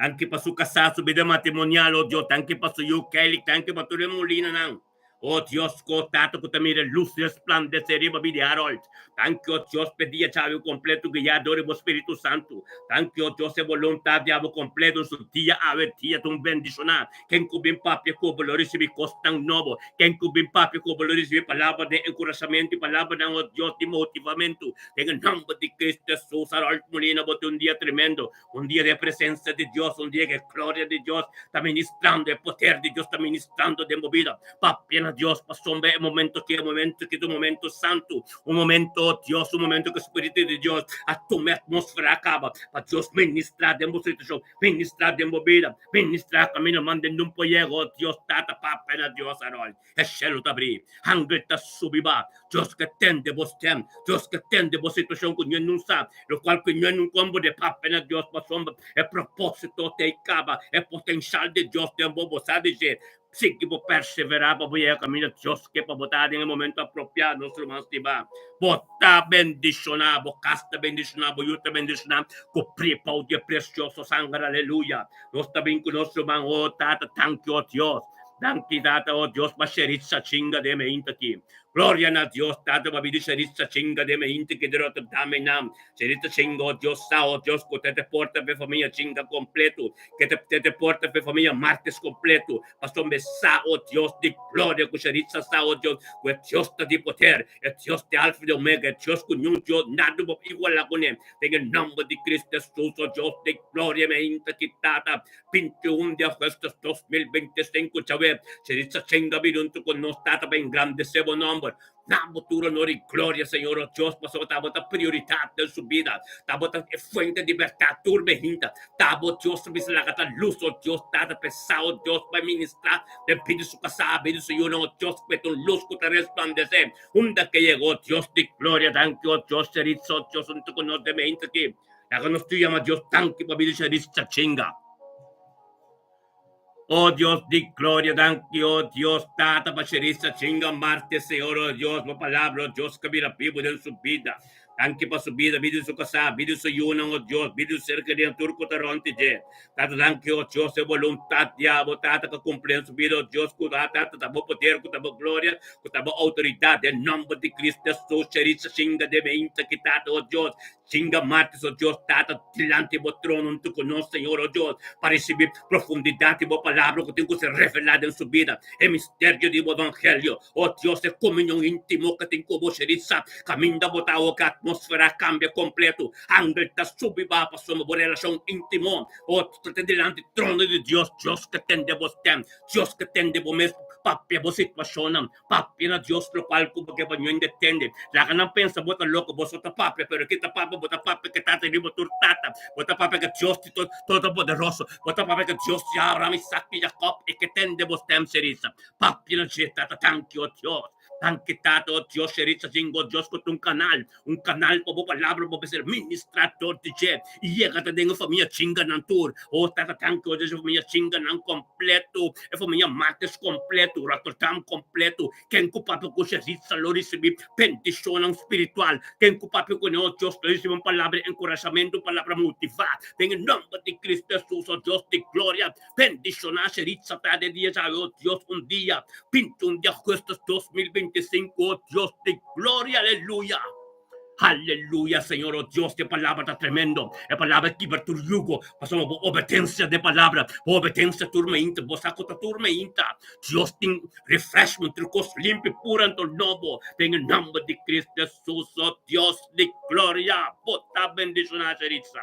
Danki pa su kasá, su bida matrimonial, o Dios. Danki pa su yu Kelly. Danki pa tur e Molinanan. O Dios, ku Tata ku ta mira lus resplandesé riba bida di Harold. Danki, o Dios, p'e dia djawe kompleto guiá dor di bo Spiritu Santu. Danki, o Dios, e boluntat di abo kompleto su dia awe dia ta un bendishoná. Ken ku bin papia ku bo lo risibí kosnan nobo. Ken ku bin papia ku bo lo risibí palabra den enkurashamentu i palabranan, o Dios, di motivamentu. Den e nòmber di Cristo Hesus, Harold Molina, bo tin un dia tremendo. Un dia di e presencia di Dios, un dia ku e gloria di Dios ta ministrando, e poder di Dios ta ministrando den bo bida. Papia na Dios pasobra e momento aki, e momento aki ta un momento santu, un momento, Dios, un momento ku e Spiritu di Dios a tuma e atmosfera a kaba pa Dios ministra den bo situacion, ministra den bo bida, ministra kaminda manda den un poyego, oh Dios Tata, papia na Dios, Harold. E shelu ta bri, hangel ta subi ba. Dios ke tende bo stem, Dios ke tende bo situacion ku ñe nun sa, lokual ku ñe nun kon bo de papia na Dios pasobra e proposito ta e kaba, e potencial di Dios den bo, bo sa di dje. Sigui bo persevera pa bo yega kaminda Dios ke pa bo ta den e momento apropiado, nos ruman stima. Bo ta bendiciona, bo kas ta bendiciona, bo yu ta bendiciona ku prepau di e precioso sanger, aleluya. Nos ta bin ku nos ruman, oh Tata, tanki, oh Dios. Danki Tata, oh Dios, pa Sheritza chinga den meinta aki. Gloria na Dios, Tata, pa bidi Sheritza chinga den meinta aki di Rotterdam einan. Sheritza chinga, oh Dios sa, oh Dios, ku te te porta pa e famia chinga kompleto, ke te te te porta pa e famia Martes kompleto. Pasobra mi sa, oh Dios di gloria, ku Sheritza sa, oh Dios, ku e Dios ta di poder, e Dios di Alfa i di Omega, e Dios ku niun Dios nada bo por iguala kuné. Den e nomber di Cristo Jesus, oh Dios di gloria, meinta aki, Tata, 21 di augustus 2025 djawe, Sheritza Chenga bini huntu ku nos Tata pa engrandesé bo nòmber. Na bo tur honor i gloria, Señor, o Dios, pasobra ta bo ta prioridat den su bida. Ta bo ta e fuente di bèrdat tur behinta. Ta bo, Dios, ta bisa laga ta lus, o Dios, Tata, p'esá, o Dios, bai ministrá den bida di su kasá, bida di su yunan, o Dios, ku e ta un lus ku ta resplandesé. Unda ke yega, o Dios di gloria, danki, o Dios, Sheritza, o Dios, huntu ku nos den behinta aki. Laga nos tur yama Dios danki pa bida Sharissa Chinga. Oh Dios di gloria, danki, oh Dios Tata pa Sharissa Chinga Marte, Señor, oh Dios, bo palabra, oh Dios, ka bira bibu den su bida. Danki pa su bida, bida di su kasá, bida di su yunan, oh Dios, bida di su ser kerido, tur ku ta rònt di dje. Tata, danki, oh Dios, e boluntat di abo, Tata, ka kumpli den su bida, oh Dios, ku Tata, ta bo poder, ku ta bo gloria, ku ta bo outoridat, den nòmber di Cristo Hesus, Sharissa Chinga debe inta ki Tata, oh Dios, Singa martes, o Dios Tata, dilanti bo trono huntu ku nos, Señor, o Dios, pa risibí profundidat di bo Palabra ku tin ku ser revelá den su bida, e misterio di bo Evangelio. O Dios, e komunion íntimo ku tin ku bo Sherisa, kaminda bo ta awo ku e atmósfera a kambia kompleto, angel ta subi baha pasobra bo relashon íntimo, o ta dilanti trono di Dios, Dios ke tende bo stèm, Dios ke tende bo mes papia bo situashonnan. Papia na Dios lokual ku bo ke pa ñoñde tende. Laga nan pensa bo ta loko, bo so ta papia, pero ke ta papia? Bo ta papia ke Tata riba tur tata. Bo ta papia ke Dios di Todopoderoso. Bo ta papia ke Dios di Abraham, Isaac i Jacob e ke tende bo stem, Sherisa. Papia na dje, Tata, danki, o Dios. Danki, Tata, o Dios, Sherisa, jingo, Dios, ku ta un kanal. Un kanal pa bo palabra bo mester ministra dor di dje i yega ta den e famia chinga nan tur. O Tata danki o Dios e famia chinga nan kompleto, e famia Martes kompleto, Rotterdam kompleto. Ken ku papia ku Sheritza lo risibi bendishonnan spiritual. Ken ku papia ku ne o Dios lo risibi un palabra di enkurashamentu, un palabra motivá. Den e nòmber di Cristo Hesus o Dios di gloria bendishona Sheritza ta den dia djawe o Dios un dia 21 di augustus 2025 o Dios di gloria aleluya aleluya Señor o Dios e palabra ta tremendo e palabra kibra tur yugo pasobra bo obedensia den palabra bo obedensia tur mainta bo sa ku ta tur mainta Dios tin refreshment tur kos limpi puro anto nobo den e nomber di Cristo Jesus o Dios di gloria bo ta bendishona Sheritza.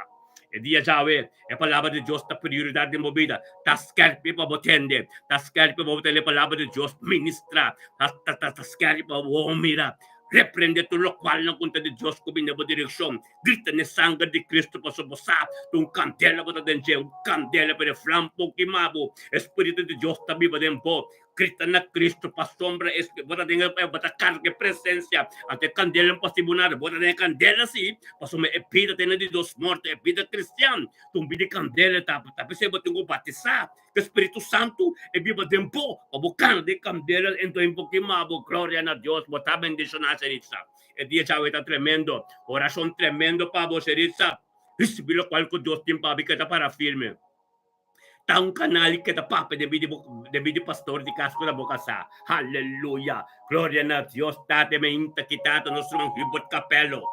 E dia djawe, e Palabra di Dios ta prioridat den bo bida. Ta skèrpi pa bo tende, ta skèrpi pa bo tende e Palabra di Dios ministrá, ta ta ta skèrpi pa bo mira. Reprende tur lokualnan ku ta di Dios ku bini den bo direkshon. Grita n'e sanger di Cristo pasobra bo sa ta un kandela bo ta den dje, un kandela pero e flam por kima bo. E Spiritu di Dios ta biba den bo. Grita na Cristo pasobra e bo ta den e bo ta karga e presensia. Anto e kandela no por hasi bo nada. Bo ta den e kandela si pasobra e bida ta di dos morto, e bida cristian ta un bida di kandela ta. Ta p'esei bo tin ku batisá ku e Spiritu Santu e biba den bo pa bo kana den kandela ento e por kima bo. Gloria na Dios. Bo ta bendishoná, Sheritza. E dia djawe ta tremendo. Orashon tremendo pa bo, Sheritza. Risibí lokual ku Dios tin pa bo i keda para firme. Ta un kanal ke ta papia den bida den bida di pastor di kas ku ta bo kasá. Haleluya! Gloria na Dios Tata mi inta ki Tata nos ruman Hubert Capello.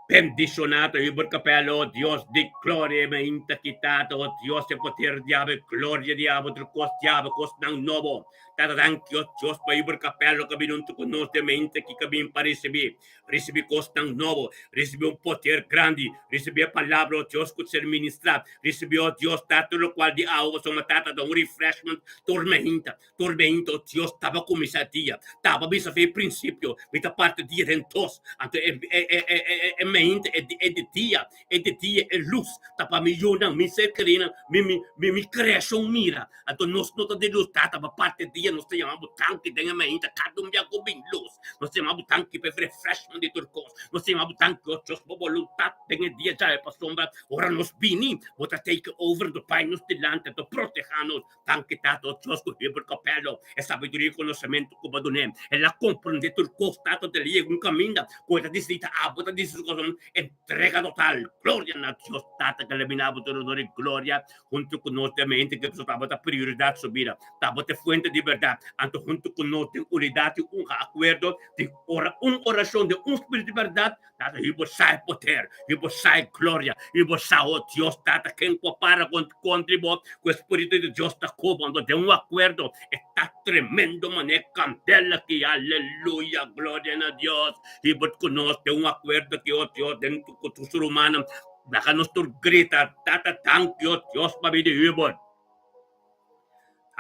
Bendishoná ta Hubert Capello, oh Dios di gloria mi inta ki Tata, oh Dios e poder di abo, e gloria di abo, tur kos di abo, kosnan nobo. Tata danki oh Dios pa Hubert Capello ku a bini huntu ku nos den mi inta ki kabin pa risibí. Risibí kosnan nobo, risibí un poder grandi, risibí e palabra, oh Dios, ku ta ser ministrá, risibí, oh Dios, ta tur lokual di awa pasobra Tata ta un refreshment tur meinta, tur meinta, oh Dios, taba kuminsá dia, taba bisa for e prinsipio, mi ta parti dia den dos, anto e e e e e meinta e e di dia, e di dia e lus ta pa mi yunan, mi ser kerinan, mi mi mi mi kreashon mira, anto nos no ta di lus, Tata, pa parti dia nos ta yama bo tanki den e meinta, kada un bia ku bin lus. Nos ta yama bo danki pa e refreshment di tur kos. Nos ta yama bo danki, oh Dios, bo boluntat den e dia djawe pasobra ora nos bini, bo ta take over, bo bai nos dilanti, bo proteha nos. Danki, Tata, oh Dios, ku Hubert Capello, e sabiduria i konosementu ku bo a dun'é, el a komprendé tur kos, Tata, el a yega un kaminda ku e ta disidí ta abo, ta disi su kurason, entrega total. Gloria na Dios, Tata, ku el a bini abo tur honor i gloria huntu ku nos den mente ku e tabata prioridat su bida. Tabata e fuente di bèrdat. Anto huntu ku nos den unidat i un akuerdo di ora un orashon den un spiritu di bèrdat, Tata, i bo sa e poder, i bo sa e gloria, i bo sa, o Dios, Tata, ken ku a para kontra bo, ku e spiritu di Dios ta ku bo. Anto den un akuerdo e ta tremendo manera e kandela aki. Aleluya! Gloria na Dios! I bo ku nos den un akuerdo aki, o Dios, den ku tur su rumannan, laga nos tur grita, Tata, danki, o Dios, pabia di Hubert.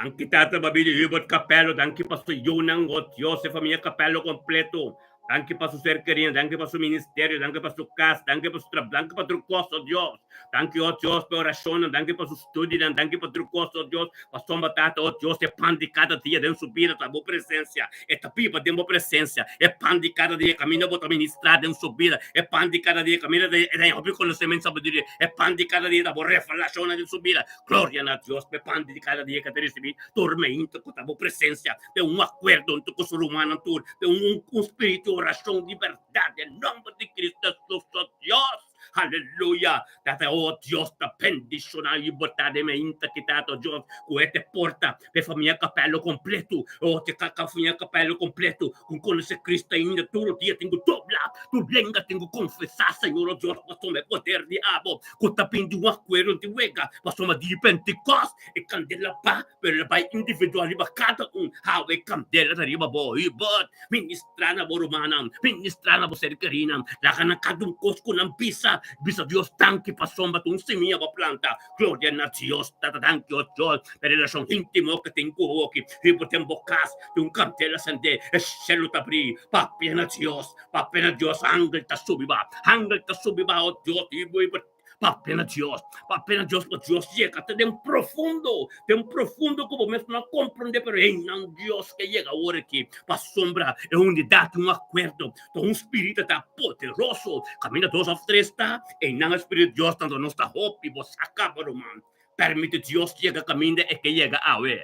Danki Tata pa bida Hubert Capello, danki pa su yunan, oh Dios, e famia Capello completo. Danki pa su ser kerido, danki pa su ministerio, danki pa su kas, danki pa su trabou, danki pa tur kos, oh Dios. Danki, oh Dios, pa e orashonnan, danki pa su studionan, danki pa tur kos, oh Dios. Pasobra Tata, oh Dios, e pan di kada dia den su bida ta bo presensia. E ta biba den bo presensia. E pan di kada dia kaminda bo ta ministrá den su bida. E pan di kada dia kaminda e ta haña hopi konosementu, sabiduria. E pan di kada dia ta bo revelashonnan den su bida. Gloria na Dios p'e pan di kada dia ke ta risibí tur meinta ku ta bo presensia den un akuerdo huntu ku su rumannan tur den un un spiritu di orashon di bèrdat den nòmber di Cristo Hesus nos Dios. Aleluya! Tata, o Dios ta bendishoná i bo ta den meinta ki Tata Dios ku e te porta p'e famia Capello kompletu. O te ka famia Capello kompletu ku konosé Cristo ainda tur dia tin ku dobla tur lenga tin ku konfesá Señor o Dios pasobra e poder di abo ku ta bin di un akuerdo di wega pasobra di Pentekost e kandela ba pero el a bai individual riba kada un hawe e kandela ta riba bo Hubert ministra na bo rumannan ministra na bo ser kerinan laga nan kada un kos ku nan bisa bisa Dios danki pasobra ta un simia bo a planta gloria na Dios tata danki o Dios pa e relashon intimo ku tin ku hoki Hubert den bo kas tin un kandela sende e shelu ta bri papia na Dios Papia na Dios, angel ta subi ba, angel ta subi ba, oh Dios, Hubert, papia na Dios, papia na Dios, pa Dios yega te den profundo, den profundo ku bo mes no a komprendé, pero einan Dios ke yega awor aki, pasobra e unidat tin un akuerdo, ta un spiritu ta poderoso, kaminda dos òf tres ta, einan e spiritu di Dios ta, anto nos ta hopi, bo sa kaba ruman, permiti Dios yega kaminda e ke yega awe.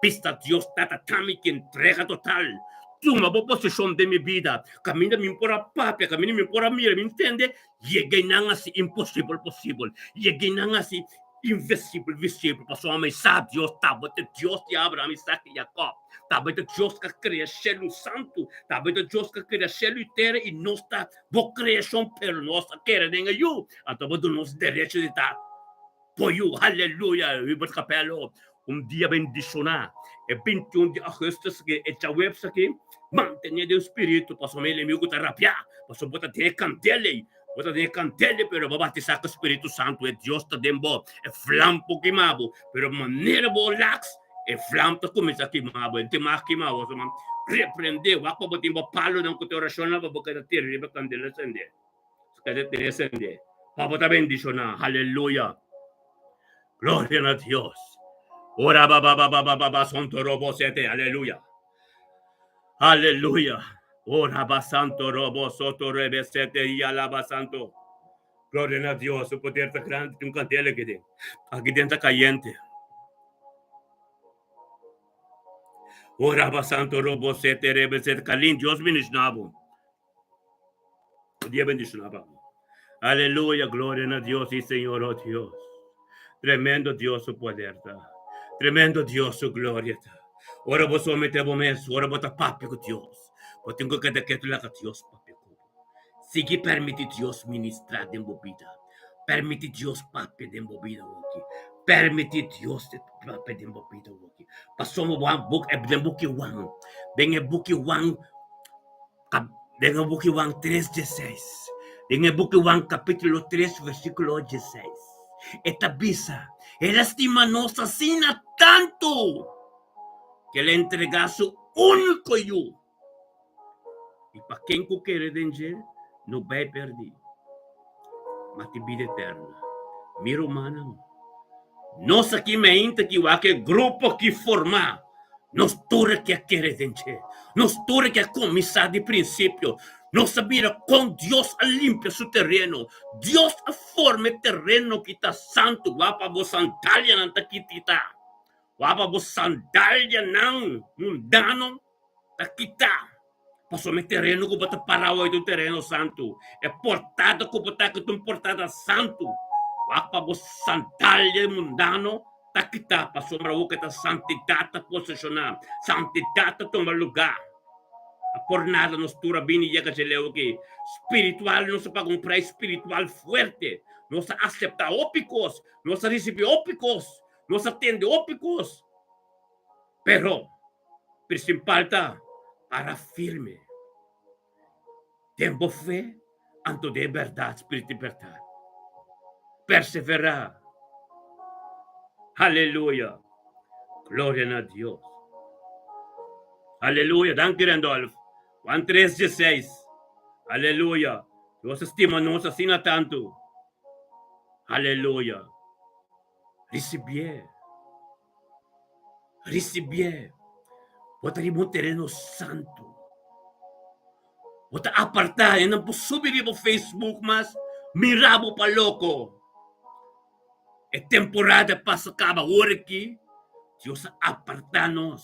Bista Dios Tata ta mi ki entrega total. Tuma bo posishon den mi bida. Kaminda mi por a papia, kaminda mi por a mira, mi ntende, yega einan hasi imposibel posibel. Yega einan hasi invisibel visibel. Pasobra mi sa Dios tabata e Dios di Abraham, Isaac i Jacob. Tabata e Dios ku a krea shelu santu. Tabata e Dios ku a krea shelu i tera i nos ta bo kreashon, pero nos a kere den e Yu. Anto bo duna nos derecho di ta. Bo yu, aleluya, Hubert Capello, un dia bendishoná. E 21 di augustus ke e djaweps aki, mantené den spiritu, pasobra e enemigu ta rabiá, pasobra bo ta den e kandel ei. Bo ta den e kandela, pero bo a batisá ku Spiritu Santu. E Dios ta den bo. E vlam por kima bo, pero manera bo laks, e vlam ta kuminsá kima bo. E tin mas kima bo. So, reprendé. Wak pa bo tin bo palonan ku ta orashonnan pa bo keda tira riba e kandela sendé. Keda tene sendé. Pa bo ta bendishoná. Haleluya. Gloria na Dios. Ora ba ba ba ba ba ba ba santo robo sete. Aleluya. Aleluya. Ora ba santo robo soto rebe sete y alaba santo. Gloria na Dios. Su poder ta grande. Tin un candela aquí den. Aquí den ta cayente. Ora ba santo robo sete rebe sete. Kalin, Dios bendicionabo. Dios bendicionabo. Aleluya, gloria na Dios y Señor, oh Dios. Tremendo Dios su poder ta. Tremendo Dios su gloria ta. Ora bo somete bo mes, ora bo ta papia ku Dios. Bo tin ku keda ketu laga Dios papia ku bo. Sigui permiti Dios ministra den bo bida. Permiti Dios papia den bo bida woki. Permiti Dios papia den bo bida woki. Pasobra bo a buk den buki Juan, den e buki Juan Den e buki Juan tres dieseis, den e buki Juan kapítulo tres versíkulo dieseis, e ta bisa, El a stima nos asina tantu ku el a entregá su úniko Yu, i pa ken ku kere den dje no bai pèrdí, ma tin bida eterno. Mi rumannan, Nos aki meinta ki wak e grupo ki formá, nos tur a ke a kere den dje. Nos tur a ke a kuminsá di prinsipio. Nos a mira kon Dios a limpia su tereno. Dios a forma e tereno ki ta santu. Wak pa bo sandalianan ta kititá. Wak pa bo sandalianan mundano ta kitá. Pasobra e tereno ku bo ta pará awor ta un tereno santu. E portada ku bo ta aki ta un portada santu. Wak pa bo sandalia mundano ta kitá, pasobra awor ku ta santidat ta poseshoná, santidat ta tuma lugá. A por nada nos tur a bini yega dje leu aki. Spiritual, nos a paga un prijs spiritual fuerte. Nos a aseptá hopi kos, nos a risibí hopi kos, nos a tende hopi kos. Pero, principal ta para firme den bo fe anto den e berdad, spiritu di berdad. Persevera. Aleluya. Gloria na Dios. Aleluya. Danki Randolph. Juan 3, 16. Aleluya. Dios a stima nos asina tantu. Aleluya. Ricibié. Ricibié. Bo ta riba un tereno santu. Bo ta apartá, e nan por subi riba Facebook mas mira bo pa loko. E temporada pasa kaba awor aki, Dios a apartá nos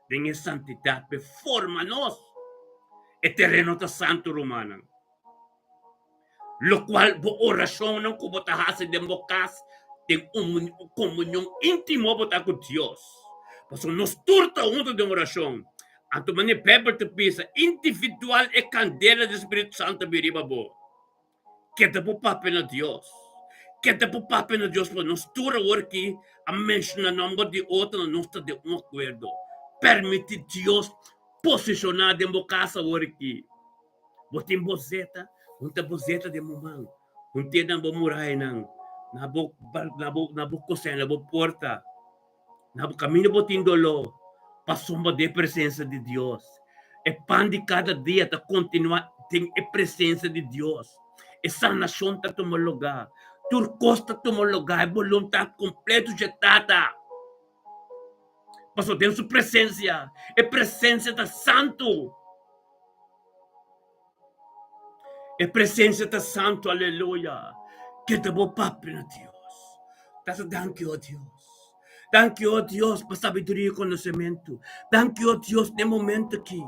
den e santidat p'e forma nos. E tereno ta santu, rumannan. Lokual bo orashonnan ku bo ta hasi den bo kas den un komunion íntimo bo ta ku Dios. Pasobra nos tur ta huntu den orashon. Anto manera Beibel ta bisa, individual e kandela di Spiritu Santu ta bin riba bo. Keda bo papia na Dios. Keda bo papia na Dios pasobra nos tur awor aki a menshoná nòmber di otronan, nos ta den un akuerdo. Permití Dios posishoná den bo kas awor aki. Bo tin bo zeta, un ta bo zeta den bo man, un te na bo murayanan, na bo na bo na bo kosena, na bo porta, na bo kaminda bo tin doló, pasobra den e presensia di Dios. E pan di kada dia ta kontinuá den e presensia di Dios. E sanashon ta tuma lugá, tur kos ta tuma lugá, e boluntat kompleto dje Tata. Pasobra den su presensia, e presensia ta santu. E presencia ta santo, aleluya. Keda bo papia na Dios. Tata danki, oh Dios. Danki, oh Dios, pa sabiduria i konosementu. Danki, oh Dios, den momento aki.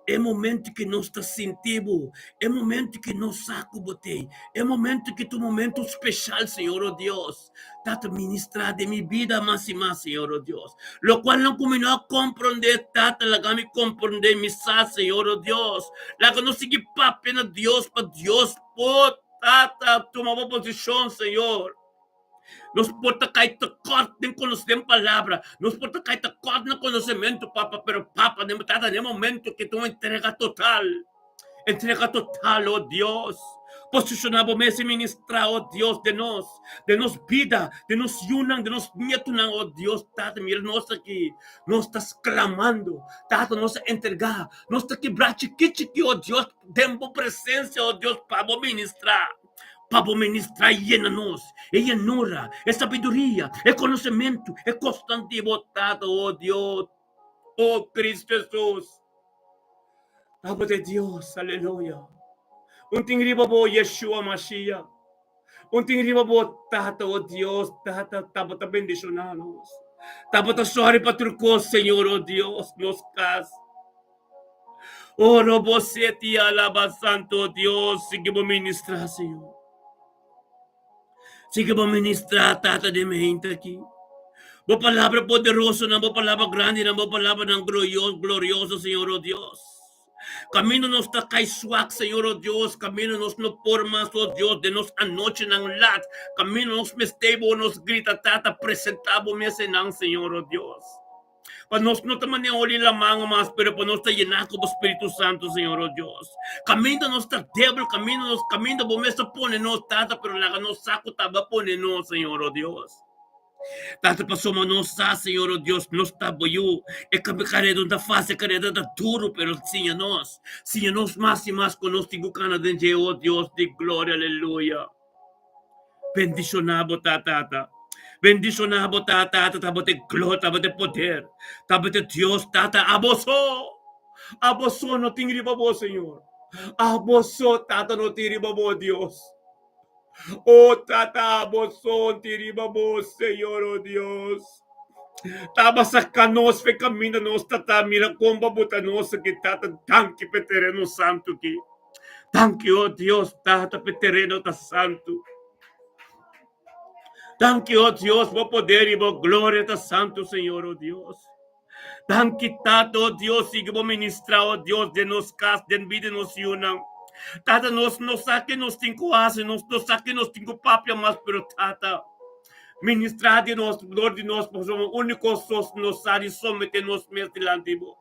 E momento ki nos ta sinti bo. E momento ki nos sa ku bo t'ei. E momento ki ta un momento speshal, Señor, oh Dios. Tata, ministrá den mi bida mas i mas, Señor, oh Dios. Lokualnan ku mi no a komprondé, Tata, laga mi komprondé mi sa, Señor, oh Dios. Laga nos sigui papia na Dios pa Dios por, Tata, tuma bo posishon, Señor. Nos por ta kai tekòrt den konos den palabra, nos por ta kai tekòrt na konosementu, Papa, pero Papa, den Tata, den momento ke ta un entrega total. Entrega total, oh Dios. Posishoná bo mes i ministrá, o Dios, den nos, den nos bida, den nos yunan, den nos nietunan, o Dios Tata, mira nos aki, nos ta sklamando, Tata, nos a entregá, nos ta kibrá chikí chikí, o Dios, den bo presensia, o Dios, pa bo ministrá, pa bo ministrá i yena nos e yenura, e sabiduria, e konosementu, e kosnan di bo, Tata, o Dios, o Cristo Jesus. Abo ta e Dios, aleluya. Un tin riba bo, Yeshua Mashiach. Un tin riba bo, Tata, o Dios, Tata, ta bo ta bendishoná nos. Ta bo ta sòri pa tur kos, Señor, o Dios, nos kas. O robo seti alaba santo, o Dios, sigui bo ministrá, Señor. Sigui bo ministrá, Tata, den mi hente aki. Bo palabra poderosonan, bo palabra grandinan, bo palabranan glorioso, Señor, o Dios. Kaminda nos ta kai swak, Señor, o Dios, kaminda nos no por mas, o Dios, den nos anochinan lat, kaminda nos mester bo, nos grita, Tata, presentá bo mes einan, Señor, o Dios. Pa nos no ta manera oli laman mas, pero pa nos ta yená ku bo Spiritu Santu, Señor, o Dios. Kaminda nos ta débil, kaminda nos, kaminda bo mes ta pone nos, Tata, pero laga nos sa ku ta bo a pone nos, Señor, o Dios. Tata, pasobra nos sa, Señor, o Dios, nos ta bo yu. E kareda no ta fásil, e kareda ta duru, pero siña nos, siña nos mas i mas ku nos tin ku kana den dje, o Dios di gloria, aleluya. Bendishoná bo ta, Tata. Bendishoná bo ta, Tata, ta bo te gloria, ta bo te poder, ta bo te Dios, Tata, abo so. Abo so no tin riba bo, Señor. Abo so, Tata, no tin riba bo, Dios. O Tata, abo so tin riba bo, Señor, o Dios. Taba saca nos fe caminda nos, Tata, mira con bo buta nos aki, Tata, danki p'e tereno santu aki. Danki, o Dios, Tata, p'e tereno ta santu. Danki, o Dios, bo poder i bo gloria ta santu, Señor, o Dios. Danki, Tata, o Dios, sigui bo ministrá, o Dios, den nos kas, den bida di nos yunan. Tata, nos no sa ke nos tin ku hasi, nos no sa ke nos tin ku papia mas, pero Tata, ministrá di nos, dor di nos, pasobra úniko sos nos sa di someté nos mes dilanti bo.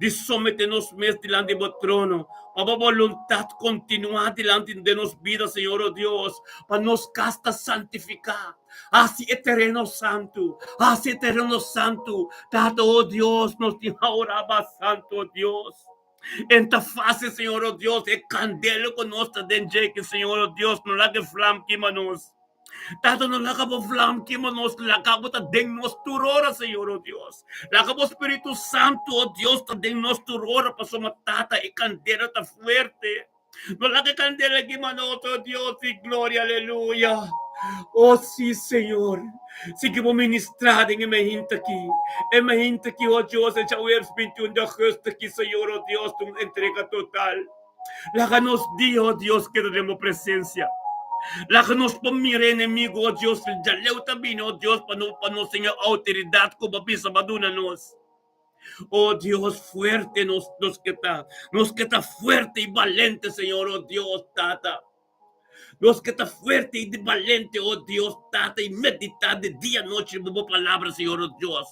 di somete nos mes dilanti bo trono, pa bo boluntat kontinuá dilanti den nos bida, Señor, o Dios, pa nos kas ta santifiká. Hasi e tereno santu, hasi e tereno santu, Tata, o Dios, nos tin aorá ba santu, o Dios. En ta fásil, Señor, o Dios, e kandela ku nos ta den dje, ki, Señor, o Dios, no laga e vlam kima nos. Tata, no laga bo vlam kima nos, laga bo ta den nos tur ora, Señor, o Dios. Laga bo Spiritu Santu, o Dios, ta den nos tur ora, pasobra, Tata, e kandela ta fuerte. No laga e kandela kima nos, o Dios di gloria, aleluya. O si, Señor, sigui bo ministrá den e mainta aki, e mainta aki, o Dios, e djaweps 21 di augustus aki, Señor, o Dios, ta un entrega total. Laga nos dia, oh Dios, keda den bo presencia. Laga nos por mira enemigo, oh Dios, djaleu ta bini, oh Dios, pa no pa nos tin e autoridad cu bo bisa bo a duna nos. Oh Dios, fuerte nos nos ke ta. Nos ke ta fuerte y balente, Señor, oh Dios, Tata. Nos ke ta fuerte y balente, oh Dios, Tata, y medita de dia y noche riba bo palabra, Señor, oh Dios.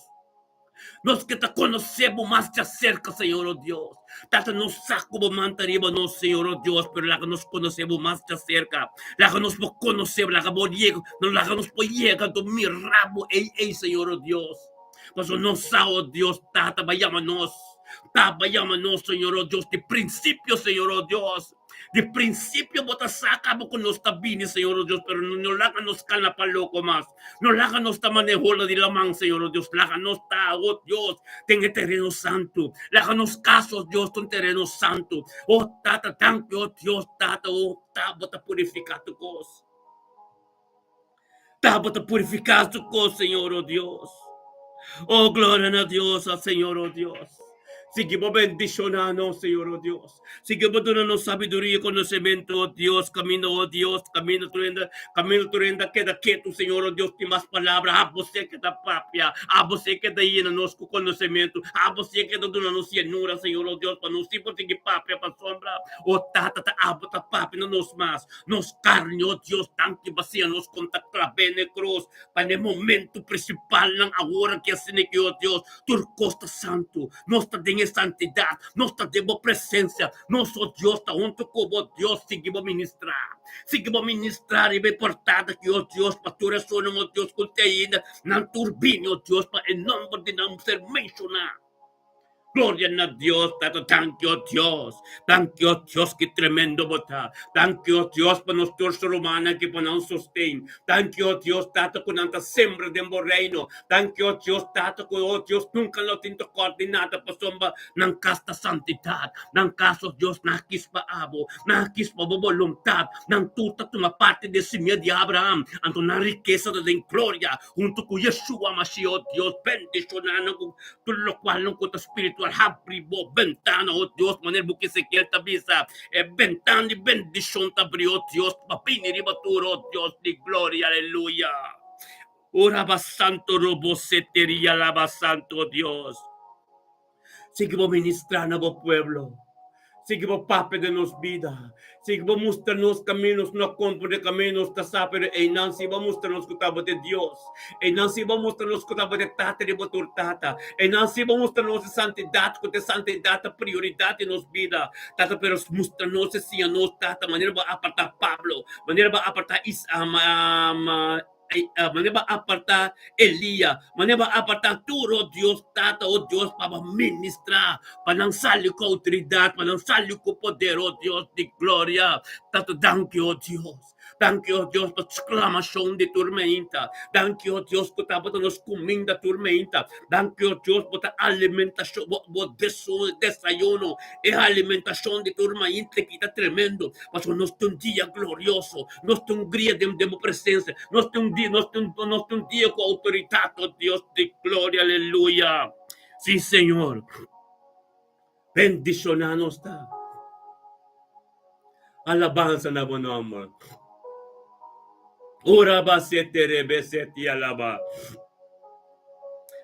Nos ke ta konosé bo mas djaserka, Señor, o Dios. Tata, nos sa ku bo man ta riba nos, Señor, o Dios, pero laga nos konosé bo mas djaserka. Laga nos por konosé bo, laga bo yega, no laga nos por yega anto mira bo ei ei, Señor, o Dios. Pasobra nos sa, o Dios, Tata ba yama nos, Ta ba yama nos, Señor, o Dios, di prinsipio, Señor, o Dios. Di prinsipio bo ta sa kaba ku nos ta bini, Señor o Dios, pero no laga nos kana pa loko mas. No laga nos ta manera hola di laman, Señor o Dios. Laga nos ta, o Dios, den e tereno santu. Laga nos kas, o Dios, ta un tereno santu. O Tata, danki, o Dios, Tata, o ta bo ta purifiká tur kos. Ta bo ta purifiká tur kos, Señor o Dios. O gloria na Dios, a Señor o Dios. Sigui bo bendishoná nos, Señor o Dios. Sigui bo duna nos sabiduria i konosementu, o Dios. Kaminda, o Dios, kaminda tur hende, kaminda tur hende a keda ketu, Señor o Dios, tin mas palabra. Abo si a keda papia, abo si a keda yena nos ku konosementu, abo si a keda duna nos yenura, Señor o Dios, pa nos si por sigui papia pasobra, o Tata, ta abo ta papia na nos mas. Nos karni, o Dios, danki basia nos kon ta klab'é na e krus, pa na e momentu prinsipalnan awor aki asina ki, o Dios, tur kos ta santu. Nos ta den. den e santidat, nos ta den bo presensia, nos, o Dios, ta huntu ku bo, Dios, sigui bo ministrá, sigui bo ministrá riba e portada aki, o Dios, pa tur esunnan, o Dios, ku te ainda nan tur bini, o Dios, pa e nòmber di nan ser menshoná. Gloria na Dios, Tata, danki, o Dios, danki, o Dios, ki tremendo bo ta. Danki, o Dios, pa nos tur ser humano aki pa nan sosten. Danki, o Dios, Tata, ku nan ta sembra den bo reino. Danki, o Dios, Tata, ku, o Dios, nunka lo tin tokòrt di nada pasobra nan kas ta santidat. Nan kas, o Dios, nan a kis pa abo, nan a kis pa bo boluntat. Nan tur ta tuma parti den simia di Abraham, anto nan rikesa ta den gloria huntu ku Yeshua Mashiach, o Dios, bendishoná nan ku Tur lokualnan ku ta spiritual, habri bo bentana, o Dios, manera bo ku Ezekiel ta bisa, e bentana di bendishon ta abri, o Dios, pa bini riba tur, o Dios di gloria, aleluya. O raba santo robo seteria laba santo, o Dios. Sigui bo ministra na bo pueblo. Sigui bo papia den nos bida. Sigui bo mustra nos kaminda nos no a komprende kaminda nos ta sa, pero einan si bo mustra nos ku tabata e Dios. Einan si bo mustra nos ku tabata e Tata di bo tur tata. Einan si bo mustra nos e santidat, ku ta e santidat ta prioridat den nos bida. Tata, pero mustra nos i siña nos, Tata, manera bo a apartá Pablo, manera bo a apartá Is, Manera bo a apartá Elia, manera bo a apartá tur, o Dios Tata, o Dios, pa bo ministrá, pa nan sali ku outoridat, pa nan sali ku poder, o Dios di gloria. Tata, danki, o Dios. Danki, o Dios, pa sklamashon di tur meinta. Danki, o Dios, ku tabata nos kuminda tur meinta. Danki, o Dios, bo ta alimentashon, bo, bo desayuno, e alimentashon di tur mainta ki ta tremendo. Pasobra nos ta un dia glorioso, nos ta un gria den den bo presencia, nos ta un dia, nos ta un, nos ta un dia ku outoridat, oh Dios di gloria, aleluya. Sí, Señor, bendishoná nos ta. Alabansa na bo nomber. Ora ba sete rebe sete alaba.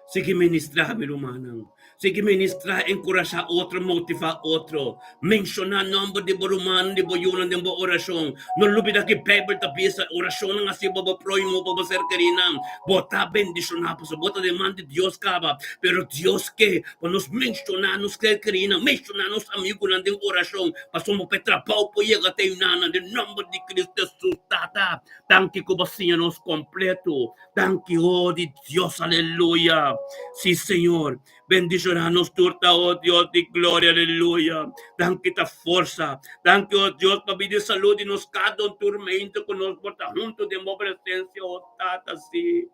Sigui ministrá, mi rumannan. Sigui ministrá, enkurashá otro, motivá otro. Menshoná nòmber di bo rumannan, di bo yunan den bo orashon. No lubidá ku Beibel ta bisa, Orashonnan hasi pa bo próhimo, pa bo ser kerínan. Bo ta bendishoná pasobra bo ta den man di Dios kaba. Pero Dios ke pa nos menshoná nos ser kerínan, menshoná nos amigunan den orashon, pasobra bo pa e trabou por yega te yunanan den nòmber di Cristo Hesus. Tata, danki ku bo siña nos kompleto. Danki, oh di Dios, aleluya. Sí, Señor, bendiciona nos tur ta, oh Dios di gloria, aleluya. Danki ta forsa. Danki, oh Dios, pa bida y salud di nos cada un tur mente cu nos por ta hunto den bo presencia, oh Tata, sí.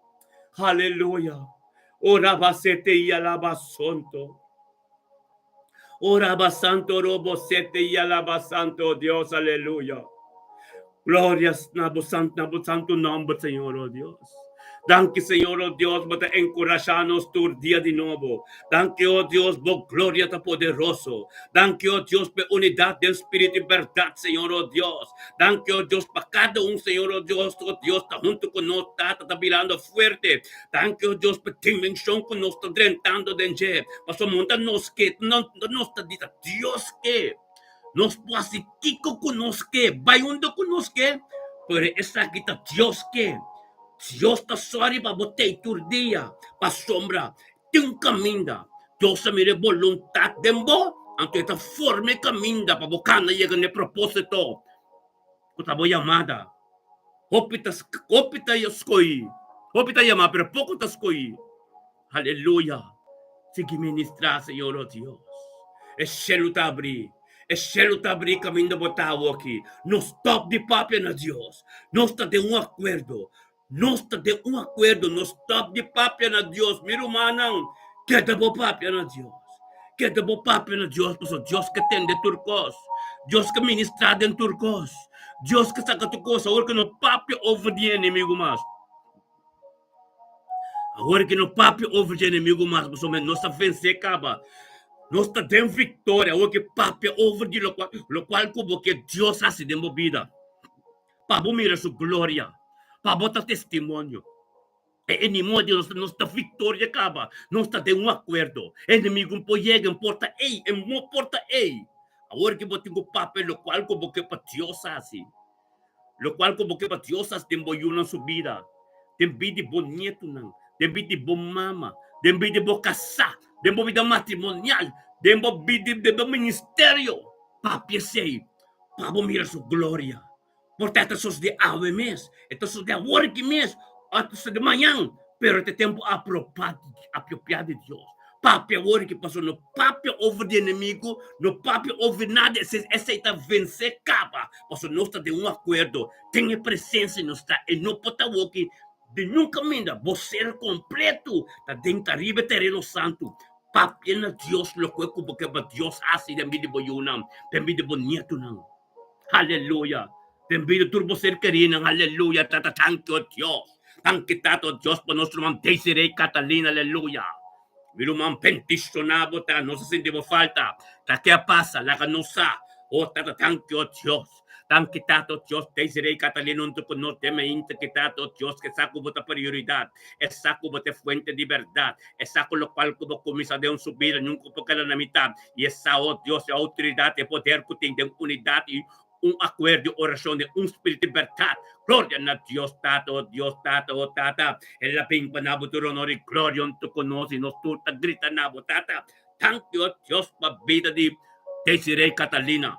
Aleluya. Oh rabasete y alabasonto. Oh rabasanto robosete y alabasanto, oh Dios, aleluya. Glorias na bo santo, na bo santo nomber, Señor, oh Dios. Danki, Señor, oh Dios, bo ta enkurashá nos tur dia di nobo. Danki, oh Dios, bo gloria ta poderoso. Danki, oh Dios, pa e unidat den spiritu i bèrdat, Señor, oh Dios. Danki, oh Dios, pa kada un, Señor, oh Dios, oh Dios, ta huntu ku nos, Tata, ta birando fuerte. Danki, oh Dios, pa e dimenshon ku nos ta drentando den dje. Pasobra no ta nos ke, no nos ta di, ta Dios ke. Nos por hasi kiko ku nos ke, bai unda ku nos ke, pero esaki ta Dios ke. Dios ta sòri pa bo tei tur dia, pasobra tin un kaminda. Dios a mira e boluntat den bo, anto e ta forma e kaminda pa bo kana yega na e propósito ku ta bo yamada. Hopi ta hopi ta skohi, hopi ta yama, pero poko ta skohi. Aleluya! Sigui ministrá, Señor, oh Dios. E shelu ta abrí. E shelu ta abrí kaminda bo ta awoki. No stòp di papia na Dios. Nos ta den un akuerdo. Nos ta den un akuerdo. No stòp di papia na Dios. Mi rumannan, keda bo papia na Dios. Keda bo papia na Dios, pasobra Dios ke tende tur kos. Dios ke ministrá den tur kos. Dios ke saka tur kos. Awor ke no papia over di enemigu mas. Awor ke no papia over dje enemigo mas, pasobra nos a vensé kaba. Nos ta den viktoria. Awor ke papia over di lokual, lokual ku bo ke Dios hasi den bo bida. Pa bo mira su gloria, pa bo ta testimonio. E enemigo di nos, nos ta viktoria kaba. Nos ta den un akuerdo. E enemigo no por yega, no por ta ei, e no por ta ei. Awor ke bo tin ku papia lokual ku bo ke pa Dios hasi. Lokual ku bo ke pa Dios hasi den bo yunan su bida, den bida di bo nietunan, den bida di bo mama, den bida di bo kasá, den bo bida matrimonial. Den bo bida i den bo ministerio, papia esei pa bo mira su gloria. Por ta e ta sosodé awe mes, e ta sosodé awor aki mes, òf ta sosodé mañan, pero ta e tempu apropiá di Dios. Papia awor aki, pasobra no papia over di enemigu, no papia over nada, esei ta vensé kaba, pasobra nos ta den un akuerdo, den e presensia nos ta, e no por ta awoki di niun kaminda, bo ser kompletu ta den ta riba e tereno santu. Papia na Dios loke ku bo ke pa Dios hasi den bida di bo yunan, den bida di bo nietunan. Aleluya! Den bida tur bo ser kerinan. Aleluya! Tata, tanki, o Dios. Tanki, Tata, o Dios, pa nos ruman Desiree Catalina. Aleluya! Mi ruman bendishoná bo ta. Nos a sinti bo falta. Ta ke a pasa? Laga nos sa. O Tata, tanki, o Dios. Danki Tata, o Dios, Desiree Catalina huntu ku nos den mainta ki Tata, o Dios, ke sa ku bo ta prioridat, e sa ku bo ta e fuente di bèrdat, e sa ku lokual ku bo kuminsá den su bida nunka por keda na mitat, i e sa, o Dios, e outoridat, e poder ku tin den unidat i un akuerdo i orashon den un spiritu di bèrdat. Gloria na Dios Tata, o Dios Tata, o Tata, el a bin pa na bo tur honor i gloria huntu ku nos i nos tur ta grita na bo, Tata. Danki, o Dios, pa bida di Desiree Catalina.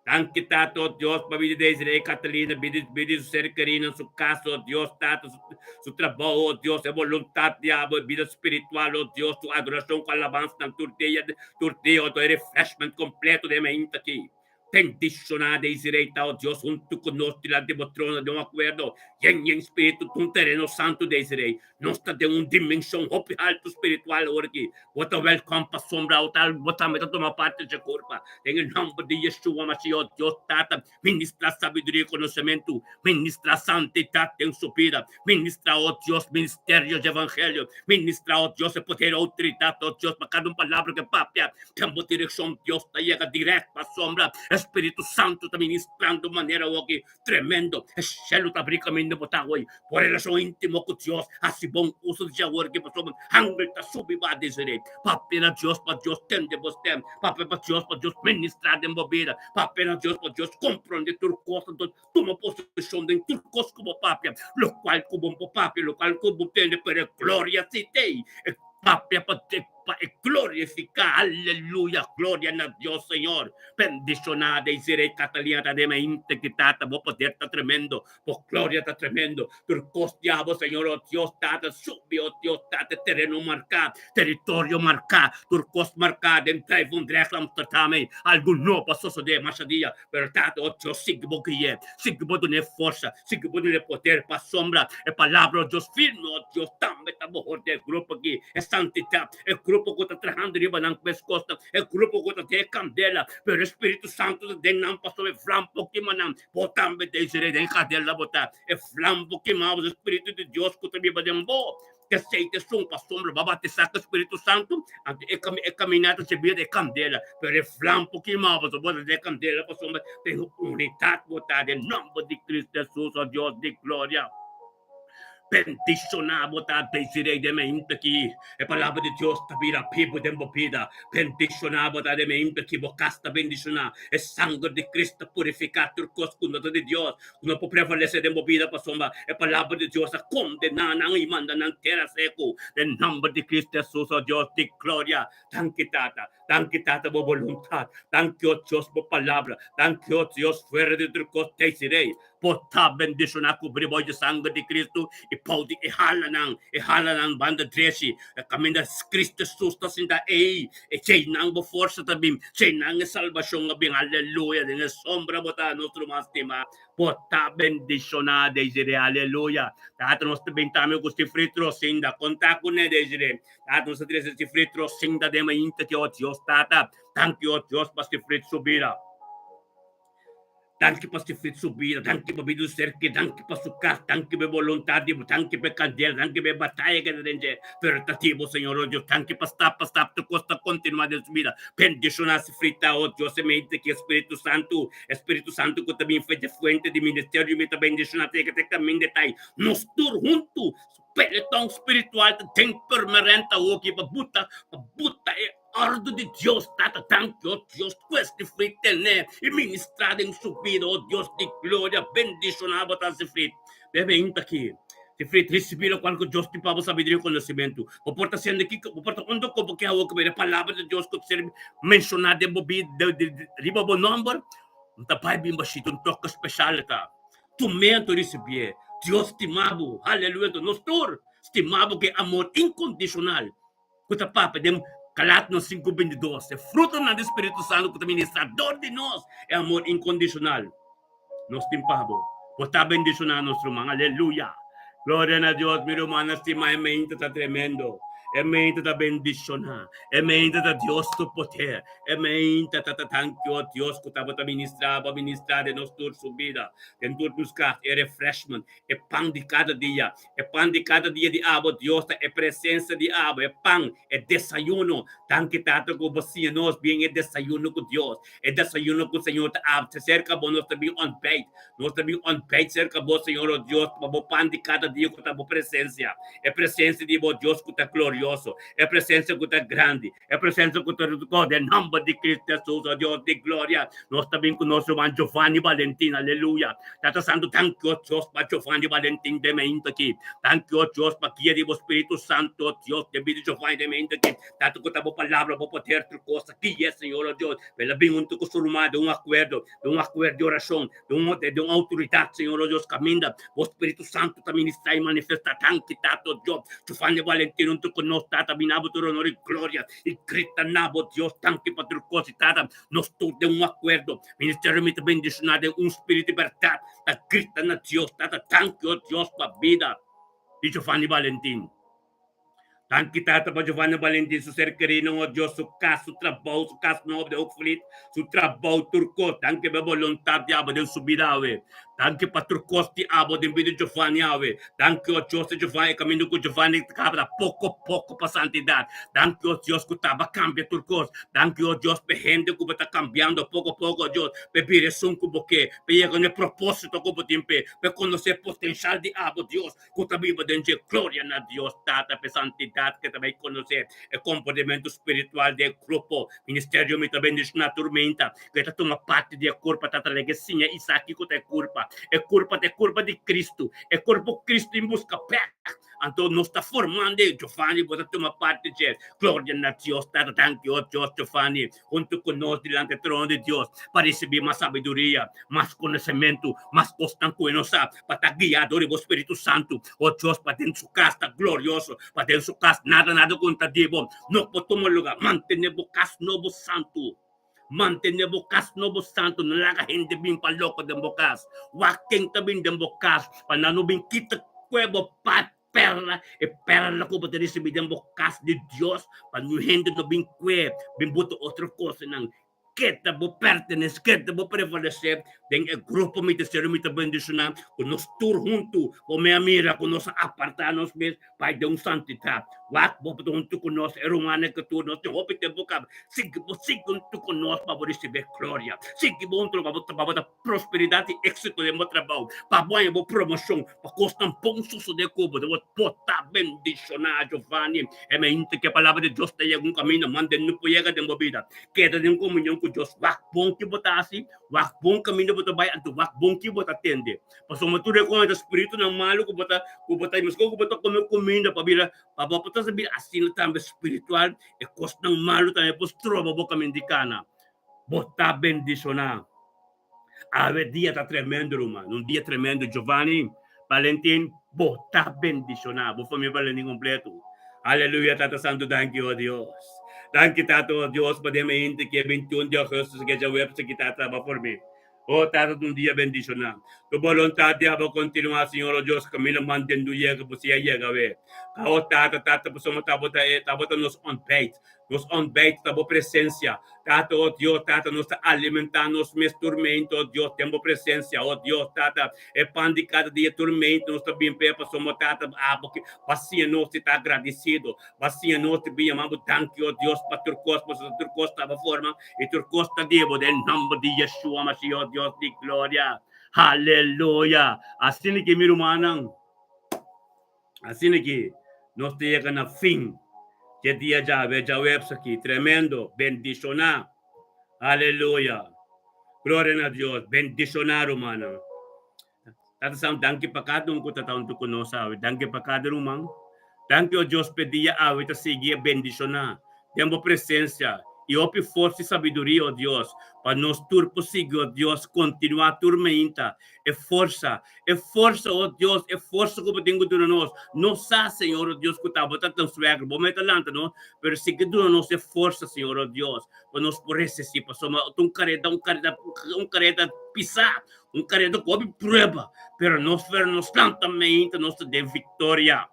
Danki Tata, oh Dios, pa bida di Desiree Catalina, bida bida di su ser kerinan, su kas, oh Dios, Tata, su, su trabou, oh Dios, e boluntat di abo, e bida spiritual, oh Dios, su adorashon ku alabansanan tur dia, tur dia, oh Dios, e refreshment kompleto den e mainta aki. Bendishoná Desiree ta, oh Dios, huntu ku nos dilanti bo trono den un akuerdo yen yen spiritu, un tereno santu, Desiree. Nos ta den un dimenshon hopi haltu spiritual awor aki. Bo ta wèlkòm pasobra bo ta bo tambe ta tuma parti dje kurpa. Den e nòmber di Yeshua Mashiach, Dios Tata, ministrá sabiduria i konosementu, ministrá santidat den su bida, ministrá, o Dios, ministerio dje evangelio, ministrá, o Dios, e poder i outoridat, o Dios, pa kada un palabra ke papia den bo direkshon, Dios, ta yega dirèkt pasobra e Spiritu Santu ta ministrando manera awor aki. Tremendo! E shelu ta abrí kaminda bo ta awor. Bo relashon íntimo ku Dios, hasi bon uso di dje awor ki pasobra angel ta subi ba Desiree. Papia na Dios pa Dios tende bo stem. Papia pa Dios pa Dios ministrá den bo bida. Papia na Dios pa Dios komprondé tur kos anto tuma posishon den tur kos ku bo papia. Lokual ku bo por papia, lokual ku bo tende, pero e gloria si t'ei. E papia pa pa e glorifiká. Aleluya! Gloria na Dios Señor. Bendishoná Desiree Catalina ta den mente ki Tata bo poder ta tremendo, bo gloria ta tremendo. Tur kos di abo Señor, oh Dios Tata, subi, oh Dios Tata, tereno marká, teritorio marká, tur kos marká den Duivendrecht, Amsterdam ei. Algu nobo a sosodé masha dia, pero Tata, oh Dios, sigui bo gui'é, sigui bo dun'é forsa, sigui bo dun'é poder pasobra e palabra, oh Dios, firme, oh Dios, tambe ta bo hord'é e grupo aki, e santidat. E grupo ku ta trahando riba nan mes kosnan, e grupo ku ta den e kandela, pero e Spiritu Santu ta den nan pasobra e vlam por kima nan. Bo tambe Desiree den e kandela bo ta. E vlam por kima bo, e Spiritu di Dios ku ta biba den bo. Esei ta esun pasobra bo a batisá ku e Spiritu Santu, anto e e kaminata ta bira e kandela, pero e vlam por kima bo, bo ta den e kandela pasobra den unidat bo ta den nòmber di Cristo Hesus, o Dios di gloria. Bendishoná bo ta Desiree den mente ki e palabra di Dios ta bira bibu den bo bida. Bendishoná bo ta den mente ki bo kas ta bendishoná. E sanger di Cristo ta purifiká tur kos ku no ta di Dios, ku no por prevalesé den bo bida pasobra e palabra di Dios a kondená nan i manda nan tera seku. Den nòmber di Cristo Hesus, o Dios di gloria. Danki Tata. Danki Tata bo boluntat. Danki o Dios bo palabra. Danki o Dios fuera di tur kos Desiree. Bo ta bendishoná ku briboi di sanger di Kristu i pou di e halanan, e halanan banda drechi, e kaminda Kristu Hesus ta sinta ei, e djeinan bo forsa ta bin, djeinan e salbashon a bin. Aleluya! Den e sombra bo ta, nos ruman stimá. Bo ta bendishoná, Desiree. Aleluya! Tata, nos ta bin tambe ku Sifrit Rosinda. Konta kuné, Desiree. Tata, nos ta trese Sifrit Rosinda den mainta ki, o Dios Tata. Danki, o Dios, pa Sifrit su bida. Danki pa sufri su bida, danki pa bida su ser keri, danki pa su kas, danki pa e boluntat di bo, danki pa e kandela, danki pa e bataya ke ta den dje, pero ta ti bo Señor, oh Dios, danki pa stap pa stap tur kos ta kontinua den su bida. Bendishoná sufri ta, oh Dios, e mente ki e Spiritu Santu, e Spiritu Santu ku ta bin fe dje fuente di ministerio mi ta bendishoná ta yega te kaminda ta ei. Nos tur huntu, peleton spiritual ta den Purmerend awoki pa buta, pa buta e. Ordu di Dios, Tata, danki, oh Dios, ku es sifrit tene i ministrá den su bida, oh Dios di gloria, bendishoná bo ta sifrit. Bebe inta aki. Sifrit, risibí lokual ku Dios tin pa bo sabiduria i konosementu. Bo por ta siendo kiko, bo por ta unda ku bo ke awor ku mira e Palabra di Dios ku ta ser menshoná den bo bida, riba bo nòmber, no ta bai bin bashita un toke speshal e ta. Tum'é anto risibié. Dios stima bo. Aleluya! Anto nos tur stima bo ku e amor inkondishonal ku ta papia den Galatianan 5:22. E frutonan di Spiritu Santu ku ta ministrá dor di nos e amor inkondishonal. Nos tin pa bo. Bo ta bendishoná nos ruman. Aleluya! Gloria na Dios, mi rumannan stimá. E meinta ta tremendo. E meinta ta bendishoná. E meinta ta Dios su poder. E meinta ta ta danki, o Dios, ku tabata ministrá bo, a ministrá den nos tur su bida, den tur nos kas, e refreshment, e pan di kada dia, e pan di kada dia di abo, Dios, ta e presensia di abo, e pan, e desayuno. Danki, Tata, ku bo siña nos bien e desayuno ku Dios. E desayuno ku Señor ta abri serka bo, nos ta bin ontbijt. Nos ta bin ontbijt serka bo, Señor, o Dios, pa bo pan di kada dia ku ta bo presensia. E presensia di bo, Dios, ku ta glorioso. E presensia ku ta grandi. E presensia ku ta oh, den nomber di Cristo Jesus, o Dios di gloria. Nos ta bin ku nos ruman Giovanni Valentin, aleluya. Tata Santu, danki, o Dios, pa Giovanni Valentin den meinta aki. Danki, o Dios, pa guia di bo Spiritu Santu, o Dios, den bida di Giovanni den meinta aki. Tata ku ta bo palabra, bo poder tur kos aki, yes, Señor, oh Dios. El a bin huntu ku su ruman den un akuerdo, den un akuerdo di orashon, den un, den un outoridat, Señor, oh Dios, kaminda bo Spiritu Santu ta ministrá i manifestá. Danki, Tata, oh Dios. Giovanni Valentin huntu ku nos, Tata, bini abo tur honor i gloria i grita na bo, Dios, danki pa tur kos. I Tata, nos tur den un akuerdo, ministerio mi ta bendishoná den un spiritu di bèrdat, ta grita na Dios, Tata, danki, oh Dios, pa bida di Giovanni Valentin. Danki Tata pa Giovanni Valentin su ser kerinan oh Dios su kas su trabou su kas nobo den Hoogvliet su trabou tur kos danki pa e boluntat di abo den su bida awe danki pa tur kos di abo den bida di Giovanni awe danki oh Dios di Giovanni e kaminda ku Giovanni ta kaba poko poko pa santidat danki oh Dios ku taba kambia tur kos danki oh Dios pa e hende ku bo ta kambiando poko poko oh Dios pa e bira esun ku bo ke pa e yega na e proposito ku bo tin p'e pa e konosé e potenshal di abo Dios ku ta biba den dje. Gloria na Dios Tata p'e santidat ke ta bai konosé e komportamentu spiritual di e grupo. Ministerio mi ta bendishoná tur meinta ku e ta tuma parti di e kurpa ta tralege siña i sa kiko ta e kurpa. E kurpa ta e kurpa di Kristu, e kurpo Kristu in buska bèk. Anto nos ta formando e Giovanni bo ta tuma parti dje. Gloria na Dios Tata. Danki o Dios Giovanni huntu ku nos dilanti e trono di Dios pa risibí mas sabiduria, mas konosementu, mas kosnan ku e no sa, pa ta guiá dor di bo Spiritu Santu. O Dios, pa den su kas ta glorioso, pa den su kas nada nada ku no ta di bo no por tuma lugá. Mantené bo kas nobo santu. Mantené bo kas nobo santu. No laga hende bin pa loko den bo kas. Wak ken ta bin den bo kas pa nan no bin kita kue bo pa perla, e perla ku bo ta risibí den bo kas di Dios, pa niun hende no bin kue bin buta otro kosnan. Keda bo pertenese, keda bo prevalesé den e grupo. Mi ta sero, mi ta bendishoná ku nos tur huntu bo mea mira ku nos a apartá nos mes bai den un santidat. Wak bo ta huntu ku nos, e rumannan ku tur nos tin hopi tempu kaba. Sigui bo sigui huntu ku nos pa bo risibí gloria. Sigui bo huntu pa bo pa bo ta prosperidat i éksito den bo trabou, pa bo haña bo promoshon, pa kosnan bon sosodé ku bo. Bo ta bendishoná, Giovanni. E mente ku e palabra di Dios ta yega un kaminda, manda no por yega den bo bida. Keda den komunion ku Dios. Wak bon ki bo ta hasi, wak bon kaminda bo ta bai, anto wak bon ki bo ta tende. Pasobra tur e kos ta spiritunan malu ku bo ta ku bo ta meskos ku bo ta kome kuminda pa bira pa bo ta bira asina tambe spiritual, e kosnan malu tambe por stroba bo kaminda di kana. Bo ta bendishoná. Awe dia ta tremendo ruman, un dia tremendo. Giovanni Valentin, bo ta bendishoná, bo famia Valentin kompleto. Aleluya Tata Santu danki o Dios. Danki Tata o Dios pa den mente ki e 21 di augustus ke djaweps ki ta traba for mi. O Tata ta un dia bendishoná. Tu boluntat di abo kontinuá Señor o Dios kaminda mantendu yega bo si a yega awe. Ka o Tata Tata pasobra tabata e tabata nos ontbijt. Nos ontbijt ta bo presencia. Tata, oh Dios, Tata, nos ta alimentá nos mes tur meinta, oh Dios, den bo presencia, oh Dios, Tata, e pan di kada dia tur meinta nos ta bin p'e pasobra, Tata, abo ki bo a siña nos di ta agradecido, bo a siña nos di bin yama bo danki, oh Dios, pa tur kos, pasobra tur kos ta bo forma i tur kos ta di bo, den nomber di Yeshua Mashiach, oh Dios di gloria. Aleluya! Asina ki mi rumannan. Asina ki nos ta yega na fin dje dia djawe djaweps aki. Tremendo! Bendishoná! Aleluya! Gloria na Dios! Bendishoná, rumannan! Tata Santu, danki pa kada un ku ta ta huntu ku nos awe. Danki pa kada ruman. Danki, o Dios, p'e dia awe ta sigui e bendishoná den bo presensia i hopi forsa i sabiduria, o Dios, pa nos tur por sigui, o Dios, kontinuá tur meinta e forsa, e forsa, o Dios, e forsa ku bo tin ku duna nos. Nos sa, Señor, o Dios, ku ta bo ta tan suegro, bo mester lanta nos, pero sigui duna nos e forsa, Señor, o Dios, pa nos por resistí, pasobra ta un kareda, un kareda, un kareda pisá, Un kareda ku hopi prueba, pero nos fer nos lanta meinta, nos ta den viktoria.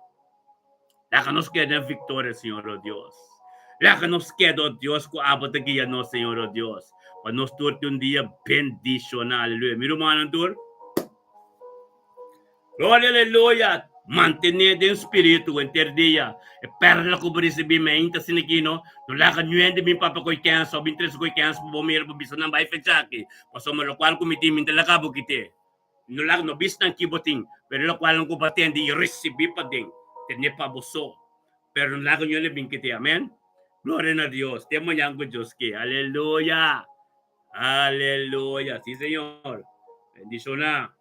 Laga nos keda den viktoria, Señor, o Dios. Laga nos keda, o Dios, ku abo ta guia nos, Señor, o Dios, pa nos tur tin un dia bendishoná. Aleluya. Mi rumannan tur, gloria, aleluya. Mantené den spiritu henter dia e pèrla ku bo risibí meinta asina aki, no? No laga niun hende bin papia ku e kèns òf bin trese ku e kèns pa bo mira pa bisa nan bai fecha aki, pasobra lokual ku mi tin mi ta laga bo kit'é. No laga no bisa nan ki bo tin, pero lokual ku bo a tende i risibí paden, ten'é pa bo so. Pero no laga niun hende bin kit'é. Amèn. Gloria na Dios. Te mañan ku Dios ke. Aleluya! Aleluya! Sí, Señor. Bendishoná.